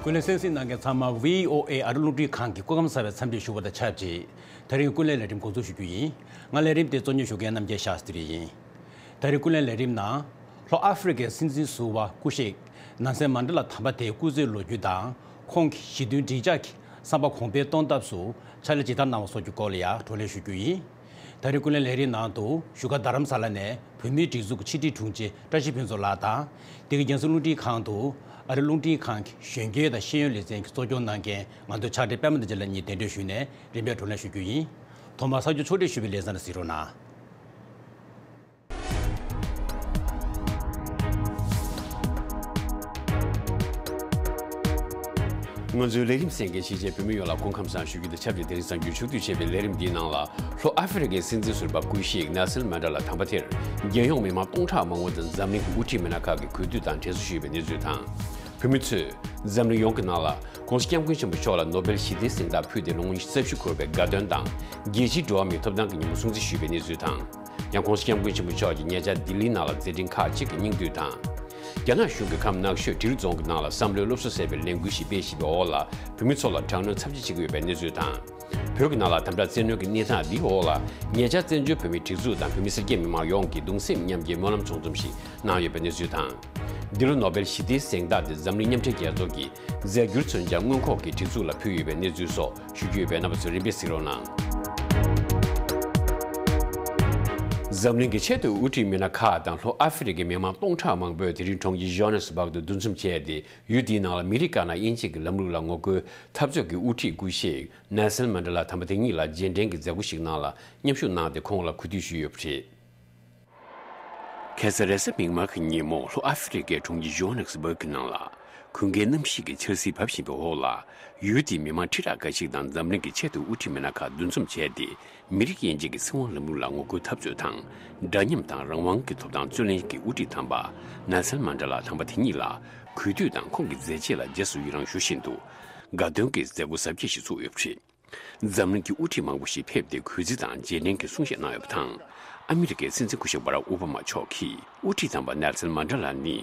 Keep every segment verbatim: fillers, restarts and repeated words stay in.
ཀུན་གླེང་གསན་གཟིགས་གནང་མཁན་ཚང་མ་བྷི་ཨོ་ཨེ་ཨ་རི་རླུང་འཕྲིན་ཁང་གི་སྐུ་ཁམས་བཟང་བའི་འཚམས་འདྲི་ཞུ་བ་དང་ཆབས་ཅིག་དེ་རིང་ཀུན་གླེང་ལས་རིམ་འགོ་འཛུགས་ཞུ་རྒྱུ་ཡིན། ང་ལས་རིམ་དེ་གཙོ་གཉེར་ཞུ་མཁན་རྣམ་རྒྱལ་ཤཱསྟྲི་ཡིན། དེ་རིང་ཀུན་གླེང་ལས་རིམ་ནང་ལྷོ་ཨ་ཧྥེ་རི་ཁའི་སྲིད་འཛིན་ཟུར་པ་སྐུ་གཤེགས་ནན་སན་མན་ཌེ་ལ་དམ་པ་དེའི་སྐུ་ཚེའི་ལོ་རྒྱུས་དང་ཁོང་གི་ཞི་མཐུན་འགྲིག་འཇགས་ཀྱི་བསམ་པ་གོང་འཕེལ་གཏོང་ཐབས་སུ་ཕྱག་ལས་ཇི་ལྟར་གནང་བ་སོགས་ཀྱི་སྐོར་ལ་ཡང་བགྲོ་གླེང་ཞུ་རྒྱུ་ཡིན། ད་རེས་ཀུན་གླེང་ལས་རིམ་ནང་དུ་བཞུགས་སྒར་རྡ་རམ་ས་ལ་ནས་བོད་མིའི་སྒྲིག་འཛུགས་ཀྱི་ཕྱི་དྲིལ་དྲུང་ཆེ་བཀྲ་ཤིས་ཕུན་ཚོགས་ལགས་དང་། འདི་གའི་རྒྱང་སྲིང་རླུང་འཕྲིན་ཁང་དུ་ཨ་རི་རླུང་འཕྲིན་ཁང་གི་གཞོན་སྐྱེས་དང་ཤེས་ཡོན་ལེ་ཚན་གྱི་གཙོ་སྐྱོང་གནང་མཁན་ང་ཚོའི་ཕྱག་སྦྲེལ་པད་མ་བདེ་ཆེན་ལགས་གཉིས་གདན་འདྲེན་ཞུས་ནས་རིམ་པས་བགྲོ་གླེང་ཞུ་རྒྱུ་ཡིན། ཐོག་མར་གསར་འགྱུར་ཕྱོགས་སྒྲིག་ཞུས་པའི་ལེ་ཚན་ལ་གཟིགས་རོགས་གནང་། ང་ཚོའི་ལས་རིམ་གསན་མཁན་གཞིས་བྱེས་བོད་མི་ཡོངས་ལ་སྐུ་ཁམས་བཟང་ཞུ་རྒྱུ་དང་ཆབས་ཅིག་དེ་རིང་གསར་འགྱུར་ཕྱོགས་བསྡུས་བྱས་པའི་ལས་རིམ་འདིའི་ནང་ལ། ལྷོ་ཨ་ཧྥེ་རི་ཁའི་སྲིད་འཛིན་ཟུར་པ་སྐུ་གཤེགས་ནེལ་སན་མན་ཌེ་ལ་དམ་པ་དེར་རྒྱལ་ཡོངས་མི་མང་སྟོང་ཕྲག་མང་པོ་དང་འཛམ་གླིང་གི་དབུ་ཁྲིད་མི་སྣ་ཁག་གིས་གུས་འདུད་དང་དྲན་གསོ་ཞུས་པའི་གནས་ཚུལ་དང་། བོད་མི་ཚོས་འཛམ་གླིང་ཡོངས་ཀྱི་ནང་ལ་༸གོང་ས་༸སྐྱབས་མགོན་ཆེན་པོ་མཆོག་ལ་ནོ་བེལ་ཞི་བདེའི་གཟེངས་རྟགས་ཕུལ་ཏེ་ལོ་ངོ་ཉི་ཤུ་རྩ་བཞི་འཁོར་བའི་དགའ་སྟོན་དང་། རྒྱལ་སྤྱིའི་འགྲོ་བ་མིའི་ཐོབ་ཐང་གི་ཉིན་མོ་སྲུང་བརྩི་ཞུས་པའི་གནས་ཚུལ་དང་། ཡང་༸གོང་ས་༸སྐྱབས་མགོན་ཆེན་པོ་མཆོག་གིས་ཉེ་ཆར་ལྡི་ལིའི་ནང་ལ་མཛད་འཕྲིན་ཁག་ཅིག་གི་སྙིང་བསྡུས་དང་། རྒྱ་ནག་གཞུང་གིས་ཁམས་ནགས་ཤོད་འབྲི་རུ་རྫོང་གི་ནང་ལ་བསམ་བློའི་སློབ་གསོ་ཟེར་བའི་ལས་འགུལ་ཞིག་སྤེལ་བཞིན་པའི་འོག་ལ་བོད་མི་ཚོ་ལ་དྲག་གནོན་ཚབས་ཆེ་བྱེད་ཀྱི་ཡོད་པའི་གནས་ཚུལ་དང་། བོད་ཀྱི་ནང་ལ་དམ་དྲག་བཙན་གནོན་གྱི་གནས་སྟངས་འདིའི་འོག་ལ་ཉེ་ཆར་བཙན་བྱོལ་བོད་མིའི་སྒྲིག་འཛུགས་དང་བོད་མི་སེར་སྐྱ་མི་མང་ཡོངས་ཀྱིས་གདུང་སེམས་མཉམ་སྐྱེའི་སྨོན་ལམ་ཚོགས་འདུ་ཞིག་གནང་ཡོད་པའི་གནས་ཚུལ་དང་། འདི་ལོ་ནོ་བེལ་ཞི་བདེའི་གཟེངས་རྟགས་དེ་འཛམ་གླིང་མཉམ་འབྲེལ་རྒྱལ་ཚོགས་ཀྱིས་རྫས་འགྱུར་མཚོན་ཆ་སྔོན་འགོག་གི་སྒྲིག་འཛུགས་ལ་ཕུལ་ཡོད་པའི་གནས་ཚུལ་སོགས་ཞུ་རྒྱུ་ཡོད་པས་རྣམ་པ་ཚོས་རིམ་པས་གཟིགས་རོགས་གནང་། འཛམ་གླིང་གི་ཆེས་མཐོའི་དབུ་ཁྲིད་མི་སྣ་ཁག་དང་ལྷོ་ཨ་ཧྥེ་རི་ཁའི་མི་མང་སྟོང་ཕྲག་མང་པོས་དེ་རིང་གྲོང་ཁྱེར་ཇོ་ཧ་ནེ་སི་སྦག་ཏུ་འདུ་འཛོམས་བྱས་ཏེ། ཡུལ་དེའི་ནང་ལ་མི་རིགས་དཀར་ནག་དབྱེ་འབྱེད་ཀྱི་ལམ་ལུགས་ལ་ངོ་རྒོལ་འཐབ་རྩོད་ཀྱི་དབུ་ཁྲིད་སྐུ་གཤེགས་ནེལ་སན་མན་ཌེ་ལ་དམ་པ་དེ་ཉིད་ལ་རྗེས་དྲན་གྱི་མཛད་སྒོ་ཞིག་ནང་ལ་མཉམ་ཞུགས་གནང་སྟེ་ཁོང་ལ་གུས་འདུད་ཞུས་ཡོད་པ་རེད། ཁ་སང་རེས་གཟའ་མིག་དམར་གྱི་ཉིན་མོ་ལྷོ་ཨ་ཧྥེ་རི་ཁའི་གྲོང་ཁྱེར་ཇོ་ཧ་ནེ་སི་སྦག་གི་ནང་ལ་གུན་གའི་གནམ་གཤིས་ཀྱི་འཆར་ཟིན་བབས་བཞིན་པའི་འོག་ལ། ཡུལ་དེའི་མི་མང་ཁྲི་ཕྲག་འགའ་ཞིག་དང་འཛམ་གླིང་གི་ཆེས་མཐོའི་དབུ་ཁྲིད་མི་སྣ་ཁག་འདུ་འཛོམས་བྱས་ཏེ། མི་རིགས་དབྱེ་འབྱེད་ཀྱི་སྲིད་དབང་ལམ་ལུགས་ལ་ངོ་རྒོལ་འཐབ་རྩོད་དང་། འདྲ་མཉམ་དང་རང་དབང་གི་ཐོབ་ཐང་རྩོད་ལེན་གྱི་དབུ་ཁྲིད་དམ་པ་ནེལ་སན་མན་ཌེ་ལ་དམ་པ་དེ་ཉིད་ལ་གུས་འདུད་དང་ཁོང་གི་མཛད་རྗེས་ལ་རྗེས་སུ་ཡི་རང་ཞུ་བཞིན་དུ། དགའ་སྟོན་གྱི་མཛད་སྒོ་གཟབ་རྒྱས་ཤིག་ཚུགས་ཡོད་པ་རེད། འཛམ་གླིང་གི་དབུ་ཁྲིད་མང་པོ་ཞིག་ཕེབས་ཏེ་གུས་བརྩི་དང་རྗེས་དྲན་གྱི་གསུང་བཤད་གནང་ཡོད་པ་དང་། ཨ་མི་རི་ཀའི་སྲིད་འཛིན་སྐུ་ཞབས་བྷ་རག་ཨོ་བྷ་མ་མཆོག་གིས་དབུ་ཁྲིད་དམ་པ་ནེལ་སན་མན་ཌེ་ལ་ནི་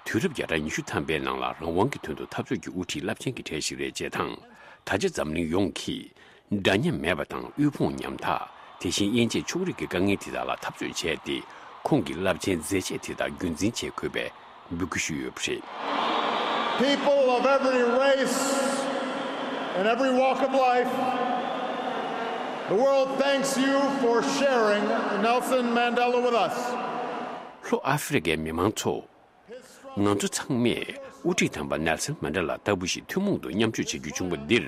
དུས་རབས་བརྒྱ་ཕྲག་ཉི་ཤུ་ཐམ་པའི་ནང་ལ་རང་དབང་གི་དོན་དུ་འཐབ་རྩོད་ཀྱི་དབུ་ཁྲིད་རླབས་ཆེན་གྱི་གྲས་ཤིག་རེད་ཅེས་དང་། ད་ཆ་འཛམ་གླིང་ཡོངས་ཀྱིས། འདྲ་མཉམ་མེད་པ་དང་དབུལ་ཕོངས་ཉམ་ཐག་དེ་བཞིན་དབྱེ་འབྱེད་ཕྱོགས་རིས་ཀྱི་དཀའ་ངལ་དེ་དག་ལ་འཐབ་རྩོད་བྱས་ཏེ། ཁོང་གི་རླབས་ཆེན་མཛད་རྗེས་དེ་དག་རྒྱུན་འཛིན་བྱེད་དགོས་པའི་འབོད་སྐུལ་ཞུས་ཡོད་པ་རེད། People of every race and every walk of life, the world thanks you for sharing Nelson Mandela with us. ལྷོ་ཨ་ཧྥེ་རི་ཁའི་མི་མང་ཚོ། ང་ཚོ་ཚང་མས་དབུ་ཁྲིད་དམ་པ་ནེལ་སན་མན་ཌེ་ལ་ལྟ་བུ་ཞིག་ཐུན་མོང་དུ་མཉམ་སྤྱོད་བྱེད་རྒྱུ་བྱུང་བ་འདིར།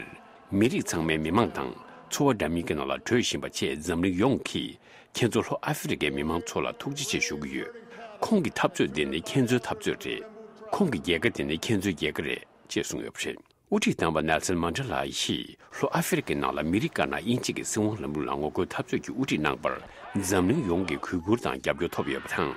མི་རིགས་ཚང་མའི་མི་མང་དང་ཚོར་བ་འདྲ་མིན་གྱི་ནང་ལ་བགྲོད་བཞིན་པ་བཅས་འཛམ་གླིང་ཡོངས་ཀྱིས་ཁྱེད་ཚོ་ལྷོ་ཨ་ཧྥེ་རི་ཁའི་མི་མང་ཚོ་ལ་ཐུགས་རྗེ་ཆེ་ཞུ་གི་ཡོད། ཁོང་གི་འཐབ་རྩོད་འདི་ནི་ཁྱེད་ཚོའི་འཐབ་རྩོད་རེད། ཁོང་གི་རྒྱལ་ཁ་དེ་ནི་ཁྱེད་ཚོའི་རྒྱལ་ཁ་རེད་ཅེས་གསུངས་ཡོད་པ་རེད། དབུ་ཁྲིད་དམ་པ་ནེལ་སན་མན་ཌེ་ལ་ཡིས་ལྷོ་ཨ་ཧྥེ་རི་ཁའི་ནང་ལ་མི་རིགས་དཀར་ནག་དབྱེ་འབྱེད་ཀྱི་སྲིད་དབང་ལམ་ལུགས་ལ་ངོ་རྒོལ་འཐབ་རྩོད་ཀྱི་དབུ་ཁྲིད་གནང་བར་འཛམ་གླིང་ཡོངས་ཀྱི་གུས་བཀུར་དང་རྒྱབ་སྐྱོར་ཐོབ་ཡོད་པ་དང་།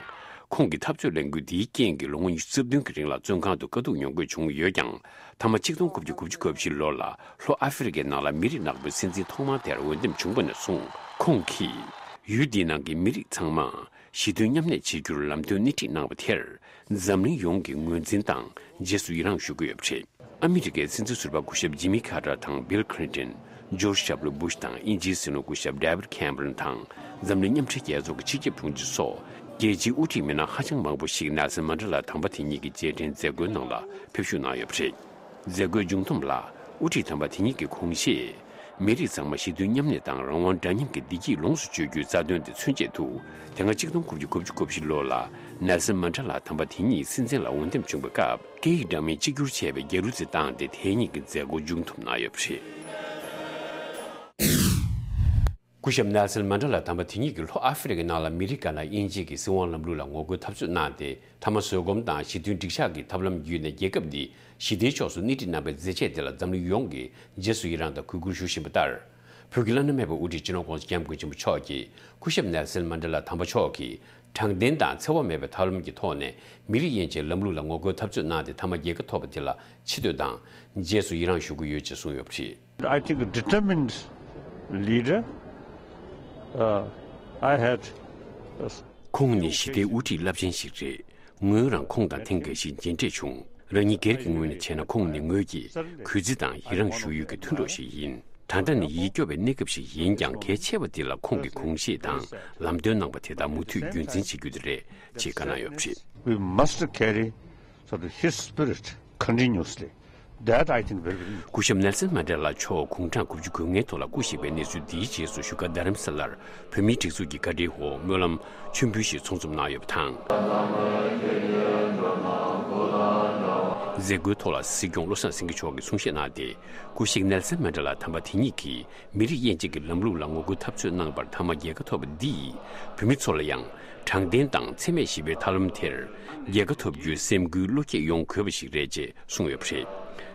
ཁོང་གི་འཐབ་རྩོད་ལས་འགུལ་འདིའི་རྐྱེན་གྱིས་ལོ་ངོ་ཉི་ཤུ་རྩ་བདུན་གྱི་རིང་ལ་བཙོན་ཁང་དུ་དཀའ་སྡུག་མྱོང་དགོས་བྱུང་ཡོད་ཀྱང་། མཐའ་མ་ཆིག་སྟོང་དགུ་བརྒྱ་དགུ་བཅུ་གོ་བཞི་ལོ་ལ་ལྷོ་ཨ་ཧྥེ་རི་ཁའི་ནང་ལ་མི་རིགས་ནག་པོའི་སྲིད་འཛིན་ཐོག་མ་དེར་འོས་འདེམས་བྱུང་བ་ནས་བཟུང་། ཁོང་གིས་ཡུལ་འདིའི་ནང་གི་མི་རིགས་ཚང་མ་ཞི་མཐུན་མཉམ་གནས་བྱེད་རྒྱུར་ལམ་སྟོན་སྣེ་ཁྲིད་གནང་བ་དེར་འཛམ་གླིང་ཡོངས་ཀྱིས་ངོས་འཛིན་དང་རྗེས་སུ་ཡི་རངས་ཞུ་གི་ཡོད་པ་རེད། ཨ་མི་རི་ཀའི་སྲིད་འཛིན་ཟུར་པ་སྐུ་ཞབས་ཇི་མི་ཁ་ཏར་དང་བྷིལ་ཁི་ལིན་ཏོན། ཇོརྗ་ཌབ་ལུ་བྷུཤ་དང་དབྱིན་ཇིའི་སྲིད་བློན་སྐུ་ཞབས་ཌེ་བིད་ཁེམ་རོན་དང་འཛམ་གླིང་མཉམ་འབྲེལ་རྒྱལ་ཚོགས་ཀྱི་སྤྱི་ཁྱབ་དྲུང་ཆེ་སོགས་རྒྱལ་སྤྱིའི་དབུ་ཁྲིད་མི་སྣ་ཧ་ཅང་མང་པོ་ཞིག་ནེལ་སན་མན་ཌེ་ལ་དམ་པ་དེ་ཉིད་ཀྱི་རྗེས་དྲན་མཛད་སྒོའི་ནང་ལ་ཕེབས་ཞུགས་གནང་ཡོད་པ་རེད། མཛད་སྒོའི་མཇུག་བསྡོམས་ལ་དབུ་ཁྲིད་དམ་པ་དེ་ཉིད་ཀྱི་དགོངས་བཞེས། མི་རིགས་ཚང་མ་ཞི་མཐུན་མཉམ་གནས་དང་རང་དབང་འདྲ་མཉམ་གྱི་བདེ་སྐྱིད་ལོངས་སུ་སྤྱོད་རྒྱུའི་རྩ་དོན་དེ་མཚོན་ཆེད་དུ། དེ་སྔ་ཆིག་སྟོང་དགུ་བརྒྱ་དགུ་བཅུ་གོ་བཞི་ལོ་ལ་ནེལ་སན་མན་ཌེ་ལ་དམ་པ་དེ་ཉིད་སྲིད་འཛིན་ལ་འོས་འདེམས་བྱུང་བའི་སྐབས། སྐད་ཡིག་འདྲ་མིན་གཅིག་གྱུར་བྱས་པའི་རྒྱལ་གླུ་དེ་བཏང་སྟེ་དེ་ཉིད་ཀྱི་མཛད་སྒོ་མཇུག་བསྡོམས་གནང་ཡོད་པ་རེད། སྐུ་ཞབས་ནེལ་སན་མན་ཌེ་ལ་དམ་པ་དེ་ཉིད་ཀྱིས་ལྷོ་ཨ་ཧྥེ་རི་ཁའི་ནང་ལ་མི་རིགས་དཀར་ནག་དབྱེ་འབྱེད་ཀྱི་སྲིད་དབང་ལམ་ལུགས་ལ་ངོ་རྒོལ་འཐབ་རྩོད་གནང་སྟེ། མཐའ་མ་བཟོད་སྒོམ་དང་ཞི་མཐུན་འགྲིག་འཇགས་ཀྱི་ཐབས་ལམ་བརྒྱུད་ནས་རྒྱལ་ཁབ་འདི་ཞི་བདེའི་ཕྱོགས་སུ་སྣེ་ཁྲིད་གནང་པའི་མཛད་རྗེས་དེ་ལ་འཛམ་གླིང་ཡོངས་ཀྱིས་རྗེས་སུ་ཡི་རངས་དང་གུས་བཀུར་ཞུ་བཞིན་པ་ལྟར། བོད་ཀྱི་བླ་ན་མེད་པའི་དབུ་ཁྲིད་སྤྱི་ནོར་༸གོང་ས་༸སྐྱབས་མགོན་ཆེན་པོ་མཆོག་གིས་སྐུ་ཞབས་ནེལ་སན་མན་ཌེ་ལ་དམ་པ་མཆོག་གིས་དྲང་བདེན་དང་འཚེ་བ་མེད་པའི་ཐབས་ལམ་གྱི་ཐོག་ནས་མི་རིགས་དབྱེ་འབྱེད་ལམ་ལུགས་ལ་ངོ་རྒོལ་འཐབ་རྩོད་གནང་སྟེ་མཐའ་མ་རྒྱལ་ཁ་ཐོབ་པ་དེ་ལ་ཆེ་བསྟོད་དང་རྗེས་སུ་ཡི་རངས་ཞུ་གི་ཡོད་ཅེས་གསུངས་ཡོད་པ་རེད། I think a determined leader, uh, I had, uh, ཁོང་ནི་ཞི་བདེའི་དབུ་ཁྲིད་རླབས་ཆེན་ཞིག་རེད། ངོས་རང་ཁོང་དང་ཐེངས་འགའ་ཞིག་མཇལ་འཕྲད་བྱུང་། རང་ཉིད་སྒེར་གྱི་ངོས་ནས་བྱས་ན། ཁོང་ནི་ངོས་ཀྱི་གུས་བརྩི་དང་ཡི་རངས་ཞུ་ཡུལ་གྱི་མཐུན་གྲོགས་ཤིག་ཡིན། ད་ལྟ་ནི་ཡིད་སྐྱོ་བའི་གནས་སྐབས་ཤིག་ཡིན་ཀྱང་། གལ་ཆེ་བ་འདི་ལ་ཁོང་གིས་དགོངས་བཞེས་དང་ལམ་སྟོན་གནང་བ་དེ་དག་མུ་མཐུད་རྒྱུན་འཛིན་བྱེད་རྒྱུ་དེ་རེད་ཅེས་བཀའ་གནང་ཡོད་པ་རེད། We must carry sort of his spirit continuously. That I think very, very important. སྐུ་ཞབས་ནེལ་སན་མན་ཌེ་ལ་མཆོག་དགུང་གྲངས་དགུ་བཅུ་གོ་ལྔའི་ཐོག་ལ་སྐུ་གཤེགས་པའི་གནས་ཚུལ་འདིའི་རྗེས་སུ་བཞུགས་སྒར་རྡ་རམ་ས་ལར་བོད་མིའི་སྒྲིག་འཛུགས་ཀྱི་བཀའ་དྲིན་འོག་སྨོན་ལམ་མཆོད་འབུལ་ཞིག་ཚོགས་འཛོམས་གནང་ཡོད་པ་དང་། མཛད་སྒོའི་ཐོག་ལ་སྲིད་སྐྱོང་བློ་བཟང་སེང་གེ་མཆོག་གིས་གསུང་བཤད་གནང་སྟེ། སྐུ་གཤེགས་ནེལ་སན་མན་ཌེ་ལ་དམ་པ་དེ་ཉིད་ཀྱིས་མི་རིགས་དབྱེ་འབྱེད་ཀྱི་ལམ་ལུགས་ལ་ངོ་རྒོལ་འཐབ་རྩོད་གནང་བར་མཐའ་མ་རྒྱལ་ཁ་ཐོབ་པ་འདིས། བོད་མི་ཚོ་ལ་ཡང་དྲང་བདེན་དང་འཚེ་མེད་ཞི་བའི་ཐབས་ལམ་དེར་རྒྱལ་ཁ་ཐོབ་རྒྱུའི་སེམས་འགུལ་བློ་སྐྱེད་ཡོང་དགོས་པ་ཞིག་རེད་ཅེས་གསུངས་ཡོད་པ་རེད།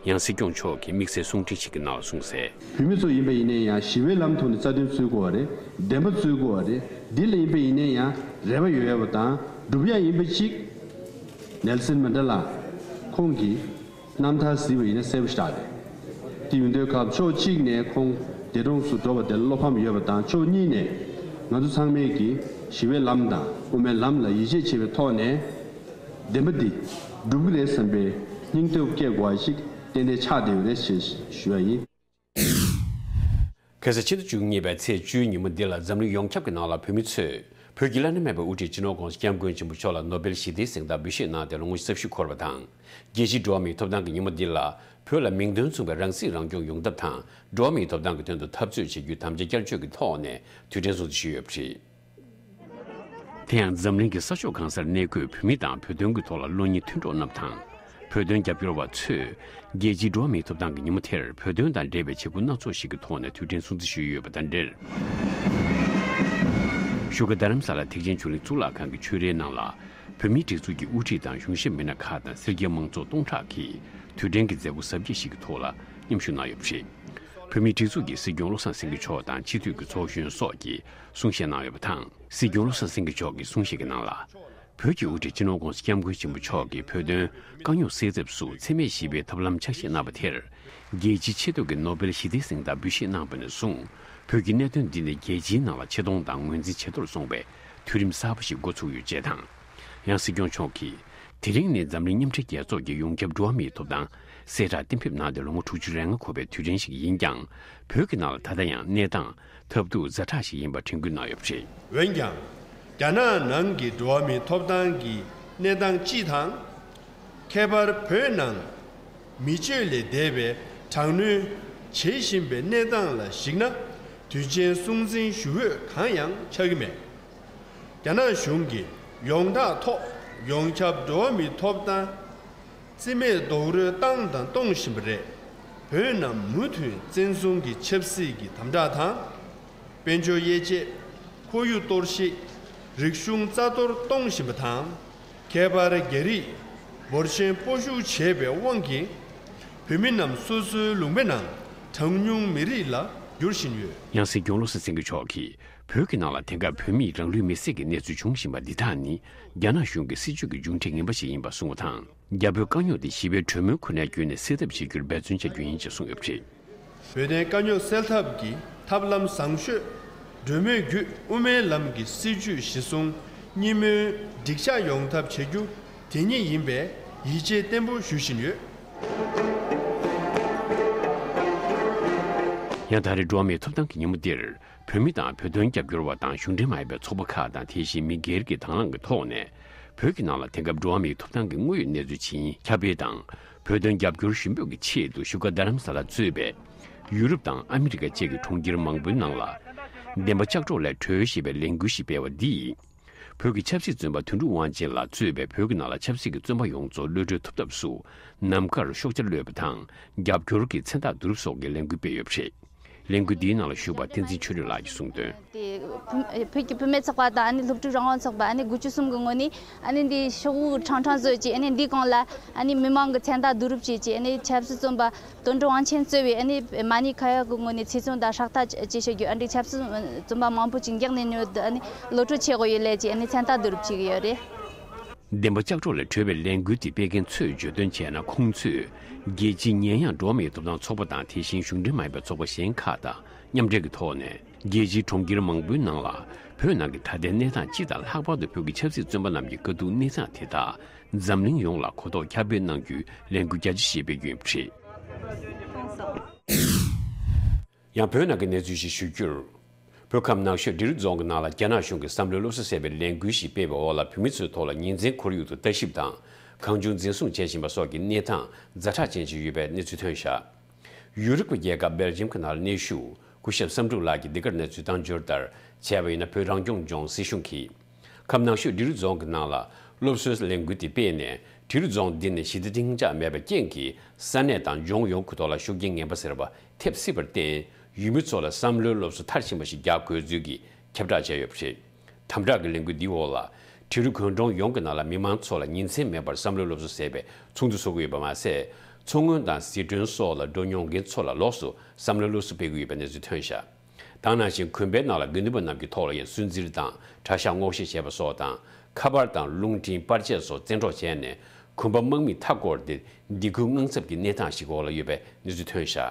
ཡང་སྲིད་སྐྱོང་མཆོག་གིས་དམིགས་བསལ་གསུང་འཕྲིན་ཞིག་གི་ནང་ལ་གསུངས་གསལ། བོད་མི་ཚོ་ཡིན་པ་ཡིན་ན་ཡང་ཞི་བའི་ལམ་ཐོག་ནས་རྩ་དོན་རྩོད་དགོས་པ་རེད། བདེན་པ་རྩོད་དགོས་པ་རེད། འདི་ལ་ཡིན་པ་ཡིན་ན་ཡང་རེ་བ་ཡོད་ཡོད་པ་དང་སྒྲུབ་ཡ་ཡིན་པ་གཅིག་ནེལ་སན་མན་ཌེ་ལ་ཁོང་གིས་རྣམ་ཐར་གཟིགས་པ་ཡིན་ན་གསལ་པོ་ཞིག་རེད། དེ་ཡིན་དུས་སྐབས་ཕྱོགས་གཅིག་ནས་ཁོང་འདས་གྲོངས་སུ་འགྲོ་བ་དེ་ལ་བློ་ཕམ་ཡོད་པ་དང་། ཕྱོགས་གཉིས་ནས་ང་ཚོ་ཚང་མས་ཀྱིས་ཞི་བའི་ལམ་དང་དབུ་མའི་ལམ་ལ་ཡིད་ཆེས་བྱེད་པའི་ཐོག་ནས་བདེན་པ་འདི་སྒྲུབ་ཀྱི་རེད་བསམ་པའི་སྙིང་སྟོབས་སྐྱེ་དགོས་པ་ཞིག་ཏན་ཏན་ཆགས་བསྡད་ཡོད་རེད་ཅེས་ཞུ་བ་ཡིན། ཁ་སང་ཕྱི་ཟླ་བཅུ་གཉིས་པའི་ཚེས་བཅུའི་ཉིན་མོ་འདི་ལ་འཛམ་གླིང་ཡོངས་ཁྱབ་ཀྱི་ནང་ལ་བོད་མི་ཚོས་བོད་ཀྱི་བླ་ན་མེད་པའི་དབུ་ཁྲིད་སྤྱི་ནོར་༸གོང་ས་༸སྐྱབས་མགོན་ཆེན་པོ་མཆོག་ལ་ནོ་བེལ་ཞི་བདེའི་གཟེངས་རྟགས་འབུལ་བཞེས་གནང་སྟེ་ལོ་ངོ་བཅུ་གསུམ་འཁོར་བ་དང་། རྒྱལ་སྤྱིའི་འགྲོ་བ་མིའི་ཐོབ་ཐང་གི་ཉིན་མོ་འདི་ལ་བོད་ལ་མིང་དོན་མཚུངས་པའི་རང་སྲིད་རང་སྐྱོང་ཡོང་ཐབས་དང་། འགྲོ་བ་མིའི་ཐོབ་ཐང་གི་དོན་དུ་འཐབ་རྩོད་བྱེད་རྒྱུའི་དམ་བཅའ་བསྐྱར་བཅོས་ཀྱི་ཐོག་ནས་དུས་དྲན་སྲུང་བརྩི་ཞུས་ཡོད་པ་རེད། དེ་ཡང་འཛམ་གླིང་གི་ས་ཕྱོགས་གང་སར་གནས་འཁོད་བོད་མི་དང་བོད་དོན་གྱི་ཐོག་ལ་བློ་ཉེ་མཐུན་གྲོགས་རྣམས་དང་། བོད་དོན་རྒྱབ་སྐྱོར་བ་ཚོས་རྒྱལ་སྤྱིའི་འགྲོ་བ་མིའི་ཐོབ་ཐང་གི་ཉིན་མོ་དེར་བོད་དོན་དང་འབྲེལ་བའི་བྱེད་སྒོ་སྣ་ཚོགས་ཤིག་གི་ཐོག་ནས་དུས་དྲན་སྲུང་བརྩི་ཞུས་ཡོད་པ་དང་འབྲེལ། བཞུགས་སྒར་རྡ་རམ་ས་ལ་ཐེག་ཆེན་ཆོས་གླིང་གཙུག་ལག་ཁང་གི་ཆོས་རའི་ནང་ལ། བོད་མིའི་སྒྲིག་འཛུགས་ཀྱི་དབུ་ཁྲིད་དང་གཞུང་ཞབས་མི་སྣ་ཁག་དང་སེར་སྐྱའི་མང་ཚོགས་སྟོང་ཕྲག་གིས་དུས་དྲན་གྱི་མཛད་སྒོ་གཟབ་རྒྱས་ཤིག་གི་ཐོག་ལ་མཉམ་ཞུགས་གནང་ཡོད་པ་རེད། བོད་མིའི་སྒྲིག་འཛུགས་ཀྱི་སྲིད་སྐྱོང་བློ་བཟང་སེང་གེ་མཆོག་དང་སྤྱི་འཐུས་ཀྱི་ཚོགས་གཞོན་སོགས་ཀྱིས་གསུང་བཤད་གནང་ཡོད་པ་དང་། སྲིད་སྐྱོང་བློ་བཟང་སེང་གེ་མཆོག་གི་གསུང་བཤད་ཀྱི་ནང་ལ། བོད་ཀྱི་དབུ་ཁྲིད་སྤྱི་ནོར་༸གོང་ས་༸སྐྱབས་མགོན་ཆེན་པོ་མཆོག་གིས་བོད་དོན་དཀའ་རྙོག་སེལ་ཐབས་སུ་འཚེ་མེད་ཞི་བའི་ཐབས་ལམ་ཆ་ཤས་གནང་བ་དེར། རྒྱལ་སྤྱིའི་ཆེ་བསྟོད་ཀྱི་ནོ་བེལ་ཞི་བདེའི་གཟེངས་རྟགས་འབུལ་བཞེས་གནང་བ་ནས་བཟུང་། བོད་ཀྱི་གནད་དོན་འདི་ནི་རྒྱལ་སྤྱིའི་ནང་ལ་ཆེ་མཐོང་དང་ངོས་འཛིན་ཇེ་མཐོར་སོང་བའི་དུས་རིམ་གསར་པ་ཞིག་འགོ་ཚུགས་ཡོད་ཅེས་དང་། ཡང་སྲིད་སྐྱོང་མཆོག་གིས། དེ་རིང་ནི་འཛམ་གླིང་མཉམ་འབྲེལ་རྒྱལ་ཚོགས་ཀྱི་ཡོངས་ཁྱབ་འགྲོ་བ་མིའི་ཐོབ་ཐང་གསལ་བསྒྲགས་གཏན་འབེབས་གནང་སྟེ་ལོ་ངོ་དྲུག་ཅུ་རེ་ལྔ་འཁོར་བའི་དུས་དྲན་ཞིག་ཡིན་ཀྱང་། བོད་ཀྱི་ནང་ལ་ད་ལྟ་ཡང་གནས་སྟངས་ཐབས་སྡུག་ཛ་དྲག་ཞིག་ཡིན་པ་དྲན་སྐུལ་གནང་ཡོད་པ་རེད། འོན་ཀྱང་། རྒྱ་ནག་ནང་གི་འགྲོ་བ་མིའི་ཐོབ་ཐང་གི་གནས་སྟངས་སྤྱི་དང་། ཁྱད་པར་བོད་ནང་མི་སྤྱོད་ལས་འདས་པའི་དྲག་གནོན་བྱེད་བཞིན་པའི་གནས་སྟངས་ལ་གཞིགས་ན། དུས་ཆེན་སྲུང་འཛིན་ཞུ་འོས་གང་ཡང་ཆགས་ཀྱི་མེད། རྒྱ་ནག་གཞུང་གིས་ཡོངས་གྲགས་ཐོག་ཡོངས་ཁྱབ་འགྲོ་བ་མིའི་ཐོབ་ཐང་རྩིས་མེད་རྡོག་རོལ་བཏང་དང་གཏོང་བཞིན་པ་རེད། བོད་རྣམས་མུ་མཐུད་བཙན་བཟུང་གི་ཆབ་སྲིད་ཀྱི་དམ་དྲག་དང་། དཔལ་འབྱོར་དབྱེ་འབྱེད། ཁོར་ཡུག་གཏོར་བཤིག་རིག་གཞུང་རྩ་གཏོར་གཏོང་བཞིན་པ་དང་། ཁྱད་པར་རྒྱ་རིགས་འབོར་ཆེན་སྤོ་བཤུག་བྱས་པའི་དབང་གིས། བོད་མི་རྣམས་སོ་སོའི་ལུང་པའི་ནང་གྲངས་ཉུང་མི་རིགས་ལ་འགྱུར་བཞིན་ཡོད། ཡང་སྲིད་སྐྱོང་བློ་བཟང་སེང་གེ་མཆོག་གིས། བོད་ཀྱི་ནང་ལ་དེང་སྐབས་བོད་མིས་རང་ལུས་མེར་སྲེག་གི་གནས་ཚུལ་འབྱུང་བཞིན་པ་འདི་དག་ནི། རྒྱ་ནག་གཞུང་གི་སྲིད་བྱུས་ཀྱི་མཇུག་འབྲས་ངན་པ་ཞིག་ཡིན་པ་གསུངས་པ་དང་། རྒྱ་བོད་དཀའ་རྙོག་དེ་ཞི་བའི་གྲོས་མོལ་ཁོ་ནའི་བརྒྱུད་ནས་སེལ་ཐབས་བྱེད་རྒྱུར་འབད་བརྩོན་བྱ་རྒྱུ་ཡིན་ཅེས་གསུངས་ཡོད་པ་རེད། བོད་དོན་དཀའ་རྙོག་སེལ་ཐབས་ཀྱི་ཐབས་ལམ་བཟང་ཤོས་གྲོས་མོལ་བརྒྱུད་དབུ་མའི་ལམ་གྱི་སྲིད་བྱུས་གཞི་བཟུང་གཉིས་སྨོན་འགྲིག་ཆགས་ཡོང་ཐབས་བྱ་རྒྱུ་དེ་ཉིད་ཡིན་པའི་ཡིད་ཆེས་བརྟན་པོ་ཞུ་བཞིན་ཡོད། ཡང་ད་རེས་འགྲོ་བ་མིའི་ཐོབ་ཐང་གི་ཉིན་མོ་འདིར། བོད་མི་དང་བོད་དོན་རྒྱབ་སྐྱོར་བ་དང་གཞུང་འབྲེལ་མ་ཡིན་པའི་ཚོགས་པ་ཁག་དང་། དེ་བཞིན་མི་སྒེར་གྱི་དང་བླངས་ཀྱི་ཐོག་ནས། བོད་ཀྱི་ནང་ལ་དེང་སྐབས་འགྲོ་བ་མིའི་ཐོབ་ཐང་གི་དངོས་ཡོད་གནས་ཚུལ་ཇི་ཡིན་ཁྱབ་སྤེལ་དང་། བོད་དོན་རྒྱབ་སྐྱོར་ཞུ་འབོད་ཀྱི་ཆེད་དུ་བཞུགས་སྒར་རྡ་རམ་ས་ལ་གཙོས་པའི་ཡུ་རོབ་དང་ཨ་མི་རི་ཀ་བཅས་ཀྱི་གྲོང་ཁྱེར་མང་པོའི་ནང་ལ། བདེན་པ་ལྕགས་སྒྲོག་ལས་གྲོལ་ཞེས་པའི་ལས་འགུལ་ཞིག་སྤེལ་བ་འདིས། བོད་ཀྱི་ཆབ་སྲིད་བཙོན་པ་དོན་གྲུབ་དབང་ཆེན་ལགས་གཙོས་པའི་བོད་ཀྱི་ནང་ལ་ཆབ་སྲིད་ཀྱི་བཙོན་པ་ཡོངས་རྫོགས་གློད་གྲོལ་ཐུབ་ཐབས་སུ། ནམ་མཁར་ཤོག་བྱ་གློད་པ་དང་། རྒྱབ་སྐྱོར་གྱི་མཚན་རྟགས་བསྡུ་རུབ་སོགས་ཀྱི་ལས་འགུལ་སྤེལ་ཡོད་པ་རེད། ལས་འགུལ་འདིའི་ནང་ལ་ཞུགས་པ་བསྟན་འཛིན་ཆོས་སྒྲོན་ལགས་ཀྱིས་གསུངས་དོན། དེ་བོད་ཀྱི་བུད་མེད་ཚོགས་པ་དང་ཨ་ནི་སློབ་ཕྲུག་རང་དབང་ཚོགས་པ་ཨ་ནི་དགུ་བཅུ་གསུམ་གྱི་ངོས་ནས་ཨ་ནི་འདི་ཤོག་བུ་ཁྲང་ཁྲང་བཟོས་ཀྱིས་ཨ་ནི་འདི་སྒང་ལ་ཨ་ནི་མི་མང་གི་མཚན་རྟགས་བསྡུ་རུབ་བྱས་ཀྱིས་ཨ་ནི་ཆབ་སྲིད་བཙོན་པ་དོན་གྲུབ་དབང་ཆེན་གཙོས་པའི་ཨ་ནི་མ་ཎི་ཁ་ཡོག་གི་ངོས་ནས་ཚེ་བཙོན་དང་ཧྲག་ཐག་བཅད་བཞག་རྒྱུ། ཨ་ནི་ཆབ་སྲིད་བཙོན་པ་མང་པོ་ཅིག་འཇགས་ནས་ཉོ་དུ་ཨ་ནི་གློད་གྲོལ་བྱེད་དགོས་ཡོད་ལས་ཀྱིས་ཨ་ནི་མཚན་རྟགས་བསྡུ་རུབ་བྱེད་ཀྱི་ཡོད་རེད། བདེན་པ་ལྕགས་སྒྲོག་ལས་གྲོལ་བའི་ལས་འགུལ་དེ་སྤེལ་མཁན་ཚོས་བརྗོད་དོན་བྱས་ན། ཁོང་ཚོས་རྒྱལ་སྤྱིའི་ཉེས་ཡངས་འགྲོ་བ་མིའི་ཐོབ་ཐང་ཚོགས་པ་དང་། དེ་བཞིན་གཞུང་འབྲེལ་མ་ཡིན་པའི་ཚོགས་པ་གཞན་ཁག་དང་མཉམ་འབྲེལ་གྱི་ཐོག་ནས། རྒྱལ་སྤྱིའི་གྲོང་ཁྱེར་མང་པོའི་ནང་ལ་བོད་ནང་གི་ད་ལྟའི་གནས་སྟངས་སྤྱི་དང་ལྷག་པར་དུ་བོད་ཀྱི་ཆབ་སྲིད་བཙོན་པ་རྣམས་ཀྱི་དཀའ་སྡུག་གནས་སྟངས་དེ་དག་འཛམ་གླིང་ཡོངས་ལ་གོ་རྟོགས་ཁྱབ་སྤེལ་གནང་རྒྱུའི་ལས་འགུལ་རྒྱ་ཆེ་ཞིག་སྤེལ་རྒྱུ་ཡིན་པ་རེད། ཡང་བོད་ནང་གི་གནས་ཚུལ་ཞིག་ཞུ་རྒྱུར། བོད་ཁམས་ནག་ཆུ་འབྲི་རུ་རྫོང་གི་ནང་ལ་རྒྱ་ནག་གཞུང་གིས་བསམ་བློའི་སློབ་གསོ་ཟེར་བའི་ལས་འགུལ་ཞིག་སྤེལ་བའི་འོག་ལ་བོད་མི་ཚོའི་ཐོག་ལ་ཉིན་མཚན་ཁོར་ཡུག་ཏུ་ལྟ་ཞིབ་དང་གང་བྱུང་འཛིན་བཟུང་བྱེད་བཞིན་པ་སོགས་ཀྱི་གནས་སྟངས་ཛ་དྲག་ཅན་ཞིག་ཡོད་པའི་གནས་ཚུལ་ཐོན་བཞག་ཡུ་རོབ་ཀྱི་རྒྱལ་ཁབ་སྦེལ་ཇམ་གྱི་ནང་ལ་གནས་བཞུགས་སྐུ་ཞབས་བསམ་གྲུབ་ལགས་ཀྱིས་འདི་གར་གནས་ཚུལ་བཏང་འབྱོར་ལྟར་བྱས་པ་ཡིན་ན། བོད་རང་སྐྱོང་ལྗོངས་སྲིད་གཞུང་གིས་ཁམས་ནག་ཆུ་འབྲི་རུ་རྫོང་གི་ནང་ལ་སློབ་གསོའི་ལས་འགུལ་དེ་སྤེལ་ནས། འབྲི་རུ་རྫོང་འདི་ནི་ཞི་བདེ་གཏིང་ཟབ་མེད་པའི་རྐྱེན་གྱིས་ས་གནས་དང་ལྗོངས་ཡོངས་ཀྱི་ཐོག་ལ་ཤུགས་རྐྱེན་ངན་པ་ཟེར་བ་ཐེབས་སྲིད་པར་བརྟེན། ཡུལ་མི་ཚོ་ལ་བསམ་བློའི་སློབ་གསོ་མཐར་ཕྱིན་པ་ཞིག་རྒྱག་དགོས་ཚུལ་གྱི་ཁྱབ་བསྒྲགས་བྱས་ཡོད་པ་རེད། དམ་དྲག་གི་ལས་འགུལ་འདིའི་འོག་ལ། འབྲི་རུ་དགོན་གྲོང་ཡོངས་ཀྱི་ནང་ལ་མི་མང་ཚོ་ལ་ཉིན་མཚན་མེད་པར་བསམ་བློའི་སློབ་གསོ་ཟེར་བའི་ཚོགས་འདུ་ཚོགས་ཀྱི་ཡོད་པ་མ་ཟད། མཚོ་སྔོན་དང་ཟི་ཁྲོན་སོགས་ལ་འགྲོ་མྱོང་མཁན་ཚོ་ལ་ལོགས་སུ་བསམ་བློའི་སློབ་གསོ་སྤེལ་གྱི་ཡོད་པའི་གནས་ཚུལ་ཐོན་བཞག་དེ་ནང་བཞིན་དགོན་པའི་ནང་ལ་དགེ་འདུན་པ་རྣམས་ཀྱི་ཐོག་ལ་ཡང་སུན་གཙེར་དང་གྲྭ་ཤག་སྔོག་བཤེར་བྱས་པ་སོགས་དང་། ཁ་པར་དང་རླུང་འཕྲིན་པར་ཆས་སོགས་བཙན་འཕྲོག་བྱས་ནས་དགོན་པ་དམག་མིས་མཐའ་བསྐོར་ཏེ་སྡིགས་སྐུལ་དངངས་འཚབ་ཀྱི་གནས་སྟངས་ཤིག་འོག་ལ་ཡོད་པའི་གནས་ཚུལ་ཐོན་བཞག་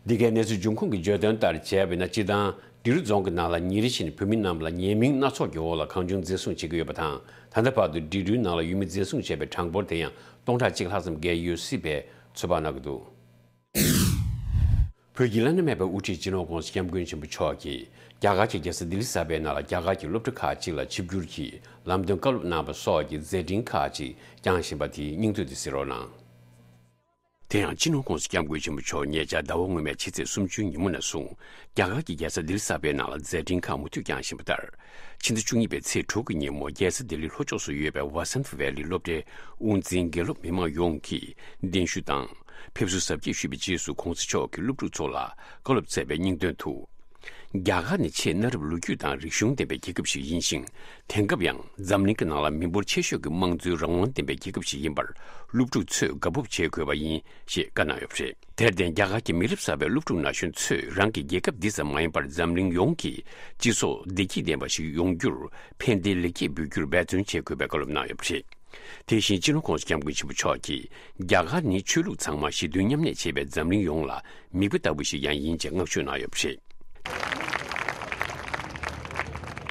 འདི་གའི་གནས་ཚུལ་འབྱུང་ཁུངས་ཀྱིས་བརྗོད་དོན་ལྟར་བྱས་པ་ཡིན་ན། སྤྱིར་བཏང་འབྲི་རུ་རྫོང་གི་ནང་ལ་ཉིན་རེ་བཞིན་བོད་མི་རྣམས་ལ་ཉེས་མིང་སྣ་ཚོགས་ཀྱི་འོག་ལ་གང་བྱུང་འཛིན་བཟུང་བྱེད་ཀྱི་ཡོད་པ་དང་། ད་ལྟ་བར་དུ་འབྲི་རུའི་ནང་ལ་ཡུལ་མི་འཛིན་བཟུང་བྱས་པའི་གྲངས་འབོར་དེ་ཡང་སྟོང་ཕྲག་གཅིག་ལྷག་ཙམ་བརྒལ་ཡོད་སྲིད་པའི་ཚོད་དཔག་གནང་གི་འདུག་བོད་ཀྱི་བླ་ན་མེད་པའི་དབུ་ཁྲིད་སྤྱི་ནོར་༸གོང་ས་༸སྐྱབས་མགོན་ཆེན་པོ་མཆོག་གིས་རྒྱ་གར་གྱི་རྒྱལ་ས་ལྡི་ལི་གསར་པའི་ནང་ལ་རྒྱ་གར་གྱི་སློབ་གྲྭ་ཁག་ཅིག་ལ་ཆིབས་བསྒྱུར་གྱིས་ལམ་སྟོན་བཀའ་སློབ་གནང་བ་སོགས་ཀྱི་མཛད་འཕྲིན་ཁག་ཅིག་བསྐྱངས་བཞིན་པ་དེའི་སྙིང་བསྡུས་དེ་གསན་རོགས་གནང་། དེ་ཡང་སྤྱི་ནོར་༸གོང་ས་༸སྐྱབས་མགོན་ཆེན་པོ་མཆོག་ཉེ་ཆར་ཟླ་བ་སྔོན་མའི་ཕྱི་ཚེས་སུམ་ཅུའི་ཉིན་མོ་ནས་བཟུང་རྒྱ་གར་གྱི་རྒྱལ་ས་ལྡི་ལི་གསར་པའི་ནང་ལ་མཛད་འཕྲིན་ཁག་མུ་མཐུད་བསྐྱངས་བཞིན་པ་ལྟར། ཕྱི་ཟླ་བཅུ་གཉིས་པའི་ཚེས་དྲུག་གི་ཉིན་མོ་རྒྱལ་ས་ལྡི་ལི་ལྷོ་ཕྱོགས་སུ་ཡོད་པའི་ཝ་སན་ཐ་ཝེ་ལི་སློབ་གྲྭའི་དབུ་འཛིན་དགེ་སློབ་མི་མང་ཡོངས་ཀྱིས་གདན་ཞུ་དང་། ཕེབས་བསུ་གཟབ་རྒྱས་ཞུས་པའི་རྗེས་སུ། ༸གོང་ས་མཆོག་གིས་སློབ་ཕྲུག་ཚོ་ལ་བཀའ་སློབ་སྩལ་བའི་སྙིང་དོན་དུ། རྒྱ་གར་ནི་ཆེས་གནའ་རབས་ལོ་རྒྱུས་དང་རིག་གཞུང་ལྡན་པའི་རྒྱལ་ཁབ་ཞིག་ཡིན་ཞིང་། དེང་སྐབས་ཡང་འཛམ་གླིང་གི་ནང་ལ་མི་འབོར་ཆེ་ཤོས་ཀྱི་དམངས་གཙོའི་རང་དབང་ལྡན་པའི་རྒྱལ་ཁབ་ཞིག་ཡིན་པར། སློབ་ཕྲུག་ཚོས་དགའ་སྤོབས་བྱེད་དགོས་པ་ཡིན། ཞེས་བཀའ་གནང་ཡོད་པ་རེད། དེར་བརྟེན། རྒྱ་གར་གྱི་མི་རབས་གསར་པའི་སློབ་ཕྲུག་ན་གཞོན་ཚོས་རང་གི་རྒྱལ་ཁབ་འདི་ཙམ་མ་ཡིན་པར། འཛམ་གླིང་ཡོངས་ཀྱི་སྤྱི་ཚོགས་བདེ་སྐྱིད་ལྡན་པ་ཞིག་ཡོང་རྒྱུར་ཕན་བདེའི་ལེགས་སྐྱེས་འབུལ་རྒྱུར་འབད་བརྩོན་བྱེད་དགོས་པའི་བཀའ་སློབ་གནང་ཡོད་པ་རེད། དེ་བཞིན་སྤྱི་ནོར་༸གོང་ས་༸སྐྱབས་མགོན་ཆེན་པོ་མཆོག་གིས། རྒྱ་གར་ནི་ཆོས་ལུགས་ཚང་མ་ཞི་མཐུན་མཉམ་གནས་བྱེད་པའི་འཛམ་གླིང་ཡོངས་ལ་མིག་དཔེ་ལྟ་བུ་ཞིག་ཡང་ཡིན་ཅེས་བསྔགས་བརྗོད་གནང་ཡོད་པ་རེད།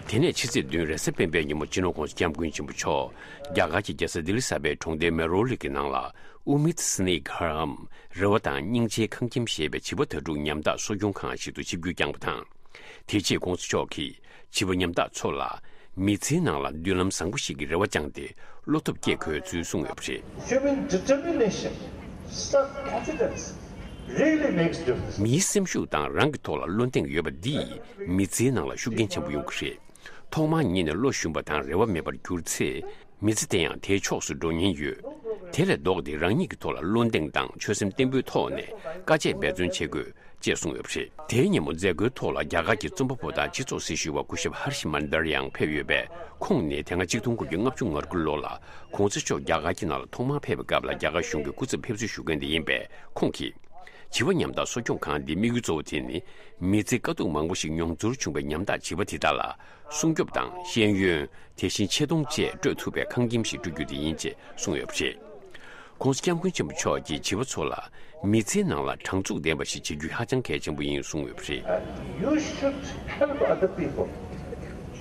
དེ་ནས་ཕྱི་ཚེས་བདུན་རེས་གཟའ་སྤེན་པའི་ཉིན་མོ་སྤྱི་ནོར་༸གོང་ས་༸སྐྱབས་མགོན་ཆེན་པོ་མཆོག་རྒྱ་གར་གྱི་རྒྱལ་ས་ལྡི་ལི་གསར་པའི་གྲོང་སྡེ་མེ་རོ་ལི་གི་ནང་ལ། ཨུ་མིད་སི་ནི་གྷར་འམ། རེ་བ་དང་སྙིང་རྗེའི་ཁང་ཁྱིམ་ཞེས་པའི་བྱིས་པ་དྭ་ཕྲུག་ཉམ་ཐག་གསོ་སྐྱོང་ཁང་ཞིག་ཏུ་ཆིབས་བསྒྱུར་བསྐྱངས་པ་དང་། དེ་རྗེས་༸གོང་ས་མཆོག་གིས་བྱིས་པ་ཉམ་ཐག་ཚོ་ལ་མི་ཚེའི་ནང་ལ་མདུན་ལམ་བཟང་པོ་ཞིག་གི་རེ་བ་བཅངས་ཏེ་བློ་སྟོབས་བསྐྱེད་དགོས་ཚུལ་གསུངས་ཡོད་པ་རེད། Human determination, self-confidence really makes difference. མིའི་སེམས་ཤུགས་དང་རང་གི་ཐོག་ལ་བློ་གདེང་ཡོད་པ་འདིས་མི་ཚེའི་ནང་ལ་ཤུགས་རྐྱེན་ཆེན་པོ་ཡོང་གི་རེད། ཐོག་མར་ཉིད་ནས་བློ་ཞུམ་པ་དང་རེ་བ་མེད་པར་གྱུར་ཚེ། མི་ཚེ་དེ་ཡང་དེའི་ཕྱོགས་སུ་འགྲོ་ཉེན་ཡོད། དེ་ལས་ལྡོག་སྟེ་རང་ཉིད་ཀྱི་ཐོག་ལ་བློ་གདེང་དང་ཆོད་སེམས་བརྟན་པོའི་ཐོག་ནས་དཀའ་སྤྱད་འབད་བརྩོན་བྱེད་དགོས། ཅེས་གསུངས་ཡོད་པ་རེད། དེའི་ཉིན་མོ་མཛད་སྒོའི་ཐོག་ལ་རྒྱ་གར་གྱི་རྩོམ་པ་པོ་དང་སྤྱི་ཚོགས་སྲི་ཞུ་བ་སྐུ་ཞབས་ཧར་ཤི་མན་དར་ཡང་ཕེབས་ཡོད་པས། ཁོང་ནི་དེ་སྔ་ཆིག་སྟོང་དགུ་བརྒྱ་ལྔ་བཅུ་ང་དགུ་ལོ་ལ་༸གོང་ས་མཆོག་རྒྱ་གར་གྱི་ནང་ལ་ཐོག་མར་ཕེབས་པའི་སྐབས་ལ་རྒྱ་གར་གཞུང་གི་སྐུ་ཚབ་ཕེབས་བསུ་ཞུ་མཁན་དེ་ཡིན་པས། ཁོང་གིས། བྱིས་པ་ཉམ་ཐག་གསོ་སྐྱོང་ཁང་འདིའི་དམིགས་ཡུལ་གཙོ་བོ་དེ་ནི། མི་ཚེའི་དཀའ་སྡུག་མང་པོ་ཞིག་མྱོང་ཚོར་བྱུང་བའི་ཉམ་ཐག་བྱིས་པ་དེ་དག་ལ། སྲུང་སྐྱོབ་དང་ཤེས་ཡོན། དེ་བཞིན་ཆེ་མཐོང་བཅས་སྤྲོད་ཐུབ་པའི་ཁང་ཁྱིམ་ཞིག་སྤྲོད་རྒྱུ་དེ་ཡིན་ཅེས་གསུངས་ཡོད་པ་རེད། ༸གོང་ས་༸སྐྱབས་མགོན་ཆེན་པོ་མཆོག་གིས་བྱིས་པ་ཚོ་ལ་མི་ཚེའི་ནང་ལ་དྲང་ཚུགས་ལྡན་པ་ཞིག་བྱེད་རྒྱུ་ཧ་ཅང་གལ་ཆེན་པོ་ཡིན་གསུངས་ཡོད་པ་རེད། You should help other people.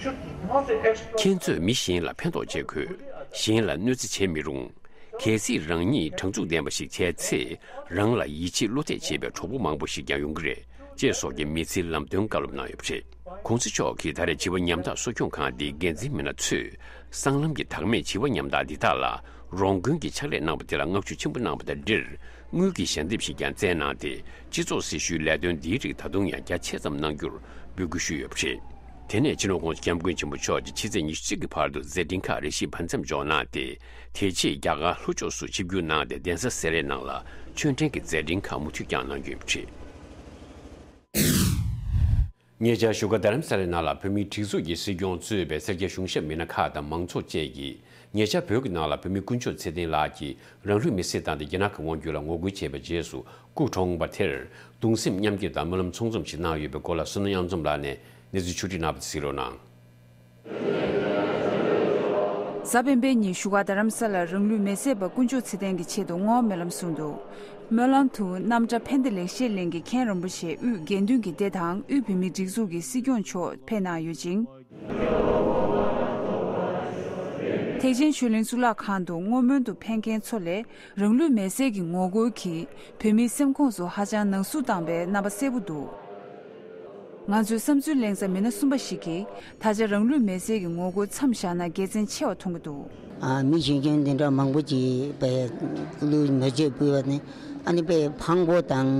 Should not expect ཁྱེད་ཚོས་མི་གཞན་ལ་ཕན་ཐོགས་བྱེད་དགོས། གཞན་ལ་གནོད་འཚེ་བྱེད་མི་རུང་། གལ་སྲིད་རང་ཉིད་དྲང་ཚུགས་ལྡན་པ་ཞིག་བྱས་ཚེ། རང་ལ་ཡིད་ཆེས་བློ་གཏད་བྱེད་པའི་གྲོགས་པོ་མང་པོ་ཞིག་ཀྱང་ཡོང་གི་རེད། ཅེས་སོགས་ཀྱི་མི་ཚེའི་ལམ་སྟོན་བཀའ་སློབ་གནང་ཡོད་པ་རེད། ༸གོང་ས་མཆོག་གིས་ད་རེས་བྱིས་པ་ཉམ་ཐག་གསོ་སྐྱོང་ཁང་འདིའི་འགན་འཛིན་མི་སྣ་ཚོས། སྲང་ལམ་གྱི་བདག་མེད་བྱིས་པ་ཉམ་ཐག་འདི་དག་ལ་རོགས་མགོན་གྱི་ཕྱག་ལས་གནང་བ་དེ་ལ་བསྔགས་བརྗོད་ཆེན་པོ་གནང་བ་དང་འབྲེལ། དངུལ་གྱི་ཞལ་འདེབས་ཤིག་ཀྱང་བསྩལ་གནང་སྟེ། སྤྱི་ཚོགས་སྲི་ཞུའི་ལས་དོན་འདིའི་རིགས་ད་དུང་ཡང་རྒྱ་ཆེ་ཙམ་གནང་རྒྱུར་འབོད་སྐུལ་ཞུས་ཡོད་པ་རེད། དེ་ནས་སྤྱི་ནོར་༸གོང་ས་༸སྐྱབས་མགོན་ཆེན་པོ་མཆོག་གིས་ཕྱི་ཚེས་ཉི་ཤུ་གཅིག་གི་བར་དུ་མཛད་འཕྲིན་ཁག་རེ་ཞིག་བར་མཚམས་འཇོག་གནང་སྟེ། དེ་རྗེས་རྒྱ་གར་ལྷོ་ཕྱོགས་སུ་ཆིབས་བསྒྱུར་གནང་སྟེ། གདན་ས་སེ་རའི་ནང་ལ་ཆོས་འབྲེལ་གྱི་མཛད་འཕྲིན་ཁག་མུ་མཐུད་བསྐྱངས་གནང་རྒྱུ་ཡིན་པ་རེད། ཉེ་ཆར་བཞུགས་སྒར་རྡ་རམ་ས་ལའི་ནང་ལ་བོད་མིའི་སྒྲིག་འཛུགས་ཀྱི་སྲིད་སྐྱོང་གཙོས་པའི་སེར་སྐྱ་གཞུང་ཞབས་མི་སྣ་ཁག་དང་མང་ཚོགས་བཅས་ཀྱིས། ཉེ་ཆར་བོད་ཀྱི་ནང་ལ་བོད་མི་དཀོན་མཆོག་ཚེ་བརྟན་ལགས་ཀྱིས་རང་ལུས་མེར་སྲེག་བཏང་སྟེ་རྒྱ་ནག་གི་དབང་སྒྱུར་ལ་ངོ་རྒོལ་བྱས་པའི་རྗེས་སུ། སྐུ་གྲོངས་པ་དེར་གདུང་སེམས་མཉམ་སྐྱེད་དང་སྨོན་ལམ་ཚོགས་འཛོམས་ཤིག་གནང་ཡོད་པའི་སྐོར་ལ། བསོད་ནམས་གཡང་འཛོམས་ལགས་ནས་གནས་ཚུལ་ཕྱོགས་སྒྲིག་གནང་བ་དེ་གཟིགས་རོགས་གནང་། གཟའ་སྤེན་པའི་ཉིན་བཞུགས་སྒར་རྡ་རམ་ས་ལར་རང་ལུས་མེར་སྲེག་པ་དཀོན་མཆོག་ཚེ་བརྟན་གྱི་ཆེད་དུ་བསྔོ་བ་སྨོན་ལམ་གསུངས་འདུག་སྨོན་ལམ་དུ་རྣམ་གྲྭ་ཕན་བདེ་ལེགས་བཤད་གླིང་གི་མཁན་རིན་པོ་ཆེ་དབུས་དགེ་འདུན་གྱི་སྡེ་དང་དབུས་བོད་མིའི་སྒྲིག་འཛུགས་ཀྱི་སྲིད་སྐྱོང་མཆོག་ཕེབས་གནང་ཡོད་ཅིང་། ཐེག་ཆེན་ཆོས་གླིང་གཙུག་ལག་ཁང་དུ་བསྔོ་སྨོན་དུ་ཕེབས་མཁན་ཚོ་ལས་རང་ལུས་མེར་སྲེག་གི་ངོ་རྒོལ་གྱིས་བོད་མིའི་སེམས་ཁོངས་སུ་ཧ་ཅང་ནང་ཟུག་བཏང་བའི་རྣམ་པ་གསལ་པོ་འདུག་ང་ཚོའི་བསམ་ཚུལ་གླེང་ས་མི་སྣ་གསུམ་པ་ཞིག་གིས་ད་ཆ་རང་ལུས་མེར་སྲེག་གི་ངོ་རྒོལ་མཚམས་བཞག་ན་དགེ་མཚན་ཆེ་བ་མཐོང་གི་འདུག་ཨ། མི་གཞོན་སྐྱེས་འདི་འདྲ་མང་པོ་ཅིག་པའི་ལུས་མེར་སྲེག་ཕུལ་བ་ནི་ཨ་ནི་པའི་ཕངས་པོ་དང་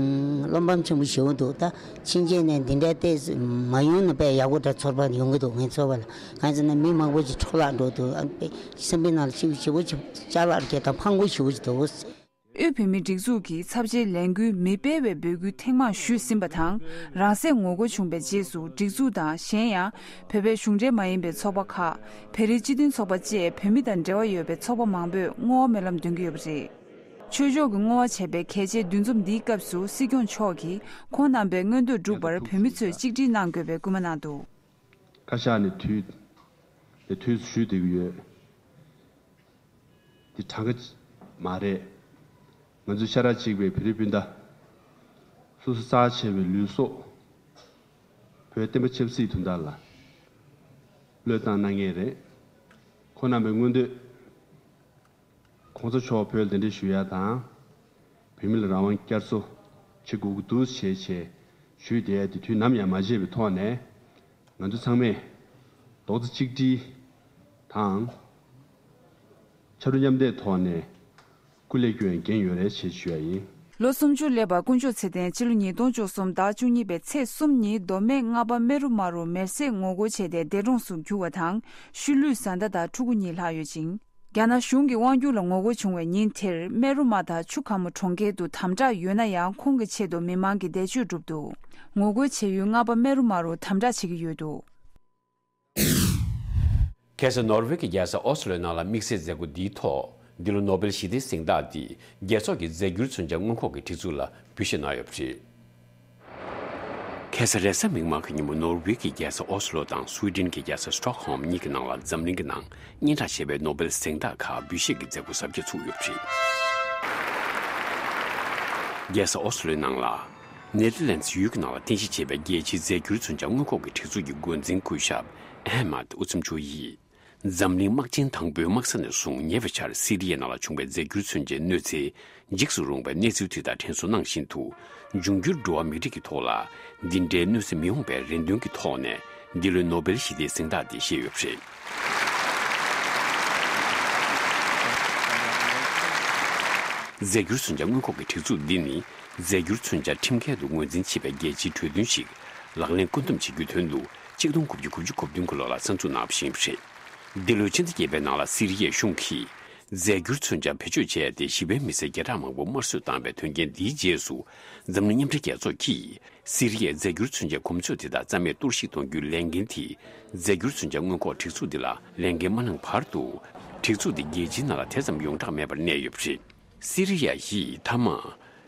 བློ་ཕམ་ཆེན་པོ་ཞེ་པོ་འདུག་ད་ཕྱིན་ཆད་ནས་འདི་འདྲ་ཏོག་ཙམ་མ་ཡོང་ན་པའི་ཡག་པོ་འདྲ་ཚོར་བ་ཡོང་གི་འདུག་ངའི་ཚོར་བ་ལ། གང་ཟེར་ན་མི་མང་པོ་ཅིག་འཕྲོ་བརླག་འགྲོ་འདུག་ཨ་ནི་པའི་སེམས་པའི་ནང་ལ་ཞེ་པོ་ཞེ་པོ་ཅིག་ཅ་ལག་རྒྱག་དང་ཕངས་པོ་ཞེ་པོ་ཅིག་འདུག་དབུས་བོད་མིའི་སྒྲིག་འཛུགས་ཀྱི་ཚབ་བྱེད་ལས་འགུལ་མི་སྤེལ་བའི་འབོད་སྐུལ་ཐེངས་མང་ཞུས་ཟིན་པ་དང་། རང་སྲེག་ངོ་རྒོལ་བྱུང་བའི་རྗེས་སུ་སྒྲིག་འཛུགས་དང་གཞན་ཡང་བོད་པའི་གཞུང་འབྲེལ་མ་ཡིན་པའི་ཚོགས་པ་ཁག་བོད་རིགས་སྤྱི་མཐུན་ཚོགས་པ་བཅས་བོད་མི་དང་འབྲེལ་བ་ཡོད་པའི་ཚོགས་པ་མང་པོས་བསྔོ་བ་སྨོན་ལམ་འདོན་གྱི་ཡོད་པ་རེད། ཆོས་ཕྱོགས་ཀྱི་བསྔོ་བ་བྱས་པའི་གལ་ཆེའི་འདུ་འཛོམས་འདིའི་སྐབས་སུ་སྲིད་སྐྱོང་མཆོག་གིས་ཁོང་རྣམ་པའི་མངོན་འདོད་སྒྲུབ་པར་བོད་མི་ཚོས་གཅིག་སྒྲིལ་གནང་དགོས་པའི་སྐུལ་མ་གནང་འདུག་བཀའ་ཤག་ནས་དུས་ནས་དུས་སུ་ཞུས་བསྡད་ཀྱི་ཡོད། འདི་གྲངས་ཀ་མ་རེད། ང་ཚོ་ཤ་ཁྲག་གཅིག་པའི་བོད་རིགས་སྤུན་ཟླ། སོ་སོ་རྩ་ཆེ་བའི་ལུས་སྲོག་བོད་བསྟན་པ་ཆབ་སྲིད་དོན་དག་ལ་བློས་བཏང་གནང་མཁན་རེད། ཁོང་རྣམ་པའི་མངོན་འདོད། གོང་ས་མཆོག་བོད་ལ་གདན་འདྲེན་ཞུ་ཡ་དང་། བོད་མི་ལ་རང་དབང་བསྐྱར་གསོ་བྱེད་དགོས་ཀྱི་འདུག་ཞེས་བྱས་ཞུས་བསྡད་ཡ་དེ་དུས་ནམ་ཡང་མ་བརྗེད་པའི་ཐོག་ནས། ང་ཚོ་ཚང་མས་རྡོག་རྩ་གཅིག་སྒྲིལ་དང་། ཕྱར་གྲུ་མཉམ་འདེགས་ཐོག་ནས་སྐུ་ལས་སྐྱོན་འགན་ཡོད་རེད་ཅེས་ཞུ་ཡ་ཡིན། ལོ་སུམ་ཅུ་སླེབས་པ་དཀོན་མཆོག་ཚེ་བརྟན་སྤྱི་ལོ་ཉིས་སྟོང་བཅུ་གསུམ་ཟླ་བཅུ་གཉིས་པའི་ཚེས་གསུམ་ཉིན་མདོ་སྨད་རྔ་པ་སྨན་རུ་མ་རུ་མེར་སྲེག་ངོ་རྒོལ་བྱས་ཏེ་འདས་གྲོངས་སུ་གྱུར་བ་དང་། ཤུལ་ལུས་བཟའ་ཟླ་དང་ཕྲུ་གུ་གཉིས་ལྷག་ཡོད་ཅིང་། རྒྱ་ནག་གཞུང་གི་དབང་སྒྱུར་ལ་ངོ་རྒོལ་བྱུང་བའི་ཉིན་དེར་སྨན་རུ་མ་དང་ཆུ་ཁ་མོ་གྲོང་ཁྱེར་དུ་དམ་དྲག་ཡོད་ན་ཡང་ཁོང་གི་ཆེད་དུ་མི་མང་གིས་འདས་མཆོད་བསྒྲུབས་འདུག་ངོ་རྒོལ་བྱེད་ཡུལ་རྔ་པ་སྨན་རུ་མ་རུ་དམ་དྲག་བྱེད་ཀྱི་ཡོད་འདུག་ཁ་སང་ནོར་ཝེ་གི་རྒྱལ་ས་ཨོ་སི་ལོའི་ནང་ལ་དམིགས་བསལ་མཛད་སྒོ་འདིའི་ཐོག་འདི་ལོ་ནོ་སྦེལ་ཞི་བདེའི་གཟེངས་རྟགས་འདི་རྒྱལ་ཚོགས་ཀྱི་རྫས་འགྱུར་མཚོན་ཆ་སྔོན་འགོག་གི་སྒྲིག་འཛུགས་ལ་འབུལ་བཞེས་གནང་ཡོད་པ་རེད། ཁ་སང་རེས་གཟའ་མིག་དམར་གྱི་ཉིན་མོ་ནོར་ཝེ་གི་རྒྱལ་ས་ཨོ་སི་ལོ་དང་སུའི་ཌེན་གྱི་རྒྱལ་ས་སི་ཊོག་ཧོམ་གཉིས་ཀྱི་ནང་ལ་འཛམ་གླིང་གི་ནང་སྙན་གྲགས་ཆེ་བའི་ནོ་སྦེལ་གཟེངས་རྟགས་ཁག་འབུལ་བཞེས་ཀྱི་མཛད་སྒོ་གཟབ་རྒྱས་ཚུགས་ཡོད་པ་རེད། རྒྱལ་ས་ཨོ་སི་ལོའི་ནང་ལ། ནེ་དར་ལེན་ཌི་ཡུལ་གྱི་ནང་ལ་རྟེན་གཞི་བྱས་པའི་རྒྱལ་སྤྱིའི་རྫས་འགྱུར་མཚོན་ཆ་སྔོན་འགོག་གི་སྒྲིག་འཛུགས་ཀྱི་འགོ་འཛིན་སྐུ་ཞབས་ཨེ་མད་ཨུ་ཚམ་ཆོ་ཡིས། འཛམ་གླིང་དམག་ཆེན་དང་པོའི་དམག་ས་ནས་བཟུང་ཉེ་བའི་ཆར་སི་རི་ཡའི་ནང་ལ་བྱུང་བའི་རྫས་འགྱུར་མཚོན་ཆའི་གནོད་འཚེ་འཇིགས་སུ་རུང་བའི་གནས་ཚུལ་དེ་དག་དྲན་གསོ་གནང་བཞིན་དུ། འབྱུང་འགྱུར་འགྲོ་བ་མིའི་རིགས་ཀྱི་ཐོག་ལ་འདི་འདྲའི་གནོད་འཚེ་མི་ཡོང་བའི་རེ་འདུན་གྱི་ཐོག་ནས་འདི་ལོའི་ནོ་སྦེལ་ཞི་བདེའི་གཟེངས་རྟགས་དེ་བཞེས་ཡོད་པ་རེད། རྫས་འགྱུར་མཚོན་ཆ་སྔོན་འགོག་གི་སྒྲིག་འཛུགས་འདི་ནི། རྫས་འགྱུར་མཚོན་ཆ་ཁྲིམས་འགལ་དུ་ངོས་འཛིན་བྱེད་པའི་རྒྱལ་སྤྱིའི་གྲོས་མཐུན་ཞིག་ལག་ལེན་བཀོད་འདོམས་བྱེད་རྒྱུའི་དོན་དུ་གཅིག་སྟོང་དགུ་བརྒྱ་དགུ་བཅུ་གོ་བདུན་གྱི་ལོ་ལ་གསར་འཛུགས་གནང་བ་ཞིག་ཡིན་པ་རེད། འདི་ལོའི་ཕྱི་ཟླ་བརྒྱད་པའི་ནང་ལ་སི་རི་ཡའི་གཞུང་གིས་རྫས་འགྱུར་མཚོན་ཆ་བེད་སྤྱོད་བྱས་ཏེ་ཞི་བའི་མི་སེར་བརྒྱ་ཕྲག་མང་པོ་དམར་གསོད་བཏང་བའི་དོན་རྐྱེན་འདིའི་རྗེས་སུ་འཛམ་གླིང་མཉམ་འབྲེལ་རྒྱལ་ཚོགས་ཀྱིས་སི་རི་ཡའི་རྫས་འགྱུར་མཚོན་ཆའི་གོམས་སྲོལ་དེ་དག་རྩ་མེད་གཏོར་བཤིག་གཏོང་རྒྱུའི་ལས་འགན་དེ་རྫས་འགྱུར་མཚོན་ཆ་སྔོན་འགོག་སྒྲིག་འཛུགས་འདི་ལ་ལས་འགན་མ་གནང་བར་དུ་སྒྲིག་འཛུགས་འདི་རྒྱལ་སྤྱིའི་ནང་ལ་དེ་ཙམ་ཡོངས་གྲགས་མེད་པར་གནས་ཡོད་པ་རེད། སི་རི་ཡ་ཡིས་མཐའ་མ།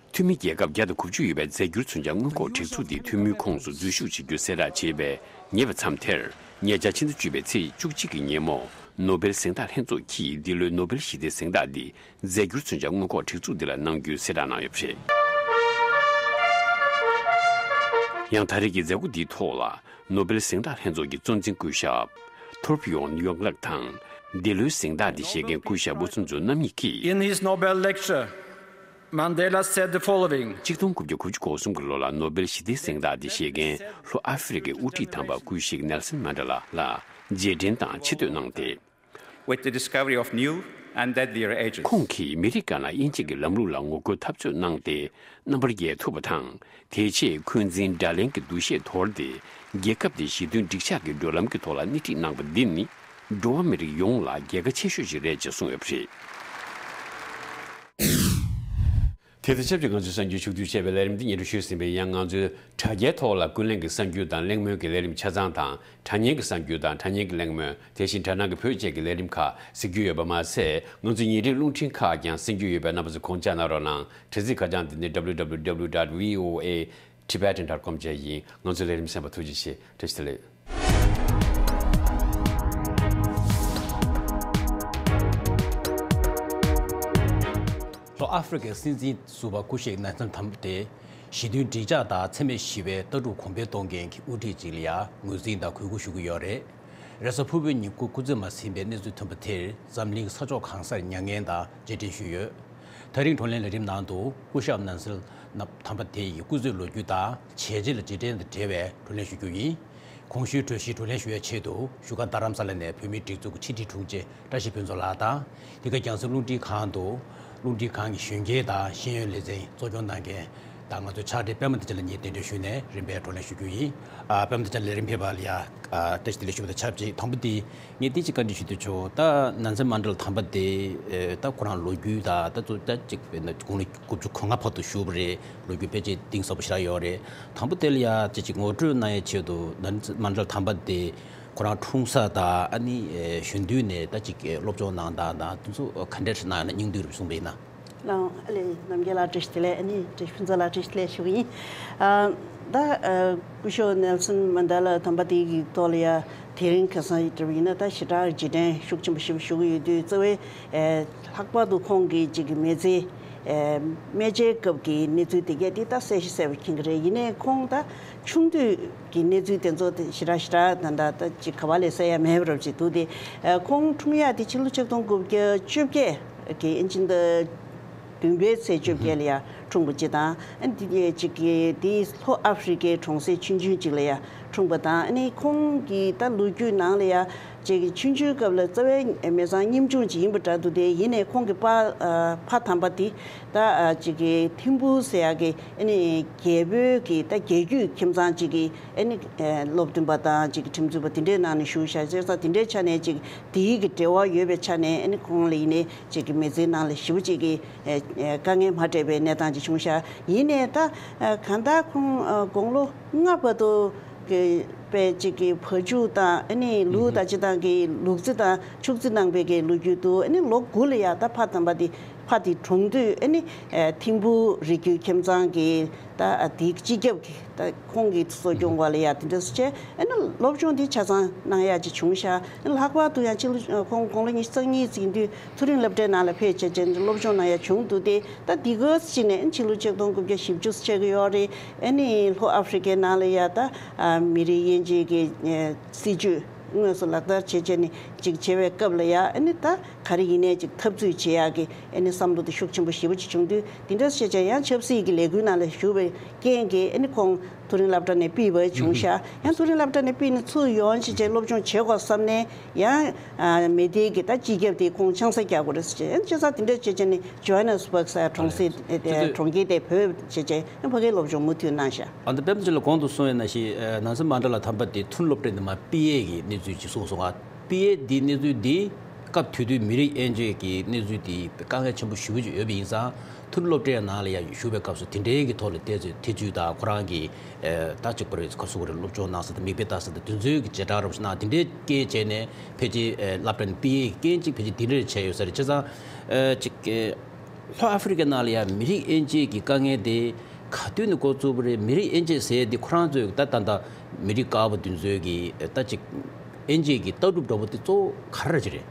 འཐུས་མི་རྒྱལ་ཁབ་བརྒྱ་དང་དགུ་བཅུ་ཡོད་པའི་རྫས་འགྱུར་མཚོན་ཆ་སྔོན་འགོག་སྒྲིག་འཛུགས་འདིའི་འཐུས་མིའི་ཁོངས་སུ་འཛུལ་ཞུགས་བྱེད་རྒྱུ་གསལ་བསྒྲགས་བྱས་པའི་ཉེ་བའི་མཚམས་དེར། ཉེ་ཆར་ཕྱི་ཟླ་བཅུ་པའི་ཚེས་བཅུ་གཅིག་གི་ཉིན་མོ། ནོ་སྦེལ་གཟེངས་རྟགས་ལྷན་ཚོགས་ཀྱིས་འདི་ལོའི་ནོ་སྦེལ་ཞི་བདེའི་གཟེངས་རྟགས་འདི་རྫས་འགྱུར་མཚོན་ཆ་སྔོན་འགོག་སྒྲིག་འཛུགས་འདི་ལ་གནང་རྒྱུའི་གསལ་བསྒྲགས་གནང་ཡོད་པ་རེད། ཡང་ད་རེས་ཀྱི་མཛད་སྒོ་འདིའི་ཐོག་ལ། ནོ་སྦེལ་གཟེངས་རྟགས་ལྷན་ཚོགས་ཀྱི་གཙོ་འཛིན་སྐུ་ཞབས། ཐོར་པི་ཡོན་ཡོང་ལགས་དང་། འདི་ལོའི་གཟེངས་རྟགས་འདི་བཞེས་མཁན་སྐུ་ཞབས་ཨུ་ཚུན་ཛོ་རྣམ་གཉིས་ཀྱིས། In his Nobel lecture, Mandela said the following. གཅིག་སྟོང་དགུ་བརྒྱ་དགུ་བཅུ་གོ་གསུམ་གྱི་ལོ་ལ་ནོ་སྦེལ་ཞི་བདེའི་གཟེངས་རྟགས་འདི་བཞེས་མཁན་ལྷོ་ཨ་ཧྥེ་རི་ཁའི་དབུ་ཁྲིད་དམ་པ་སྐུ་གཤེགས་ནེལ་སན་མན་ཌེ་ལ་ལ་རྗེས་དྲན་དང་ཆེ་བསྟོད་གནང་སྟེ། With the discovery of new and deadlier agents. ཁོང་གིས་མི་རིགས་སྒང་ལ་དབྱེ་འབྱེད་ཀྱི་ལམ་ལུགས་ལ་ངོ་རྒོལ་འཐབ་རྩོད་གནང་སྟེ་རྣམ་པར་རྒྱལ་ཐུབ་པ་དང་། དེ་རྗེས་འཁོན་འཛིན་དགྲ་ལན་གྱི་འདུ་ཤེས་དོར་ཏེ་རྒྱལ་ཁབ་དེ་ཞི་མཐུན་འགྲིག་འཇགས་ཀྱི་འགྲོ་ལམ་གྱི་ཐོག་ལ་སྣེ་ཁྲིད་གནང་པ་འདི་ནི་འགྲོ་བ་མི་རིགས་ཡོངས་ལ་རྒྱལ་ཁ་ཆེ་ཤོས་ཤིག་རེད་ཅེས་གསུངས་ཡོད་པ་རེད། དེ་དང་ཆབས་ཅིག་ང་ཚོའི་གསར་འགྱུར་ཕྱོགས་བསྡུས་བྱས་པའི་ལས་རིམ་འདི་སྙན་སྒྲོན་ཞུས་ཟིན་པའི་ཡང་ང་ཚོའི་དྲ་རྒྱའི་ཐོག་ལ་ཀུན་གླེང་གི་གསར་འགྱུར་དང་གླེང་མོལ་གྱི་ལས་རིམ་ཆ་ཚང་དང་། དྲ་བརྙན་གྱི་གསར་འགྱུར་དང་དྲ་བརྙན་གྱི་གླེང་མོལ། དེ་བཞིན་དྲ་ནང་གི་བོད་བཅས་ཀྱི་ལས་རིམ་ཁག་གཟིགས་རྒྱུ་ཡོད་པ་མ་ཟད། ང་ཚོའི་ཉིན་རེའི་རླུང་འཕྲིན་ཁག་ཀྱང་གསན་རྒྱུ་ཡོད་པས་རྣམ་པ་ཚོས་དགོངས་འཇགས་གནང་རོགས་གནང་། དྲ་ཚིགས་ཁ་བྱང་འདི་ནི་W W W dot V O A Tibetan dot com བཅས་ཡིན། ང་ཚོའི་ལས་རིམ་གསན་པར་ཐུགས་རྗེ་ཆེ། བཀྲ་ཤིས་བདེ་ལེགས། ཨ་ཧྥེ་རི་ཁའི་སྲིད་འཛིན་ཟུར་པ་སྐུ་གཤེགས་ནེལ་སོན་དམ་པ་དེ་ཞི་མཐུན་འགྲིག་འཇགས་དང་འཚེ་མེད་ཞི་བའི་ལྟ་གྲུབ་གོང་འཕེལ་གཏོང་མཁན་གྱི་དབུ་ཁྲིད་ཅིག་ལ་ཡང་ངོས་འཛིན་དང་གུས་བཀུར་ཞུ་གི་ཡོད་རེད། རེས་གཟའ་ཕུར་བུའི་ཉིན་སྐུ་སྐུ་ཚེ་མ་ཟིན་པའི་གནས་ཚུལ་ཐོན་པ་དེར་འཛམ་གླིང་གི་ས་ཕྱོགས་གང་སར་མྱ་ངན་དང་རྗེས་དྲན་ཞུས་ཡོད། ད་རིང་བགྲོ་གླེང་ལས་རིམ་ནང་དུ་སྐུ་ཞབས་ནེལ་སོན་དམ་པ་དེ་ཡི་སྐུ་ཚེའི་ལོ་རྒྱུས་དང་བྱས་རྗེས་ལ་རྗེས་དྲན་དང་འབྲེལ་བའི་བགྲོ་གླེང་ཞུ་རྒྱུ་ཡིན། གོང་ཞུས་གྲོས་གཞིའི་བགྲོ་གླེང་ཞུ་ཡའི་ཆེད་དུ་བཞུགས་སྒར་རྡ་རམ་ས་ལ་ནས་བོད་མིའི་སྒྲིག་འཛུགས་ཀྱི་ཕྱི་དྲིལ་དྲུང་ཆེ་བཀྲ་ཤིས་ཕུན་ཚོགས་ལགས་དང་། འདི་ག་རྒྱལ་སྲུང་རླུང་འཕྲིན་ཁང་དུ་རླུང་འཕྲིན་ཁང་གི་གཞོན་སྐྱེས་དང་ཤེས་ཡོན་ལེ་ཚན་གཙོ་སྐྱོང་གནང་མཁན་དང་། ང་ཚོའི་ཕྱག་སྦྲེལ་པད་མ་བདེ་ཆེན་ལགས་གཉིས་གདན་འདྲེན་ཞུས་ནས་རིམ་པས་བགྲོ་གླེང་ཞུ་རྒྱུ་ཡིན། ཨ། པད་མ་བདེ་ཆེན་ལགས་ལས་རིམ་ཕེབས་པ་ལ་ཡ། ཨ། བཀྲ་ཤིས་བདེ་ལེགས་ཞུ་བ་དང་ཆབས་ཅིག་དང་པོ་དེ་ངས་དེ་ཅིག་བཀའ་འདྲི་ཞུ་འདོད་བྱུང་། ད་ནེལ་སོན་མན་ཌེ་ལ་དམ་པ་དེ། ཨེ། ད་ཁོ་རང་ལོ་རྒྱུས་དང་ད་ཚོ་ད་ཅིག་དཔེར་ན་དགུང་ལོ་དགུ་བཅུ་གོ་ལྔ་བར་དུ་བཞུགས་པ་རེད། ལོ་རྒྱུས་ཕལ་ཆེར་གཏིང་ཟབ་པོ་ཞེ་དྲག་ཡོད་རེད། དང་པོ་དེ་ལ་ཡ་ཅིག་ཅིག་ངོ་སྤྲོད་གནང་ཡའི་ཆེད་དུ། ནེལ་སོན་མན་ཌེ་ལ་དམ་པ་དེ་ཁོ་རང་འཁྲུངས་ས་དང་། ཨ་ནི་གཞོན་དུས་ནས་ད་ཅིག་སློབ་སྦྱོང་གནང་སྟངས་དང་དེ་ཚོ་ག་འདྲ་ཞིག་གནང་ཡོད་ན་སྙིང་བསྡུས་རུ་གསུངས་པ་ཡིན་ན། ལགས། ཨ་ལས། རྣམ་རྒྱལ་ལགས་བཀྲ་ཤིས་བདེ་ལེགས། ཨ་ནི་བཀྲ་ཤིས་ཕུན་ཚོགས་ལགས་བཀྲ་ཤིས་བདེ་ལེགས་ཞུ་གི་ཡིན། ཨ། ད། ཨ། སྐུ་ཞབས་ནེལ་སོན་མན་ཌེ་ལ་དམ་པ་དེ་གི་ཐོག་ལ་ཡ་དེ་རིང་ཁ་སང་ཡིན་ན་ད་ཞེ་དྲག་རྗེས་དྲན་ཤུགས་ཆེན་པོ་ཞིག་ཞུ་གི་ཡོད་དུས། གཙོ་བོའི། ཨེ། ལྷག་པར་དུ་ཁོང་གི་ཅིག་གི་མི་ཚེ། ཨེ། སྨད་ཆེན་སྐབས་ཀྱི་གནས་ཚུལ་དེ་གས་དེ་ད་གསལ་ཞིང་གསལ་བོ་མཁྱེན་གྱི་རེད། ཡིན་ནའི་ཁོང་ད་ཆུང་དུས་ཀྱི་གནས་ཚུལ་དེ་ཚོ་དེ་ཞེ་དྲག་ཞེ་དྲག་ད་ད་ད་ཅིག་ག་བ་ལས་གསལ་ཡ་མེད་པ་རབ་ཅིག་འདུག་སྟེ། ཨེ། ཁོང་འཁྲུངས་ཡ་དེ་ཕྱི་ལོ་ཆིག་སྟོང་དགུ་བརྒྱ་བཅོ་བརྒྱད་ཀྱི་ཨིན་ཇི་ཟླ་བདུན་པའི་ཚེས་བཅོ་བརྒྱད་ལ་ཡ་འཁྲུངས་པ་ཅིག་དང་། ཨ་ནི་དེ་ཅིག་གི་དེ་ལྷོ་ཨ་ཧྥེ་རི་ཁའི་གྲོང་གསེབ་ཆུང་ཆུང་ཅིག་ལ་ཡ་འཁྲུངས་པ་དང་། ཨ་ནི་ཁོང་གི་ད་ལོ་རྒྱུས་ནང་ལ་ཡ་ཅིག་ཆུང་ཆུང་སྐབས་ལ་རྩ་བའི་མི་ཚང་ཉམ་ཆུང་ཅིག་ཡིན་པ་འདྲ་འདུག་སྟེ། ཡིན་ནའི་ཁོང་གི་ཕ། ཨ། ཕ་དམ་པ་དེ་ད། ཨ། ཅིག་གི་ཐིམ་ཕུ་ཟེར་ཡ་གི། ཨ་ནི་རྒྱལ་པོའི་གི་ད་རྒྱལ་རྒྱུད་ཁྱིམ་ཚང་ཅིག་གི། ཨ་ནི། ཨ། སློབ་སྟོན་པ་དང་ཅིག་ཁྲིམས་རྩོད་པ་དེ་འདྲའི་ནང་ནས་ཞུགས་བཞག་བྱས་ཙང་། དེ་འདྲའི་ཆ་ནས་ཅིག་དེའི་གི་འབྲེལ་བ་ཡོད་པའི་ཆ་ནས། ཨ་ནི་ཁོང་ལ་ཡིན་ནའི་ཅིག་གི་མི་ཚེའི་ནང་ལ་ཞེ་པོ་ཅིག་གི། ཨ། ཨ། དཀའ་ངལ་མ་འཕྲད་པའི་གནས་སྟངས་ཅིག་བྱུང་ཤག་ཡིན་ནའི་ད། ཨ། གང་ལྟར་ཁོང་། ཨ། དགུང་ལོ་ལྔ་བར་དུ་གི་དཔེ་ཅིག་གི་བ་ཕྱུགས་དང་། ཨ་ནི་ལུག་དང་། ཨུ་ཧུ། སྤྱིར་བཏང་གི་ལུག་རྫི་དང་ཕྱུགས་རྫི་གནང་བའི་གི་ལོ་རྒྱུས་འདུག་ཨ་ནི་ལོ་དགུ་ལ་ཡ་ད་ཕ་དམ་པ་དེ། ཕ་དེ་གྲོངས་དུས། ཨ་ནི། ཨ། ཐིམ་ཕུ་རི་རྒྱུད་ཁྱིམ་ཚང་གི་ད། ཨ། དེའི་སྤྱི་ཁྱབ་ཀྱི་ད་ཁོང་གིས་གཙོ་སྐྱོང་བ་ལ་ཡ་དེ་འདྲ་སེ་བྱས། ཨ་ནི་སློབ་སྦྱོང་དེ་ཆ་ཚང་གནང་ཡ་ཅིག་བྱུང་ཤག་ཨ་ནི་ལྷག་པར་དུ་ཡང་ཕྱི་ལོ། ཨ། ཁོང་དགུང་ལོ་ཉི་ཤུ་རྩ་གཉིས་ཟིན་དུས་མཐོ་རིམ་སློབ་གྲྭའི་ནང་ལ་ཕེབས་བྱས་བྱས་སློབ་སྦྱོང་གནང་ཡ་བྱུང་འདུག་སྟེ། ད་འདི་ག་ཅིག་ནས་ཕྱི་ལོ་ཆིག་སྟོང་དགུ་བརྒྱ་བཞི་བཅུ་ཆགས་ཀྱི་ཡོད་རེད། ཨ་ནི་ལྷོ་ཨ་ཧྥེ་རི་ཁའི་ནང་ལ་ཡ་ད། ཨ། མི་རིགས་དབྱེ་འབྱེད་ཀྱི། ཨ། སྲིད་ཇུས་དངོས་སུ་ལག་བསྟར་བྱས་བྱས་ནས་ཅིག་བྱས་པའི་སྐབས་ལ་ཡ། ཨ་ནི་ད་ག་རེ་ཡིན་ནའི་ཅིག་འཐབ་རྩོད་བྱེད་ཡག་གི། ཨ་ནི་བསམ་བློ་དེ་ཤུགས་ཆེན་པོ་ཞེ་པོ་ཅིག་བྱུང་དུས། དེ་འདྲ་བྱས་བྱས་ཡང་ཆབ་སྲིད་ཀྱི་ལས་འགུལ་ནང་ལ་ཞུགས་པའི་རྐྱེན་གྱིས། ཨ་ནི་ཁོང་མཐོ་རིམ་སློབ་གྲྭ་ནས་ཕུད་པ་བྱུང་ཤག་ཡང་མཐོ་རིམ་སློབ་གྲྭ་ནས་ཕུད་ནས་ཚུར་ཡོང་བྱས་བྱས་སློབ་སྦྱོང་བྱེད་དགོས་བསམ་ནས། ཡང་། ཨ། མི་སྡེ་གི་ད་སྤྱི་ཁྱབ་དེ་ཁོང་ཆང་ས་རྒྱག་དགོས་རེད་ཟེར་བྱས། ཨ་ནི་བྱས་ཙང་དེ་འདྲ་བྱས་བྱས་ནས་ཇོ་ཧན་ནེ་སི་བྷག་ཟེར་གྲོང་གསེབ། ཨ། དེ་གྲོང་ཁྱེར་དེ་བུད་བྱས་བྱས། ཨ། ཕ་གིའི་སློབ་སྦྱོང་མུ་མཐུད་གནང་ཤག་ཨ། ད་པད་མ་ཆོས་ལགས་གོང་དུ་གསུངས་ཡོད་ནང་བཞིན། ཨ། ནེལ་སོན་མན་ཌེ་ལ་དམ་པ་དེ་མཐོ་རིམ་སློབ་གྲྭ་ནས་མར་ཕུད་ཡས་ཀྱི་གནས་ཚུལ་ཅིག་གསུངས་སོང་ང་། ཕུད་ཡས་འདི་གནས་ཚུལ་འདི་སྐབས་དེ་དུས་མི་རིགས་དབྱེ་འབྱེད་ཀྱི་གནས་ཚུལ་འདི་དཀའ་ངལ་ཆེན་པོ་ཞེ་པོ་ཅིག་ཡོད་པ་ཡིན་ཙང་། མཐོ་རིམ་སློབ་གྲྭའི་ནང་ལ་ཡང་ཞུགས་པའི་སྐབས་སུ་དེ་འདྲའི་གི་ཐོག་ལ་བལྟས་ཚེ་ཐེ་བྱུས་དང་། ཁོ་རང་གི། ཨ། ད་ཅིག་པར་ཁ་སུ་བར་སློབ་སྦྱོང་གནང་ས་དང་མིག་དཔེ་ལྟ་ས་དང་དེ་ཚོའི་གི་བྱེ་བྲག་རོབ་ཞིག་གནང་། དེ་འདྲའི་རྐྱེན་བྱས་ནས་ཕལ་ཆེར། ཨ། སློབ་གྲྭ་ནས་ཕུད་ཡས་ཀྱི་རྐྱེན་ཅིག་ཕལ་ཆེར་དེ་འདྲ་ཆགས་ཡོད་ས་རེད། བྱས་ཙང་། ཨ། ཅིག་ཨ། ལྷོ་ཨ་ཧྥེ་རི་ཁའི་ནང་ལ་ཡང་མི་རིགས་དབྱེ་འབྱེད་ཀྱི་དཀའ་ངལ་དེ་ག་དུས་ནས་འགོ་བཙུགས་པ་རེད། མི་རིགས་དབྱེ་འབྱེད་ཟེར་ཡས་དེ་ཁོ་རང་ཚོའི་ད་ད་ལྟ་མི་རིགས་དཀར་པོ་དེ་ཚོའི་གི་ད་ཅིག་དབྱེ་འབྱེད་ཀྱི་ལྟ་གྲུབ་འདྲ་པོ་དེ་གཙོ་བོ་ག་རེ་ཅིག་རེད།